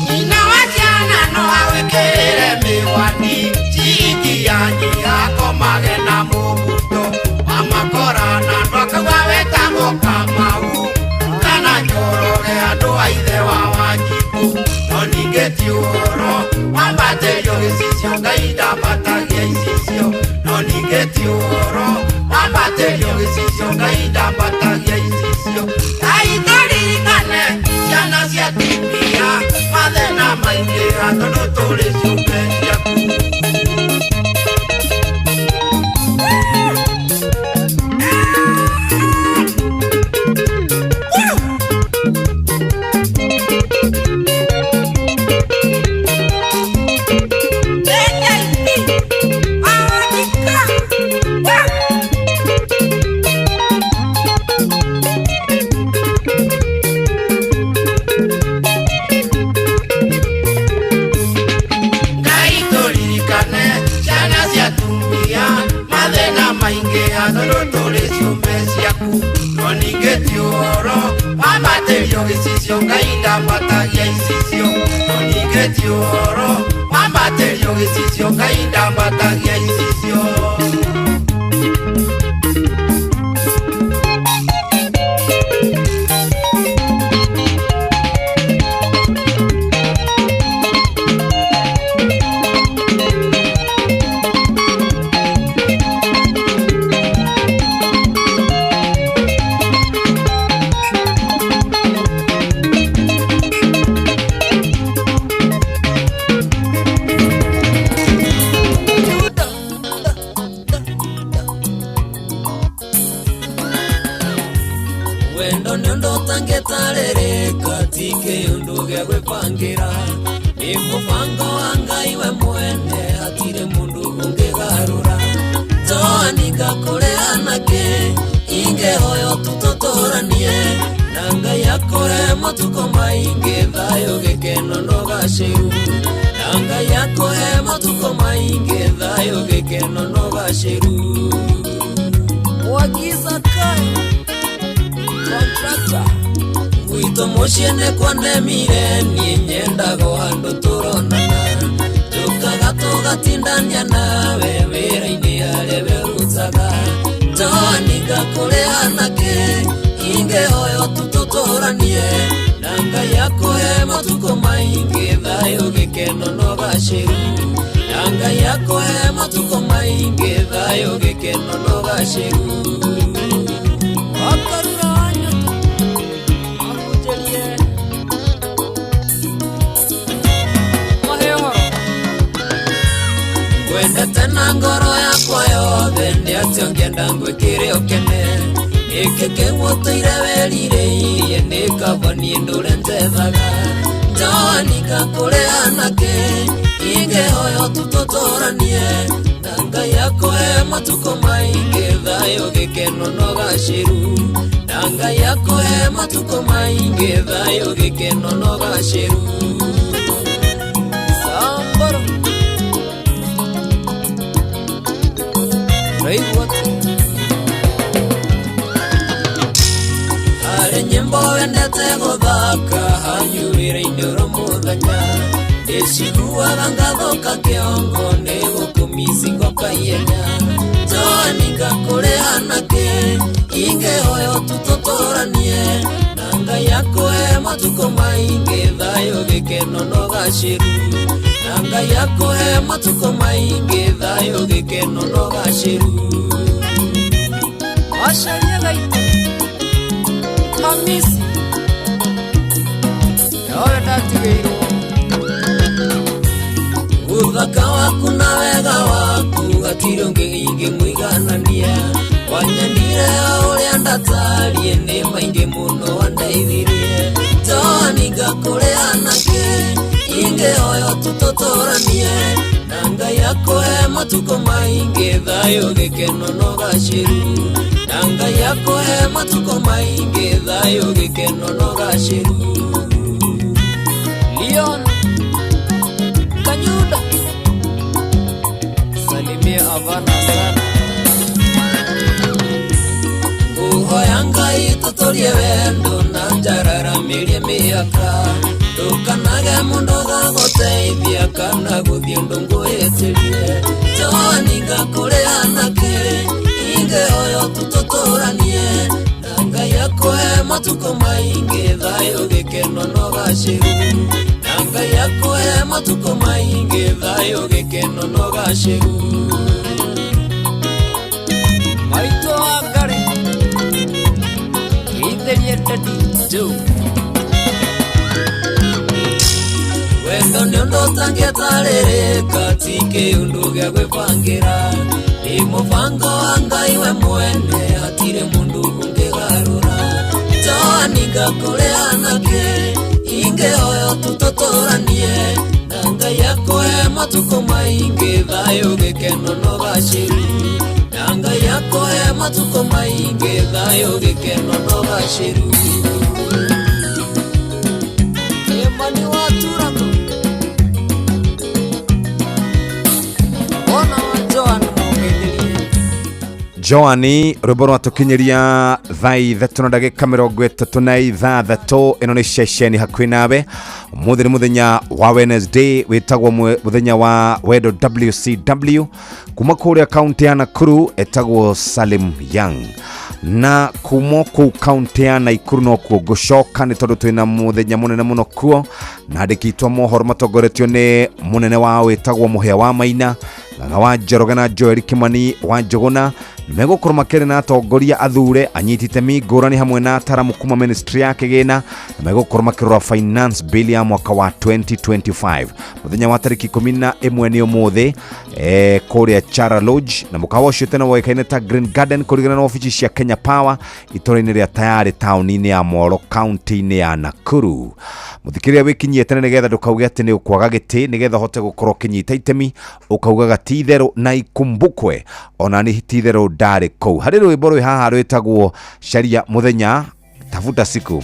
Nyina wa ciana no awĩkĩrĩre mĩwani, ciringi ya nyiha akomage na mũbuto. Wamakora na andũ akauga wetagwo Kamau kana Njoroge, andũ a ithe wa Wanjikũ. No ningĩ ti ũhoro wambatĩrio gĩcicio, Ngai ndambatagia icicio. No ningĩ ti ũhoro wambatĩrio gĩcicio, Ngai ndambatagia icicio. Ngai taririkane ciana cia atumia, mathĩna maingĩ tondũ tũrĩ ciũmbe ciaku. Tondũ tũrĩ ciũmbe ciaku no ningĩ ti ũhoro wambatĩrio gĩcicio Ngai ndambatagia icicio no ningĩ ti ũhoro wambatĩrio gĩcicio Ngai ndambatagia icicio. Wendo nĩ ũndũ ũtangĩtarĩrĩka ti kĩũndũ gĩa gwĩbangĩra nĩ mũbango wa Ngai we mwene hatirĩ mũndũ ũngĩgarũra Joani ngakũrĩha nakĩ ingĩhoya tũtũtũranie na Ngai akũhe matukũ maingĩ thayũ gĩkeno na ũgacĩru na Ngai akũhe matukũ maingĩ thayũ gĩkeno na ũgacĩru. Mwagiza kai contractor gwitũ mũciĩ nĩ kwanemire niĩ nyendaga o handũ tũronana tũkaga tũgatindania nawe wĩra-inĩ harĩa werutaga Joani ngakũrĩha nakĩ ingĩhoya tũtũtũranie na Ngai akũhe matukũ maingĩ thayũ gĩkeno na ũgacĩru na Ngai akũhe matukũ maingĩ thayũ gĩkeno na ũgacĩru. Ngwendete na ngoro yakwa yothe nĩ atĩ ũngĩenda ngwĩkĩre ũkene nĩkĩ kĩu ũtũire werirĩirie nĩ kaba niĩ ndũre njethaga Joani ngakũrĩha nakĩ ingĩhoya tũtũtũranie na Ngai akũhe matukũ maingĩ thayũ gĩkeno na ũgacĩru na Ngai akũhe matukũ maingĩ thayũ gĩkeno na ũgacĩru. Samboro harĩ nyĩmbo wendete gũthaka hanyu wĩra-inĩ oro mũthenya ndĩciguaga ngathũka kĩongo nĩ gũkũmicingo kaihenya Joani ngakũrĩha nakĩ ingĩhoya tũtũtũranie na Ngai akũhe matukũ maingĩ thayũ gĩkeno na ũgacĩru na Ngai akũhe matukũ maingĩ thayũ gĩkeno na ũgacĩru. Macaria gaitũ Hamisi nowe ndatigĩirwo ũthaka waku na wega waku hatirĩ ũngĩ ingĩmũiganania wanyendire o ũrĩa ndatariĩ nĩ maingĩ mũno wandeithirie Joani ngakũrĩha nakĩ ingĩhoya tũtũtũranie na Ngai akũhe matukũ maingĩ thayũ gĩkeno na ũgacĩru na Ngai akũhe matukũ maingĩ thayũ gĩkeno na ũgacĩru. Leon Kanyuda salimia Havana sana nguhoya Ngai tũtũrie wendo na njararamirie mĩaka ndũkanage mũndũ gagũteithia kana gũthiĩ ũndũ ngwĩtĩrie Joani ngakũrĩha nakĩ ingĩhoya tũtũtũranie na Ngai akũhe matukũ maingĩ thayũ gĩkeno na ũgacĩru na Ngai akũhe matukũ maingĩ thayũ gĩkeno na ũgacĩru. Maitũ wa Ngarĩ geithĩrie Daddy Joe. Wendo nĩ ũndũ ũtangĩtarĩrĩka ti kĩũndũ gĩa gwĩbangĩra nĩ mũbango wa Ngai we mwene hatirĩ mũndũ ũngĩgarũra Joani ngakũrĩha nakĩ ingĩhoya tũtũtũranie na Ngai akũhe matukũ maingĩ thayũ gĩkeno na ũgacĩru na Ngai akũhe matukũ maingĩ thayũ gĩkeno na ũgacĩru. Emani wa Turago Bona wa Joan mũgeithĩrie. Joani rwĩmbo rwatũkinyĩria thaa ithatũ na ndagĩka mĩrongo ĩtatũ na ithathatũ. Ĩno nĩ ceceni hakuhĩ nawe. Ũmũthĩ nĩ mũthenya wa Wednesday, wĩtagwo mũthenya wa wendo WCW. Kuma kũrĩa kaunti ya Nakuru etagwo Salim Young, na kuma kũu kaunti ya Nakuru nokuo ngũcoka nĩ tondũ twĩna mũthenya mũnene mũno kuo, na andĩki mohoro matongoretio nĩ mũnene wao wĩtagwo Mũhĩa wa Maina, Ng'ang'a wa Njoroge na Joel Kimani wa Njũgũna. Megũkorwo makĩrĩ na atongoria athure, anyiti itemi ngũrani hamwe na ataramu kuma ministry ya kĩgĩna, na megũkorwo makĩrora finance bill ya mwaka wa 2025 mũthenya wa tarĩki 11 nĩ ũmũthĩ, kũrĩa Chara Lodge, na mũkawa ũcio tene woĩkaine ta Green Garden, kũringana na obici cia Kenya Power itũra-inĩ rĩa Tayarĩ, taũni-inĩ ya Moro, kaunti-inĩ ya Nakuru. Mũthikĩrĩria, wĩkinyie tene nĩgetha ndũkauge atĩ nĩ ũkwaga gĩtĩ, nĩgetha ũhote gũkorwo ũkĩnyita itemi ũkaugaga ti itherũ na ikumbukwe ona nĩ ti itherũ ndarĩ kũu. Harĩ rwĩmbo rwĩ haha rwĩtagwo Caria Mũthenya, tafuta siku.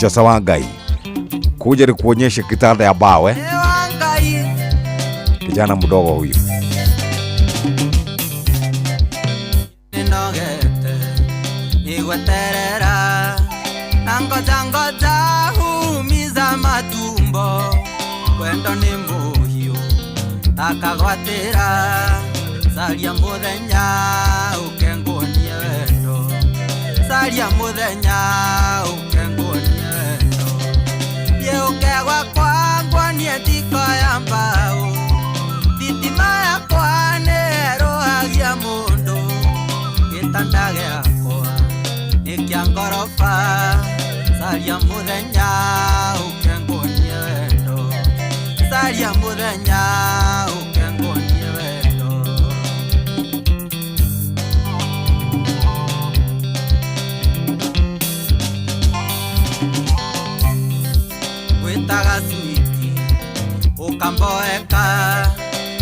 Josa wa Ngai, kuja nikuonyeshe kitanda ya bao, eh? Kijana mdogo huyu. Nĩnogete nĩ gweterera na ngoja ngoja humiza matumbo wendo nĩ mũhiũ akagwatĩra caria mũthenya ũke nguonie wendo caria mũthenya ũke nguonie wendo thiĩ ũke gwakwa nguonie thiko ya mbaũ thitima yakwa nĩ ĩrũhagia mũndũ gĩtanda gĩakwa nĩ kĩa ngoroba caria mũthenya ũke nguonie wendo caria mũthenya ũke nguonie wendo. Wĩtaga switi ũkamboeka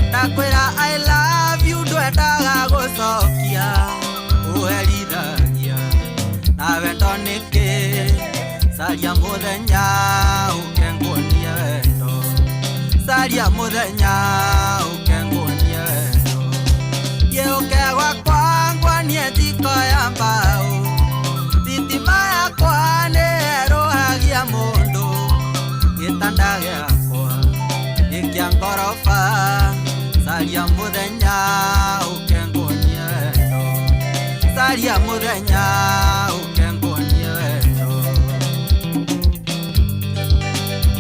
ndakwĩra I love you ndwendaga gũcokia ũherithagia na wendo nĩkĩ caria mũthenya ũke nguonie wendo caria mũthenya ũke nguonie wendo thiĩ ũke gwakwa nguonie thiko ya mbaũ thitima yakwa nĩ ĩrũhagia mũndũ gĩtanda gĩakwa nĩ kĩa ngoroba caria mũthenya ũke nguonie wendo caria mũthenya ũke nguonie wendo.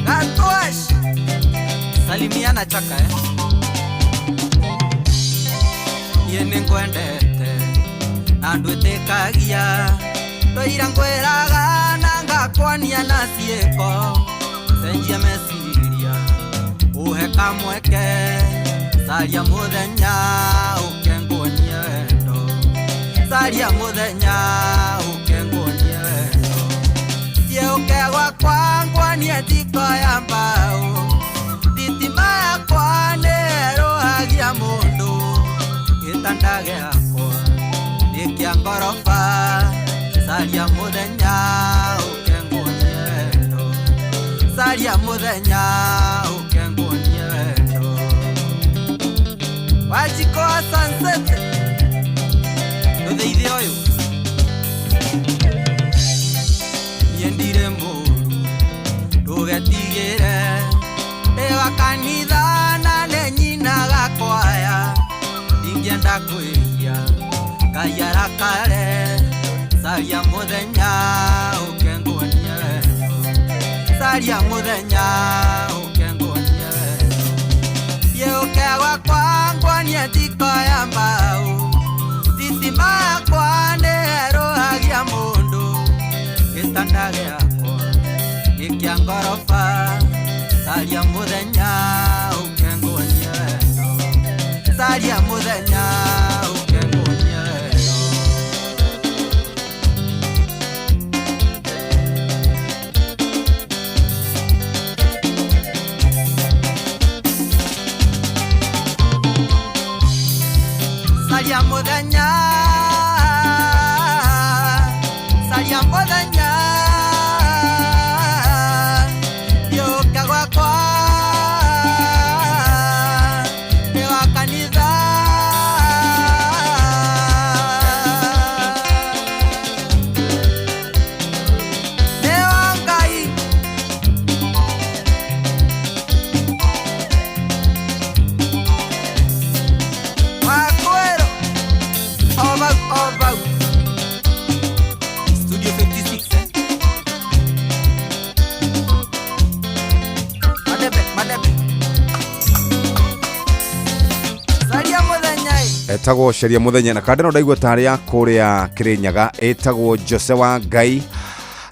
Gatwash salimiana chaka, eh? Niĩ nĩngwendete na ndwĩtĩkagia twaira ngwĩraga na ngakwonia na ciĩko cenjia meciria ũhe kamweke caria mũthenya ũke nguonie wendo caria mũthenya ũke nguonie wendo thiĩ ũke gwakwa nguonie thiko ya mbaũ thitima yakwa nĩ ĩrũhagia mũndũ gĩtanda gĩakwa nĩ kĩa ngoroba caria mũthenya ũke nguonie wendo caria mũthenya ũke nguonie wendo. Wanjikũ wa Sunset ndũtheithie ũyũ niĩ ndirĩ mũru ndũgetigĩre ndĩ wa kanitha na nĩ nyinaga kwaya ndingĩenda kwĩhia Ngai arakare caria mũthenya ũke nguonie wendo caria mũthenya ũke nguonie wendo thiĩ ũke gwakwa nguonie thiko ya mbaũ thitima yakwa nĩ ĩrũhagia mũndũ gĩtanda gĩakwa nĩ kĩa ngoroba caria mũthenya ũke nguonie wendo caria mũthenya ũke nguonie wendo. Caria mũthenya caria mũthenya thiĩ ũke gwakwa ndĩ wa kanitha. Etagwo Caria Mũthenya, na kanda ĩno ndaigua tarĩ ya kũrĩa Kĩrĩnyaga, ĩtagwo Jose wa Ngai,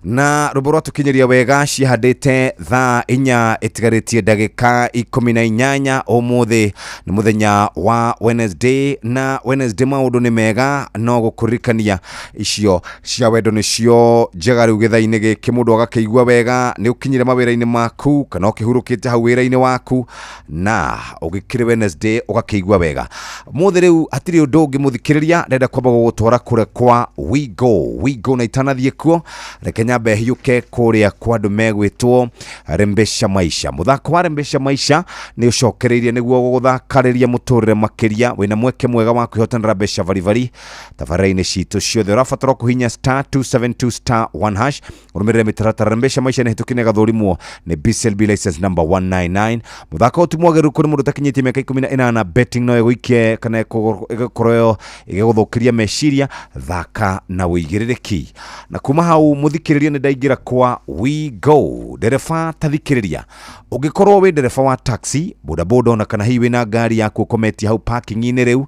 na rwĩmbo rwatũkinyĩria wega. Cihandĩte thaa 4 ĩtigarĩtie ndagĩka 18. Ũmũthĩ nĩ mũthenya wa Wednesday, na Wednesday maũndũ nĩ mega, no gũkũririkania icio cia wendo nĩcio njega. Rĩu gĩthaa-inĩ gĩkĩ mũndũ agakĩigua wega nĩ ũkinyire mawĩra-inĩ maku kana ũkĩhurũkĩte hau wĩra-inĩ waku, na ũgĩkĩrĩ Wednesday ũgakĩigua wega. Mũthĩ rĩu hatirĩ ũndũ ũngĩ, mũthikĩrĩria, ndenda kwamba gũgũtwara kũrĩa kwa Wigo. Wigo, na itanathiĩ kuo reke nyambe hiũke kũrĩa kwa andũ megwĩtwo Rembesha Maisha. Mũthako wa Rembesha Maisha nĩ ũcokereirie nĩguo gũgũthakarĩria mũtũrĩre makĩria. Wĩna mweke mwega wa kwĩhotanĩra mbeca baribari tabarĩra-inĩ citũ ciothe. Ũrabatara kũhinya star 272 star 1 hash, ũrũmĩrĩre mĩtaratara. Rembesha Maisha nĩ hĩtũkie na ĩgathũrimwo nĩ BCLB license number 199. Mũthako ũyũ ti mwagĩrĩru kũrĩ mũndũ ũtakinyĩtie mĩaka 18. Betting no ĩgũikie kana ĩgũkorwo ĩgĩgũthũkĩria meciria. Thaka na ũigĩrĩrĩki. Na kuma hau, mũthikĩrĩria, nĩ ndaingĩra kwa We Go. Ndereba, tathikĩrĩria, ũngĩkorwo wĩ ndereba wa taxi, bodaboda, ona kana hihi wĩna ngari yaku ũkometie hau parking-inĩ, rĩu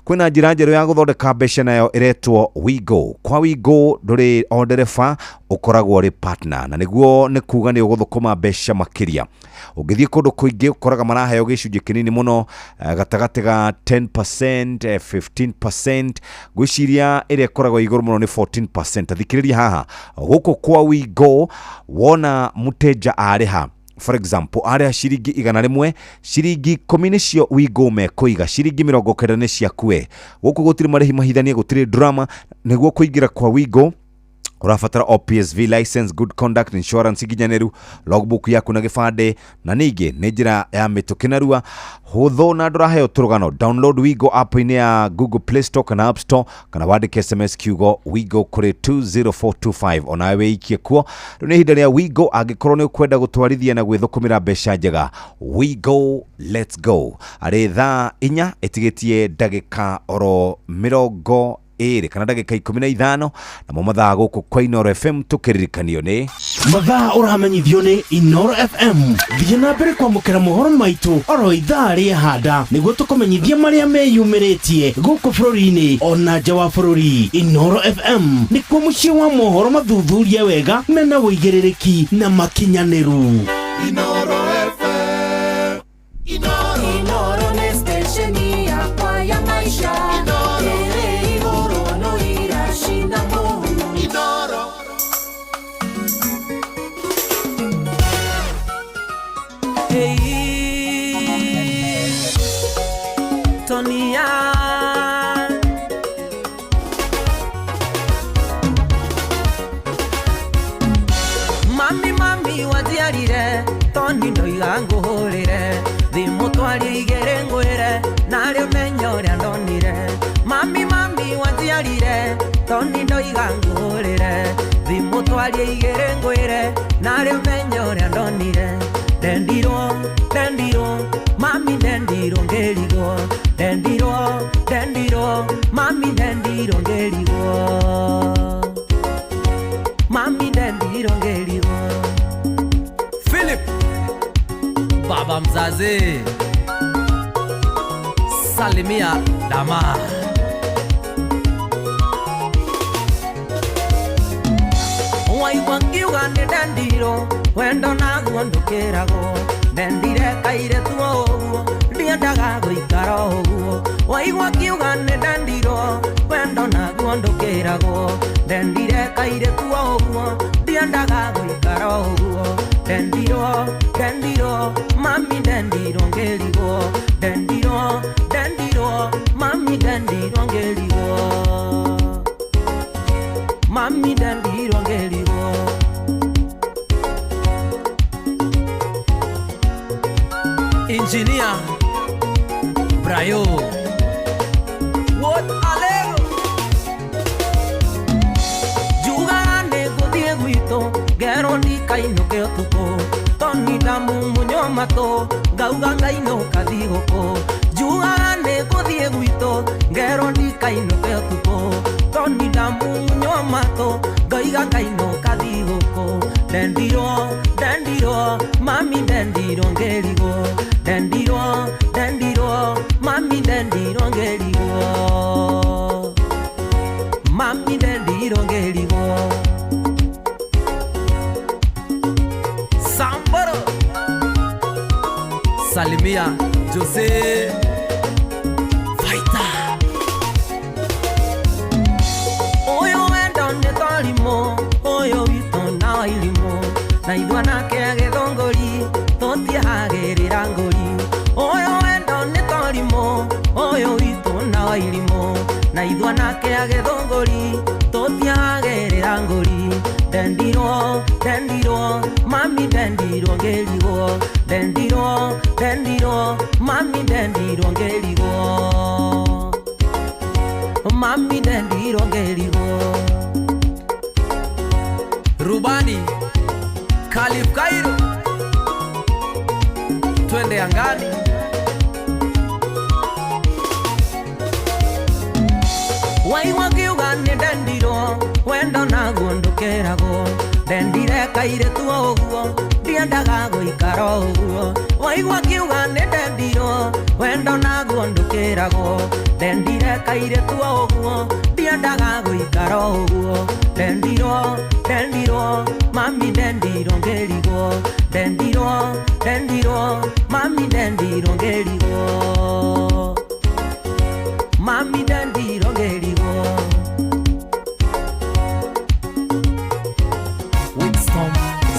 kwĩna njĩra njerũ ya gũthondeka mbeca, nayo ĩretwo We Go. Kwa We Go ndũrĩ o ndereba, ũkoragwo ũrĩ partner, na nĩguo nĩ kuga nĩ ũgũthũkũma mbeca makĩria. Ũngĩthiĩ kũndũ kũingĩ ũkoraga maraheo gĩcunjĩ kĩnini mũno, gatagatĩ ga 10%, 15%, ngwĩciria ĩrĩa ĩkoragwo igũrũ mũno nĩ 14%. Thikĩrĩria haha, gũkũ kwa We Go wona mũteja arĩha, for example arĩha ciringi 100, ciringi 10 nĩcio We Go mekũiga, ciringi 90 nĩ ciakue. Gũkũ gũtirĩ marĩhi mahithanie, gũtirĩ drama. Nĩguo kũingĩra kwa We Go ũrabatara o PSV license, good conduct, insurance nginyanĩru, logbook yaku na gĩbandĩ. Na ningĩ nĩ njĩra ya mĩtũkĩ, narua, hũthũ, na ndũraheo tũrũgano. Download Wigo app-inĩ ya Google Play Store kana App Store, kana wandĩke SMS kiugo Wigo kũrĩ 20425, onawe wĩikie kuo. Rĩu nĩ ihinda rĩa Wigo angĩkorwo nĩ ũkwenda gũtwarithia na gwĩthũkũmĩra mbeca njega. Wigo, let's go. Arĩ thaa 4 ĩtigĩtie ndagĩka oro 20 kana ndagĩka 15, namo mathaa gũkũ kwa Inoro FM tũkĩririkanio nĩ Mathaa ũramenyithio nĩ Inoro FM. Thiĩ na mbere kwamũkĩra mohoro maitũ oro ithaa rĩehanda nĩguo tũkũmenyithia marĩa meyumĩrĩtie gũkũ bũrũri-inĩ ona nja wa bũrũri. Inoro FM nĩkuo mũciĩ wa mohoro mathuthurie wega, mena ũigĩrĩrĩki na makinyanĩru. Inoro FM. Inoro nĩ stesheni yakwa ya maisha ĩrĩ igũrũ no iracina mũhu. Inoro. Hey, Tonia. Mami, mami wajiarire toni ndoiga ngũhũrĩre thimũ twarie igĩrĩ ngwĩre narĩ ũmenye ũrĩa ndonire. Mami, mami wajiarire toni ndoiga ngũhũrĩre thimũ twarie igĩrĩ ngwĩre narĩ ũmenye ũrĩa ndonire. Ndendirwo, ndendirwo, mami, ndendirwo ngĩrigwo. Ndendirwo, ndendirwo, mami, ndendirwo ngĩrigwo. Mami, ndendirwo ngĩrigwo. Philip, baba mzazi, salimia dama. Waigua ngiuga nĩ ndendirwo, wendo naguo ndũkĩragwo. Ndendire kairĩtu o ũguo, ndiendaga gũikara o ũguo. Waigua ngiuga nĩ ndendirwo, wendo naguo ndũkĩragwo. Ndendire kairĩtu o ũguo, ndiendaga gũikara o ũguo. Ndendirwo, ndendirwo, mami, ndendirwo ngĩrigwo. Ndendirwo, ndendirwo, mami, ndendirwo ngĩrigwo. Mami, ndendirwo ngĩrigwo. Engineer Brayo. What alego. Njugaga nĩ ngũthiĩ gwitũ ngerwo ndikainũke ũtukũ toni ndamumunywo matũ ngauga ngainũka thigũkũ. Njugaga nĩ ngũthiĩ gwitũ ngerwo ndikainũke ũtukũ toni ndamumunywo matũ ngauga ngainũka thigũkũ. Ndendirwo, ndendirwo, mami, ndendirwo ngĩrigwo. Ndendirwo, ndendirwo, mami, ndendirwo ngĩrigwo. Mami ndendirwo ngĩrigwo. Samboro salimia Jose Fighter. Ũyũ wendo nĩ torimũ, ũyũ witũ na wairimũ, na ithuĩ anake a gĩthũngũri tũtiehagĩrĩra ngũri. Ũyũ wendo nĩ torimũ, ũyũ witũ na wairimũ, na ithuĩ anake a gĩthũngũri tũtiehagĩrĩra ngũri. Ndendirwo, ndendirwo, mami ndendirwo ngĩrigwo. Ndendirwo, ndendirwo, mami ndendirwo ngĩrigwo. Mami ndendirwo ngĩrigwo. Rubani Khalif Kairo, twende angani. Waigua ngiuga nĩ ndendirwo, wendo naguo ndũkĩragwo. Ndendire kairĩtu o ũguo, ndiendaga gũikara o ũguo. Waigua ngiuga nĩ ndendirwo, wendo naguo ndũkĩragwo. Ndendire kairĩtu o ũguo, ndiendaga gũikara o ũguo. Ndendirwo, ndendirwo, mami ndendirwo ngĩrigwo. Ndendirwo, ndendirwo, mami ndendirwo ngĩrigwo. Mami ndendirwo ngĩrigwo. Winston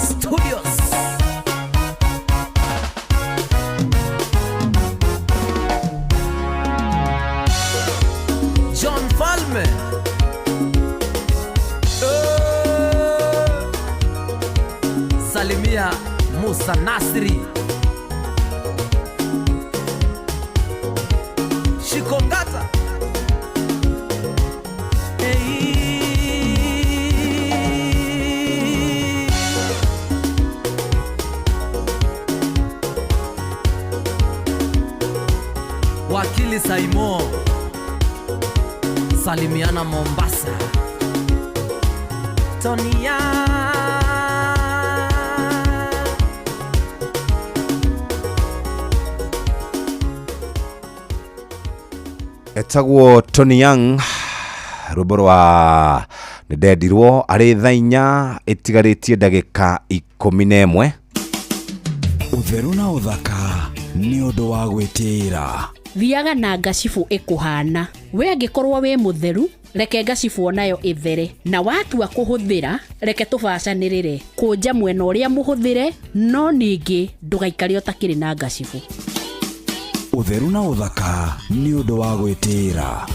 Studios. John Falme. Salimia Musa Nasri. Shikongata. Hey. Wakili Saimo, salimiana Mombasa. Tonia Etagwo Tony Young, rwĩmbo rwa nĩ ndendirwo arĩ thaa 4 ĩtigarĩtie ndagĩka 11. Ũtheru na ũthaka nĩ ũndũ wa gwĩtĩĩra. Thiaga na ngacibũ ĩkũhana. We angĩkorwo wĩ mũtheru, reke ngacibũ onayo ĩthere. Na watua kũhũthĩra, reke tũbacanĩrĩre. Kũnja mwena ũrĩa mũhũthĩre, no ningĩ ndũgaikare ũtakĩrĩ na ngacibũ. Ũtheru na ũthaka nĩ ũndũ wa gwĩtĩĩra.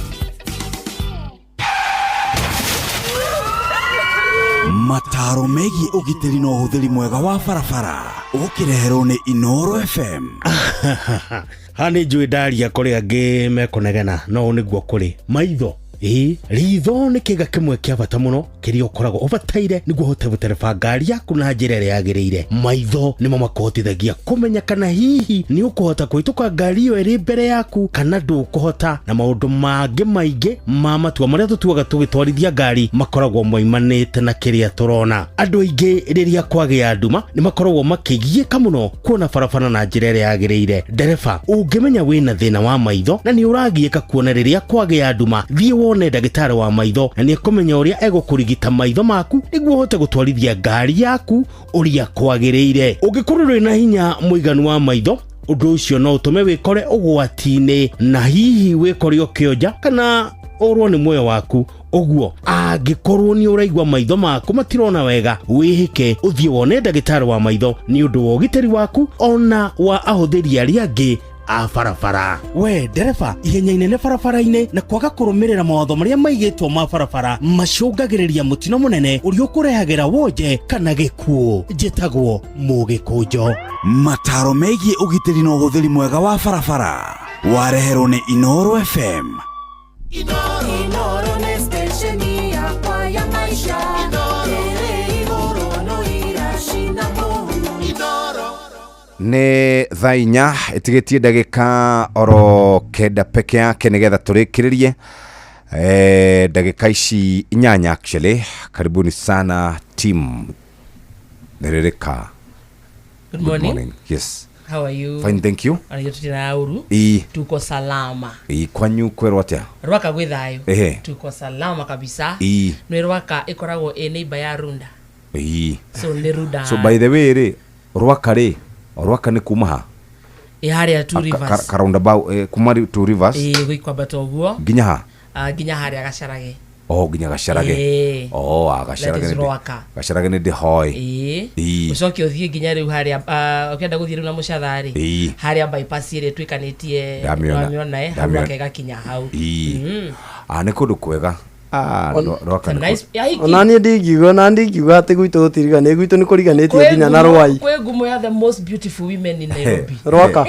Mataro megiĩ ũgitĩri na ũhũthĩri mwega wa barabara ũkĩreherwo nĩ Inooro FM. Haha nĩ njũĩ ndaria kũrĩ angĩ mekũnegena, no ũũ nĩguo kũrĩ. Maitho. Ĩĩ, ritho nĩ kĩga kĩmwe kĩa bata mũno kĩrĩa ũkoragwo ũbataire nĩguo ũhote gũtereba ngari yaku na njĩra ĩrĩa yagĩrĩire. Maitho nĩmo makũhotithagia kũmenya kana hihi nĩ ũkũhota kũhĩtũka ngari ĩyo ĩrĩ mbere yaku kana ndũkũhota, na maũndũ mangĩ maingĩ ma matua marĩa tũtuaga tũgĩtwarithia ngari makoragwo moimanĩte na kĩrĩa tũrona. Andũ aingĩ rĩrĩa kwagĩa nduma nĩ makoragwo makĩgiĩka mũno kuona barabara na njĩra ĩrĩa yagĩrĩire. Ndereba, ũngĩmenya wĩna thĩna wa maitho na nĩ ũragiĩka kuona rĩrĩa kwagĩa nduma, thiĩ wone ndagĩtarĩ wa maitho na nĩ ekũmenya ũrĩa egũkũrigita maitho maku nĩguo ũhote gũtwarithia ngari yaku ũrĩa kwagĩrĩire. Ũngĩkorwo ndũrĩ na hinya mũiganu wa maitho, ũndũ ũcio no ũtũme wĩkore ũgwati-inĩ na hihi wĩkore ũkĩonja kana ũrwo nĩ muoyo waku. Ũguo angĩkorwo nĩ ũraigua maitho maku matirona wega, wĩhĩke ũthiĩ wone ndagĩtarĩ wa maitho nĩ ũndũ wa ũgitĩri waku ona wa ahũthĩri arĩa angĩ a barabara. We ndereba, ihenya inene barabara-inĩ na kwaga kũrũmĩrĩra mawatho marĩa maigĩtwo ma barabara macũngagĩrĩria mũtino mũnene ũrĩa ũkũrehagĩra wonje kana gĩkuũ. Njĩtagwo Mũgĩkũnjo. Mataro megiĩ ũgitĩri na ũhũthĩri mwega wa barabara wareherwo nĩ Inooro FM. Inooro nĩ stesheni yakwa ya maisha. Ĩrĩ igũrũ no iracina mũhu. Nĩ thaa 4 ĩtigĩtie ndagĩka oro 9 peke yake nĩgetha tũrĩkĩrĩrie ndagĩka ici 8 actually. Karibuni sana team Nĩrĩrĩka. Good morning. Yes. How are you? Fine, thank you. Ona ithuĩ tũtirĩ uru. Ii. Tuko salama. Ii, kwanyu kwerwo atia? Rwaka gwĩ thayũ. Ehe. Tuko salama kabisa. Ii. Nĩ Rwaka ĩkoragwo ĩ neighbor ya Runda. Ii. So nĩ Runda. So by the way rĩ, Rwaka rĩ, Rwaka nĩ kuma ha? Ĩ harĩa Two Rivers. Ka roundabout kuma Two Rivers Ĩ gũikwambata ũguo. nginya ha? Ah, nginya harĩa Gacarage. Oh, nginya Gacarage. Ĩĩ. Oh, ah, That Gacarage is nĩ Rwaka. Gacarage nĩ ndĩhoĩ. Ĩĩ. Ĩĩ. Ũcoke ũthiĩ nginya rĩu harĩa ũkĩenda gũthiĩ rĩu na mũcatha rĩ. Ĩĩ. Harĩa bypass ĩrĩa ĩtuĩkanĩtie Ndamĩona. ndamĩona eh, hau Ndamĩona. Rwaka ĩgakinya hau. Ĩĩ. Mm. Ah, nĩ kũndũ kwega. Ah, Rwaka It's a nĩ nice- ya hiki. Ona niĩ ndingiuga ona ndingiuga atĩ gwitũ gũtiriganĩ gwitũ nĩ kũriganĩtie nginya na rwai. Kwĩ ngumo ya the most beautiful women in Nairobi. Rwaka.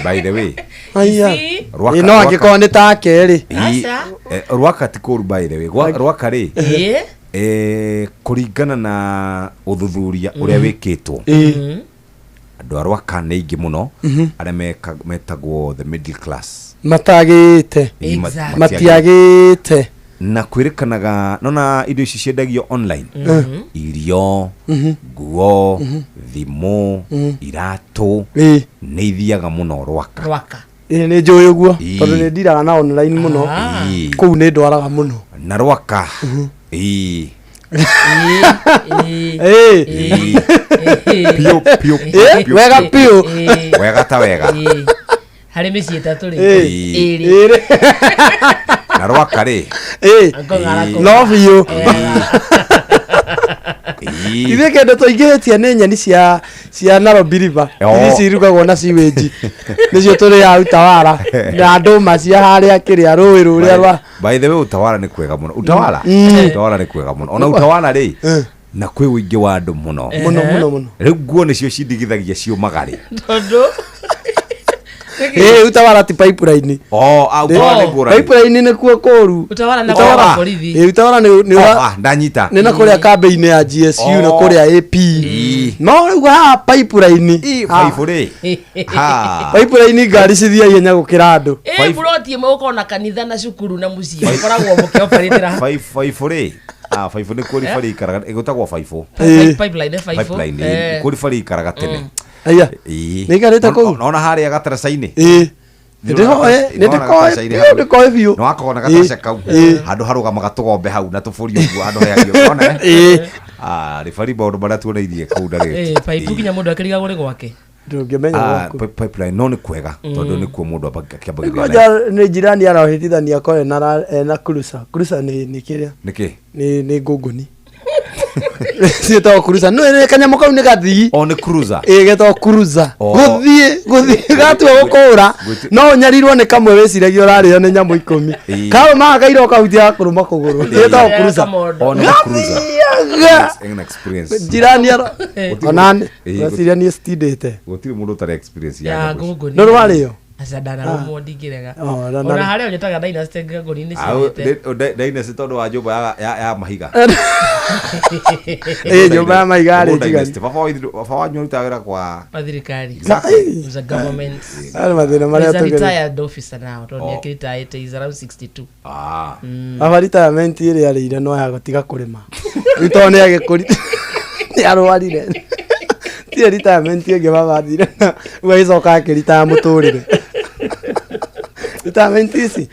By the way. Aya. See? Rwaka- Ĩ no Rwaka- angĩkorwo nĩ take rĩ. Ii, Rwaka ti kũru by the way. Rwaka rĩ Ĩĩ. Kũringana na ũthuthuria ũrĩa wĩkĩtwo Ĩĩ. andũ a Rwaka nĩ aingĩ mũno arĩa metagwo the middle class. Matagĩte. Ii, Matiagĩte. Na kwĩrĩkanaga nona indo ici ciendagio online irio nguo thimũ iratũ Ĩĩ. nĩ ithiaga mũno Rwaka. Rwaka. Ĩĩ nĩ njũĩ ũguo Ĩĩ. tondũ nĩ ndiraga na online mũno. Ĩĩ. Kũu nĩ ndwaraga mũno. Na Rwaka ĩĩ. Ĩĩ. Ĩĩ. Piũ, piũ, Ĩĩ, piũ, wega piũ. piũ. Wega ta wega. Ĩĩ. Harĩ mĩciĩ ĩtatũ rĩ. Ĩĩ. Ĩrĩ. Na Rwaka rĩ Ĩĩ. Ĩĩ. No biũ. Ĩĩ. Ithuĩ kĩndũ tũingĩhĩtie nĩ nyeni cia Nairobi River. Oh. Iria cirugagwo na sewage. Nĩcio tũrĩaga Utawala na ndũma cia harĩa kĩrĩa rũĩ rũrĩa rwa By the way Utawala nĩ kwega mũno. Utawala? Mm. Utawala nĩ kwega mũno. Ona Utawala rĩ na kwĩ ũingĩ wa andũ mũno. Mũno, mũno, mũno. Rĩu nguo nĩcio cindigithagia ciũmaga rĩ. Tondũ Ĩĩ Utawala ti pipeline. Oh, ah, Utawala nĩ ngũrani. Pipeline nĩkuo kũru. Utawala na Utawala- kwa borithi. Ĩĩ Utawala nĩ Oh, ah, ndanyita. nĩ na kũrĩa kambĩ-inĩ ya GSU na Oh. kũrĩa AP. No rĩu haha pipeline. Baibũ rĩ. Ha. Pipeline ngari cithiaga ihenya gũkĩra andũ. Ĩ buroti ĩmwe ũkorwo na kanitha na cukuru na mũciĩ ũkoragwo mũkĩoperĩtĩra. Baibũ rĩ. Ah, baibũ nĩ kuo ribari ikaraga ĩgũtagwo baibũ. Pipeline ĩ baibũ. Pipeline Eh. ĩ, kuo ribari ikaraga tene. Aya. Ĩĩ. Nĩ ikarĩte kũu? Nona harĩa gataraca-inĩ. Ĩĩ. Nĩndĩhoe, nĩndĩkoe biũ, ndĩkoe biũ. Nĩ wakona gataraca kau Ĩĩ. handũ harũgamaga tũgombe hau na tũbũri ũguo handũ heagio ona Ĩĩ. Ah, ribari maũndũ marĩa tuonairie kũu ndagĩte. Ĩ pipe nginya mũndũ akĩrigagwo nĩ gwake. Ndũngĩmenya Ah, gwaku. pipeline no nĩ kwega tondũ nĩkuo mũndũ akĩambagĩrĩria Ngoja nĩ jirani arohĩtithania akorwo ena cruiser. Cruiser nĩ kĩrĩa? nĩkĩ Nĩ ngũngũni. Ciĩtagwo cruiser. Nĩ nĩ kanyamũ kau nĩ gathii. O nĩ cruiser. Ĩĩ getagwo cruiser. Oh. Gũthiĩ gatua gũkũra no ũnyarirwo nĩ kamwe wĩciragia ũrarĩo nĩ nyamũ ikũmi. Ĩĩ. Karũmaga kaira ũkahutia gakũrũma kũgũrũ. Gĩtagwo cruiser. O nĩ cruiser. Gathiaga. Ena experience. Jirani aro ona nĩ Ĩĩ, ngwĩciria niĩ citindĩte. Gũtirĩ mũndũ ũtarĩ experience ya Ya nyamũ icio. ngũngũni. Nĩ rwarĩo? Aca ndanarũmwo ndingĩrega. Oh, Ona harĩa ũnyitaga dynasty ngũngũni nĩ Au, ciendete. Dynasty tondũ wa nyũmba ya mahiga. Ĩĩ nyũmba ya mahiga yarĩ Mũndũ njiganu. Dynasty. Baba baba wanyu arutaga wĩra kwa Wa thirikari. Exactly. He's a government. Arĩ mathĩna marĩa He's a tũgerete. retired officer now. Tondũ nĩ akĩritaĩte he's around 62. Ah. Baba retirement ĩrĩa arĩire no ya gũtiga kũrĩma. Rĩu tondũ nĩ agĩkũri nĩ arwarire. Tirĩ retirement ĩngĩ baba athire na rĩu agĩcoka akĩritaya mũtũrĩre. Retirement ici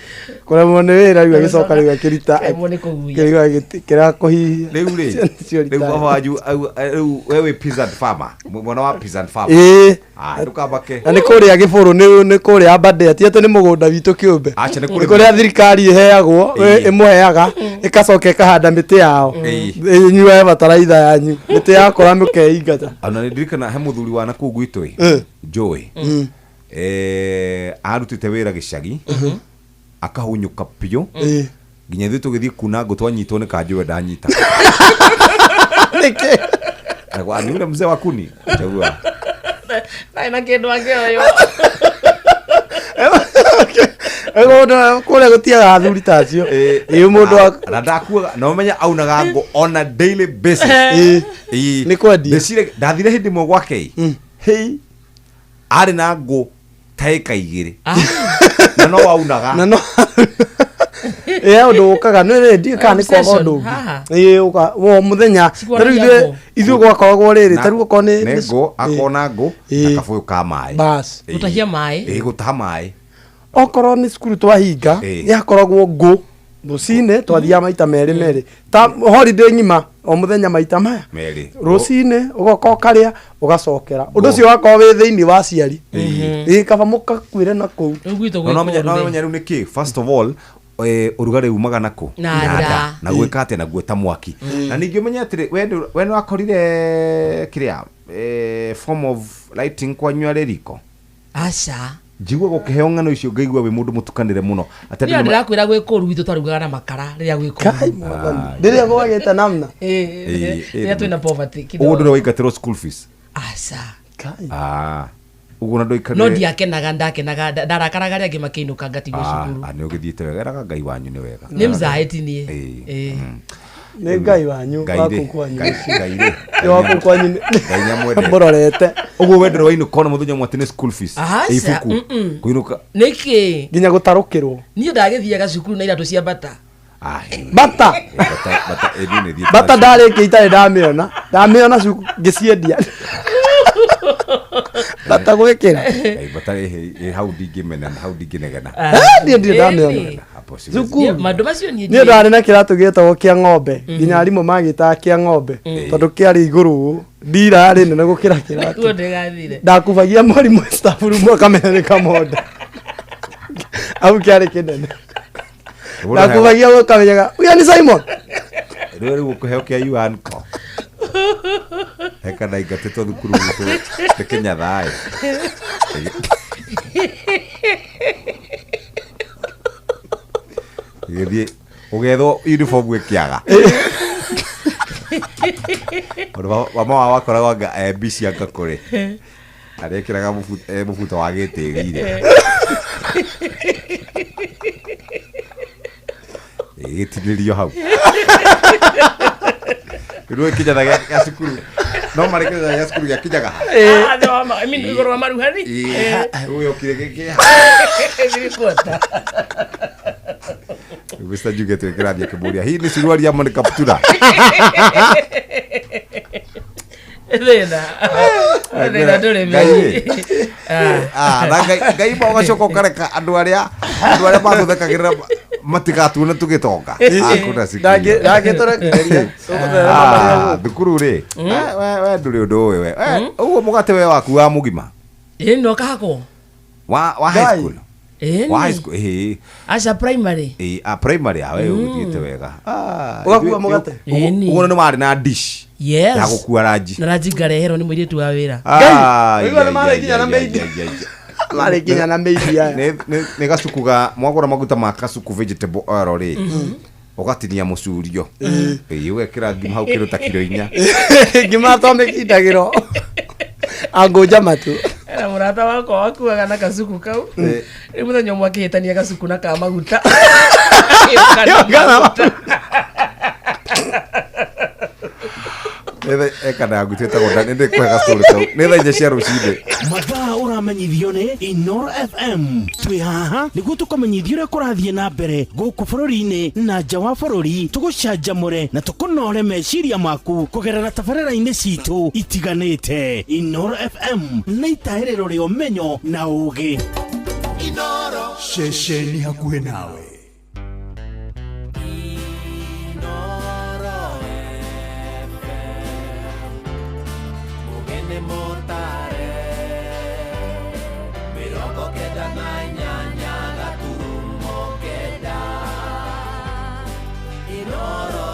kũremwo nĩ wĩra rĩu agĩcoka rĩu akĩrita Kũremwo nĩ kũhuhia. kĩrĩa kĩrĩa kũhihia. Rĩu rĩ, Nĩcio rĩu retire. baba wanyu rĩu we wĩ peasant farmer, mwana wa peasant farmer. Ĩĩ. Ah, ndũkamake. Na nĩ kũrĩa gĩbũrũ nĩ kũrĩa Aberdare ti atĩ nĩ mũgũnda witũ kĩũmbe. Aca nĩ Nĩ kũrĩa thirikari ĩheagwo Ĩĩ. ĩmũheaga ĩgacoka ĩkahanda mĩtĩ yao. Ĩĩ. Inyuĩ bataraitha yanyu mĩtĩ yakũra mũkeingata. Ona nĩ ndirikana he mũthuri wa nakũu gwitũ ĩ Eh. Joy Mm. Arutĩte wĩra gĩcagi akahunyũka biũ Ĩĩ. nginya ithuĩ tũgĩthiĩ kuna ngũ twanyitwo nĩ kanjũ we ndanyita. Nĩkĩ? Agwa, ni ule mzee wa kuni chagua. Ndarĩ na kĩndũ angĩoywo. Kũrĩa gũtiaga athuri ta acio. Ĩĩ mũndũ wa na ndakuaga na ũmenye aunaga ngũ on a daily basis. Ĩĩ. Ĩĩ. Nĩ kwendia. Ndĩciragia ndathire hĩndĩ ĩmwe gwake ĩ hei arĩ na ngũ ta ĩka igĩrĩ na no aunaga na no Ĩ ũndũ ũkaga nĩ rĩ ndiĩ kana nĩ kwaga ũndũ ũngĩ. Haha. Ĩ ũka wo mũthenya ta rĩu ithuĩ ithuĩ gwakoragwo rĩrĩ ta rĩu okorwo nĩ nĩ ngũ akona ngũ na kabũyũ ka maĩ. Bas. Ĩĩ. Gũtahia maĩ. Ĩĩ, gũtaha maĩ. Okorwo nĩ cukuru twahinga yakoragwo ngũ rũcinĩ twathiaga maita merĩ merĩ ta holiday ng'ima o mũthenya maita maya Merĩ. rũcinĩ ũgoka ũkarĩa ũgacokera ũndũ ũcio wakorwo wĩ thĩinĩ wa aciari ĩ kaba mũkakuĩre na kũu. No no menya no menya rĩu nĩ kĩ, first of all, ũrugarĩ umaga nakũ? Na nda. Na gwĩka atĩa naguo ta mwaki. Na ningĩ ũmenye atĩrĩ, we nĩ wakorire kĩrĩa form of lighting kwanyu arĩ riko. Aca. Njigua gũkĩheo ng'ano icio ngaigua wĩ mũndũ mũtukanĩre mũno. Atĩ andũ Niĩ nĩ ma- ndĩrakwĩra gwĩ kũru gwitũ twarugaga na makara rĩrĩa gwĩ kũru. Rĩrĩa gwagĩte namna. Ĩĩ, Rĩrĩa twĩna poverty ũguo kidogo. ndũrĩ waingatĩrwo school fees? Aca. Ah, ũguo na ndũikarire. No ndiakenaga, ndakenaga ndarakaraga rĩa angĩ makĩinũka ngatigwo cukuru. Nĩ ũgĩthiĩte wega, eraga Ngai wanyu nĩ wega. Nĩ mzae ti niĩ. Ĩĩ. Ĩĩ. Nĩ Ngai wanyu Ngai waku rĩ, kwanyu. Ngai rĩ. Nĩ waku kwanyu. Ngai nĩamwendete. Mũrorete. Ũguo we ndũrĩ wainũka ona mũthenya ũmwe atĩ nĩ school fees? Aca, Ibuku mm-mm. kũinũka. Nĩkĩ? Nginya gũtarũkĩrwo. Niĩ ndagĩthiaga cukuru na iratũ cia bata. Bata. Bata ĩĩ, niĩ nĩthiĩte Bata nacio. ndarĩkia itarĩ ndamĩona ndamĩona ngĩciendia bata gwĩkĩra. Ngai, bata ĩ hau ndingĩmena hau ndingĩnegena. Niĩ ndirĩ ndamĩona. Hapo siwezi. Cukuru. Maũndũ macio niĩ Niĩ ndarĩ na kĩratũ gĩetagwo kĩa ng'ombe nginya arimũ magĩtaga kĩa ng'ombe tondũ kĩarĩ igũrũ ũũ ndira yarĩ nene gũkĩra Nĩguo kĩratũ. ndĩgathire. Ndakubagia mwarimũ staff room akamenya nĩ kamonda au kĩarĩ kĩnene ndakubagia ũkamenyaga uya ni Simon. Rĩu rĩu ũkũheo kĩa Yuanko heka ndaingatĩtwo thukuru gwitũ nĩ Kĩnyathaĩ. Gĩthiĩ ũgethwo uniform ĩkĩaga tondũ mama wao akoragwo anga mbici anga kũrĩ arĩkĩraga mũbuto wa gĩtĩri-rĩ ĩgĩtinĩrio hau rĩu kĩnyatha gĩa cukuru no marĩ kĩnyatha gĩa cukuru gĩakinyaga ha. Ah, thĩ wa I mean, igũrũ wa maruhani. Ũyũ okire gĩkĩ. Three quarter. Mr. Njuge twĩkĩrathi akĩmũria hii ni suruali ama ni kaptura? Thĩna. Thĩna ndũrĩ Ngai mĩri. rĩ. Ah, na Ngai Ngai ma ũgacoka ũkareka andũ arĩa matũthekagĩrĩra matigatuone tũgĩtonga. Ah, kuna siku. Ndangĩtũrekereria. Ah, thukuru rĩ we ndũrĩ ũndũ ũyũ we. Ũguo mũgate we waku wa mũgima Ĩĩ no kahakwo. wa high school. Ĩĩ. Wa high school ĩĩ. Aca primary. Ĩĩ, ah, primary ah, we ũgĩthiĩte wega. Ah, Ũgakua mũgate? Ũguo nĩ warĩ na dish Yes. ya gũkua ranji. Na ranji ngareherwo nĩ mũirĩtu wa wĩra. Ah, Ũigua nĩ ai, marĩ ai, nginya na ai, maid. ai, ai, ai. Marĩ nginya na maid aya. Nĩ gacuku ga mwagũra maguta ma kasuku vegetable oil rĩ ũgatinia mũcurio. Ĩĩ, ũgekĩra ngima hau kĩndũ ta kiro 4. Ngima twamĩkindagĩrwo angũnja matũ. Ena mũrata wakwa wakuaga na kacuku kau. Rĩu mũthenya ũmwe akĩhĩtania gacuku na ka maguta. Agĩũka na maguta. Eka nguti ĩtagwo nĩ ndĩkũhe gastory kau nĩ thaa 4 cia rũcinĩ. Mathaa ũramenyithio nĩ Inoro FM. Twĩ haha nĩguo tũkũmenyithia ũrĩa kũrathiĩ na mbere gũkũ bũrũri-inĩ na nja wa bũrũri, tũgũcanjamũre na tũkũnore meciria maku kũgerera tabarĩra-inĩ citũ itiganĩte. Inoro FM nĩ itahĩrĩro rĩa ũmenyo na ũũgĩ. Ceceni hakuhĩ nawe. Mugene motare 98 gaturumo 9 Inoro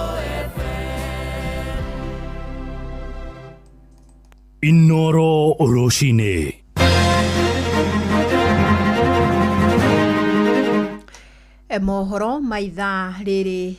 FM. Inoro rũcinĩ. Mohoro ma ithaa rĩrĩ.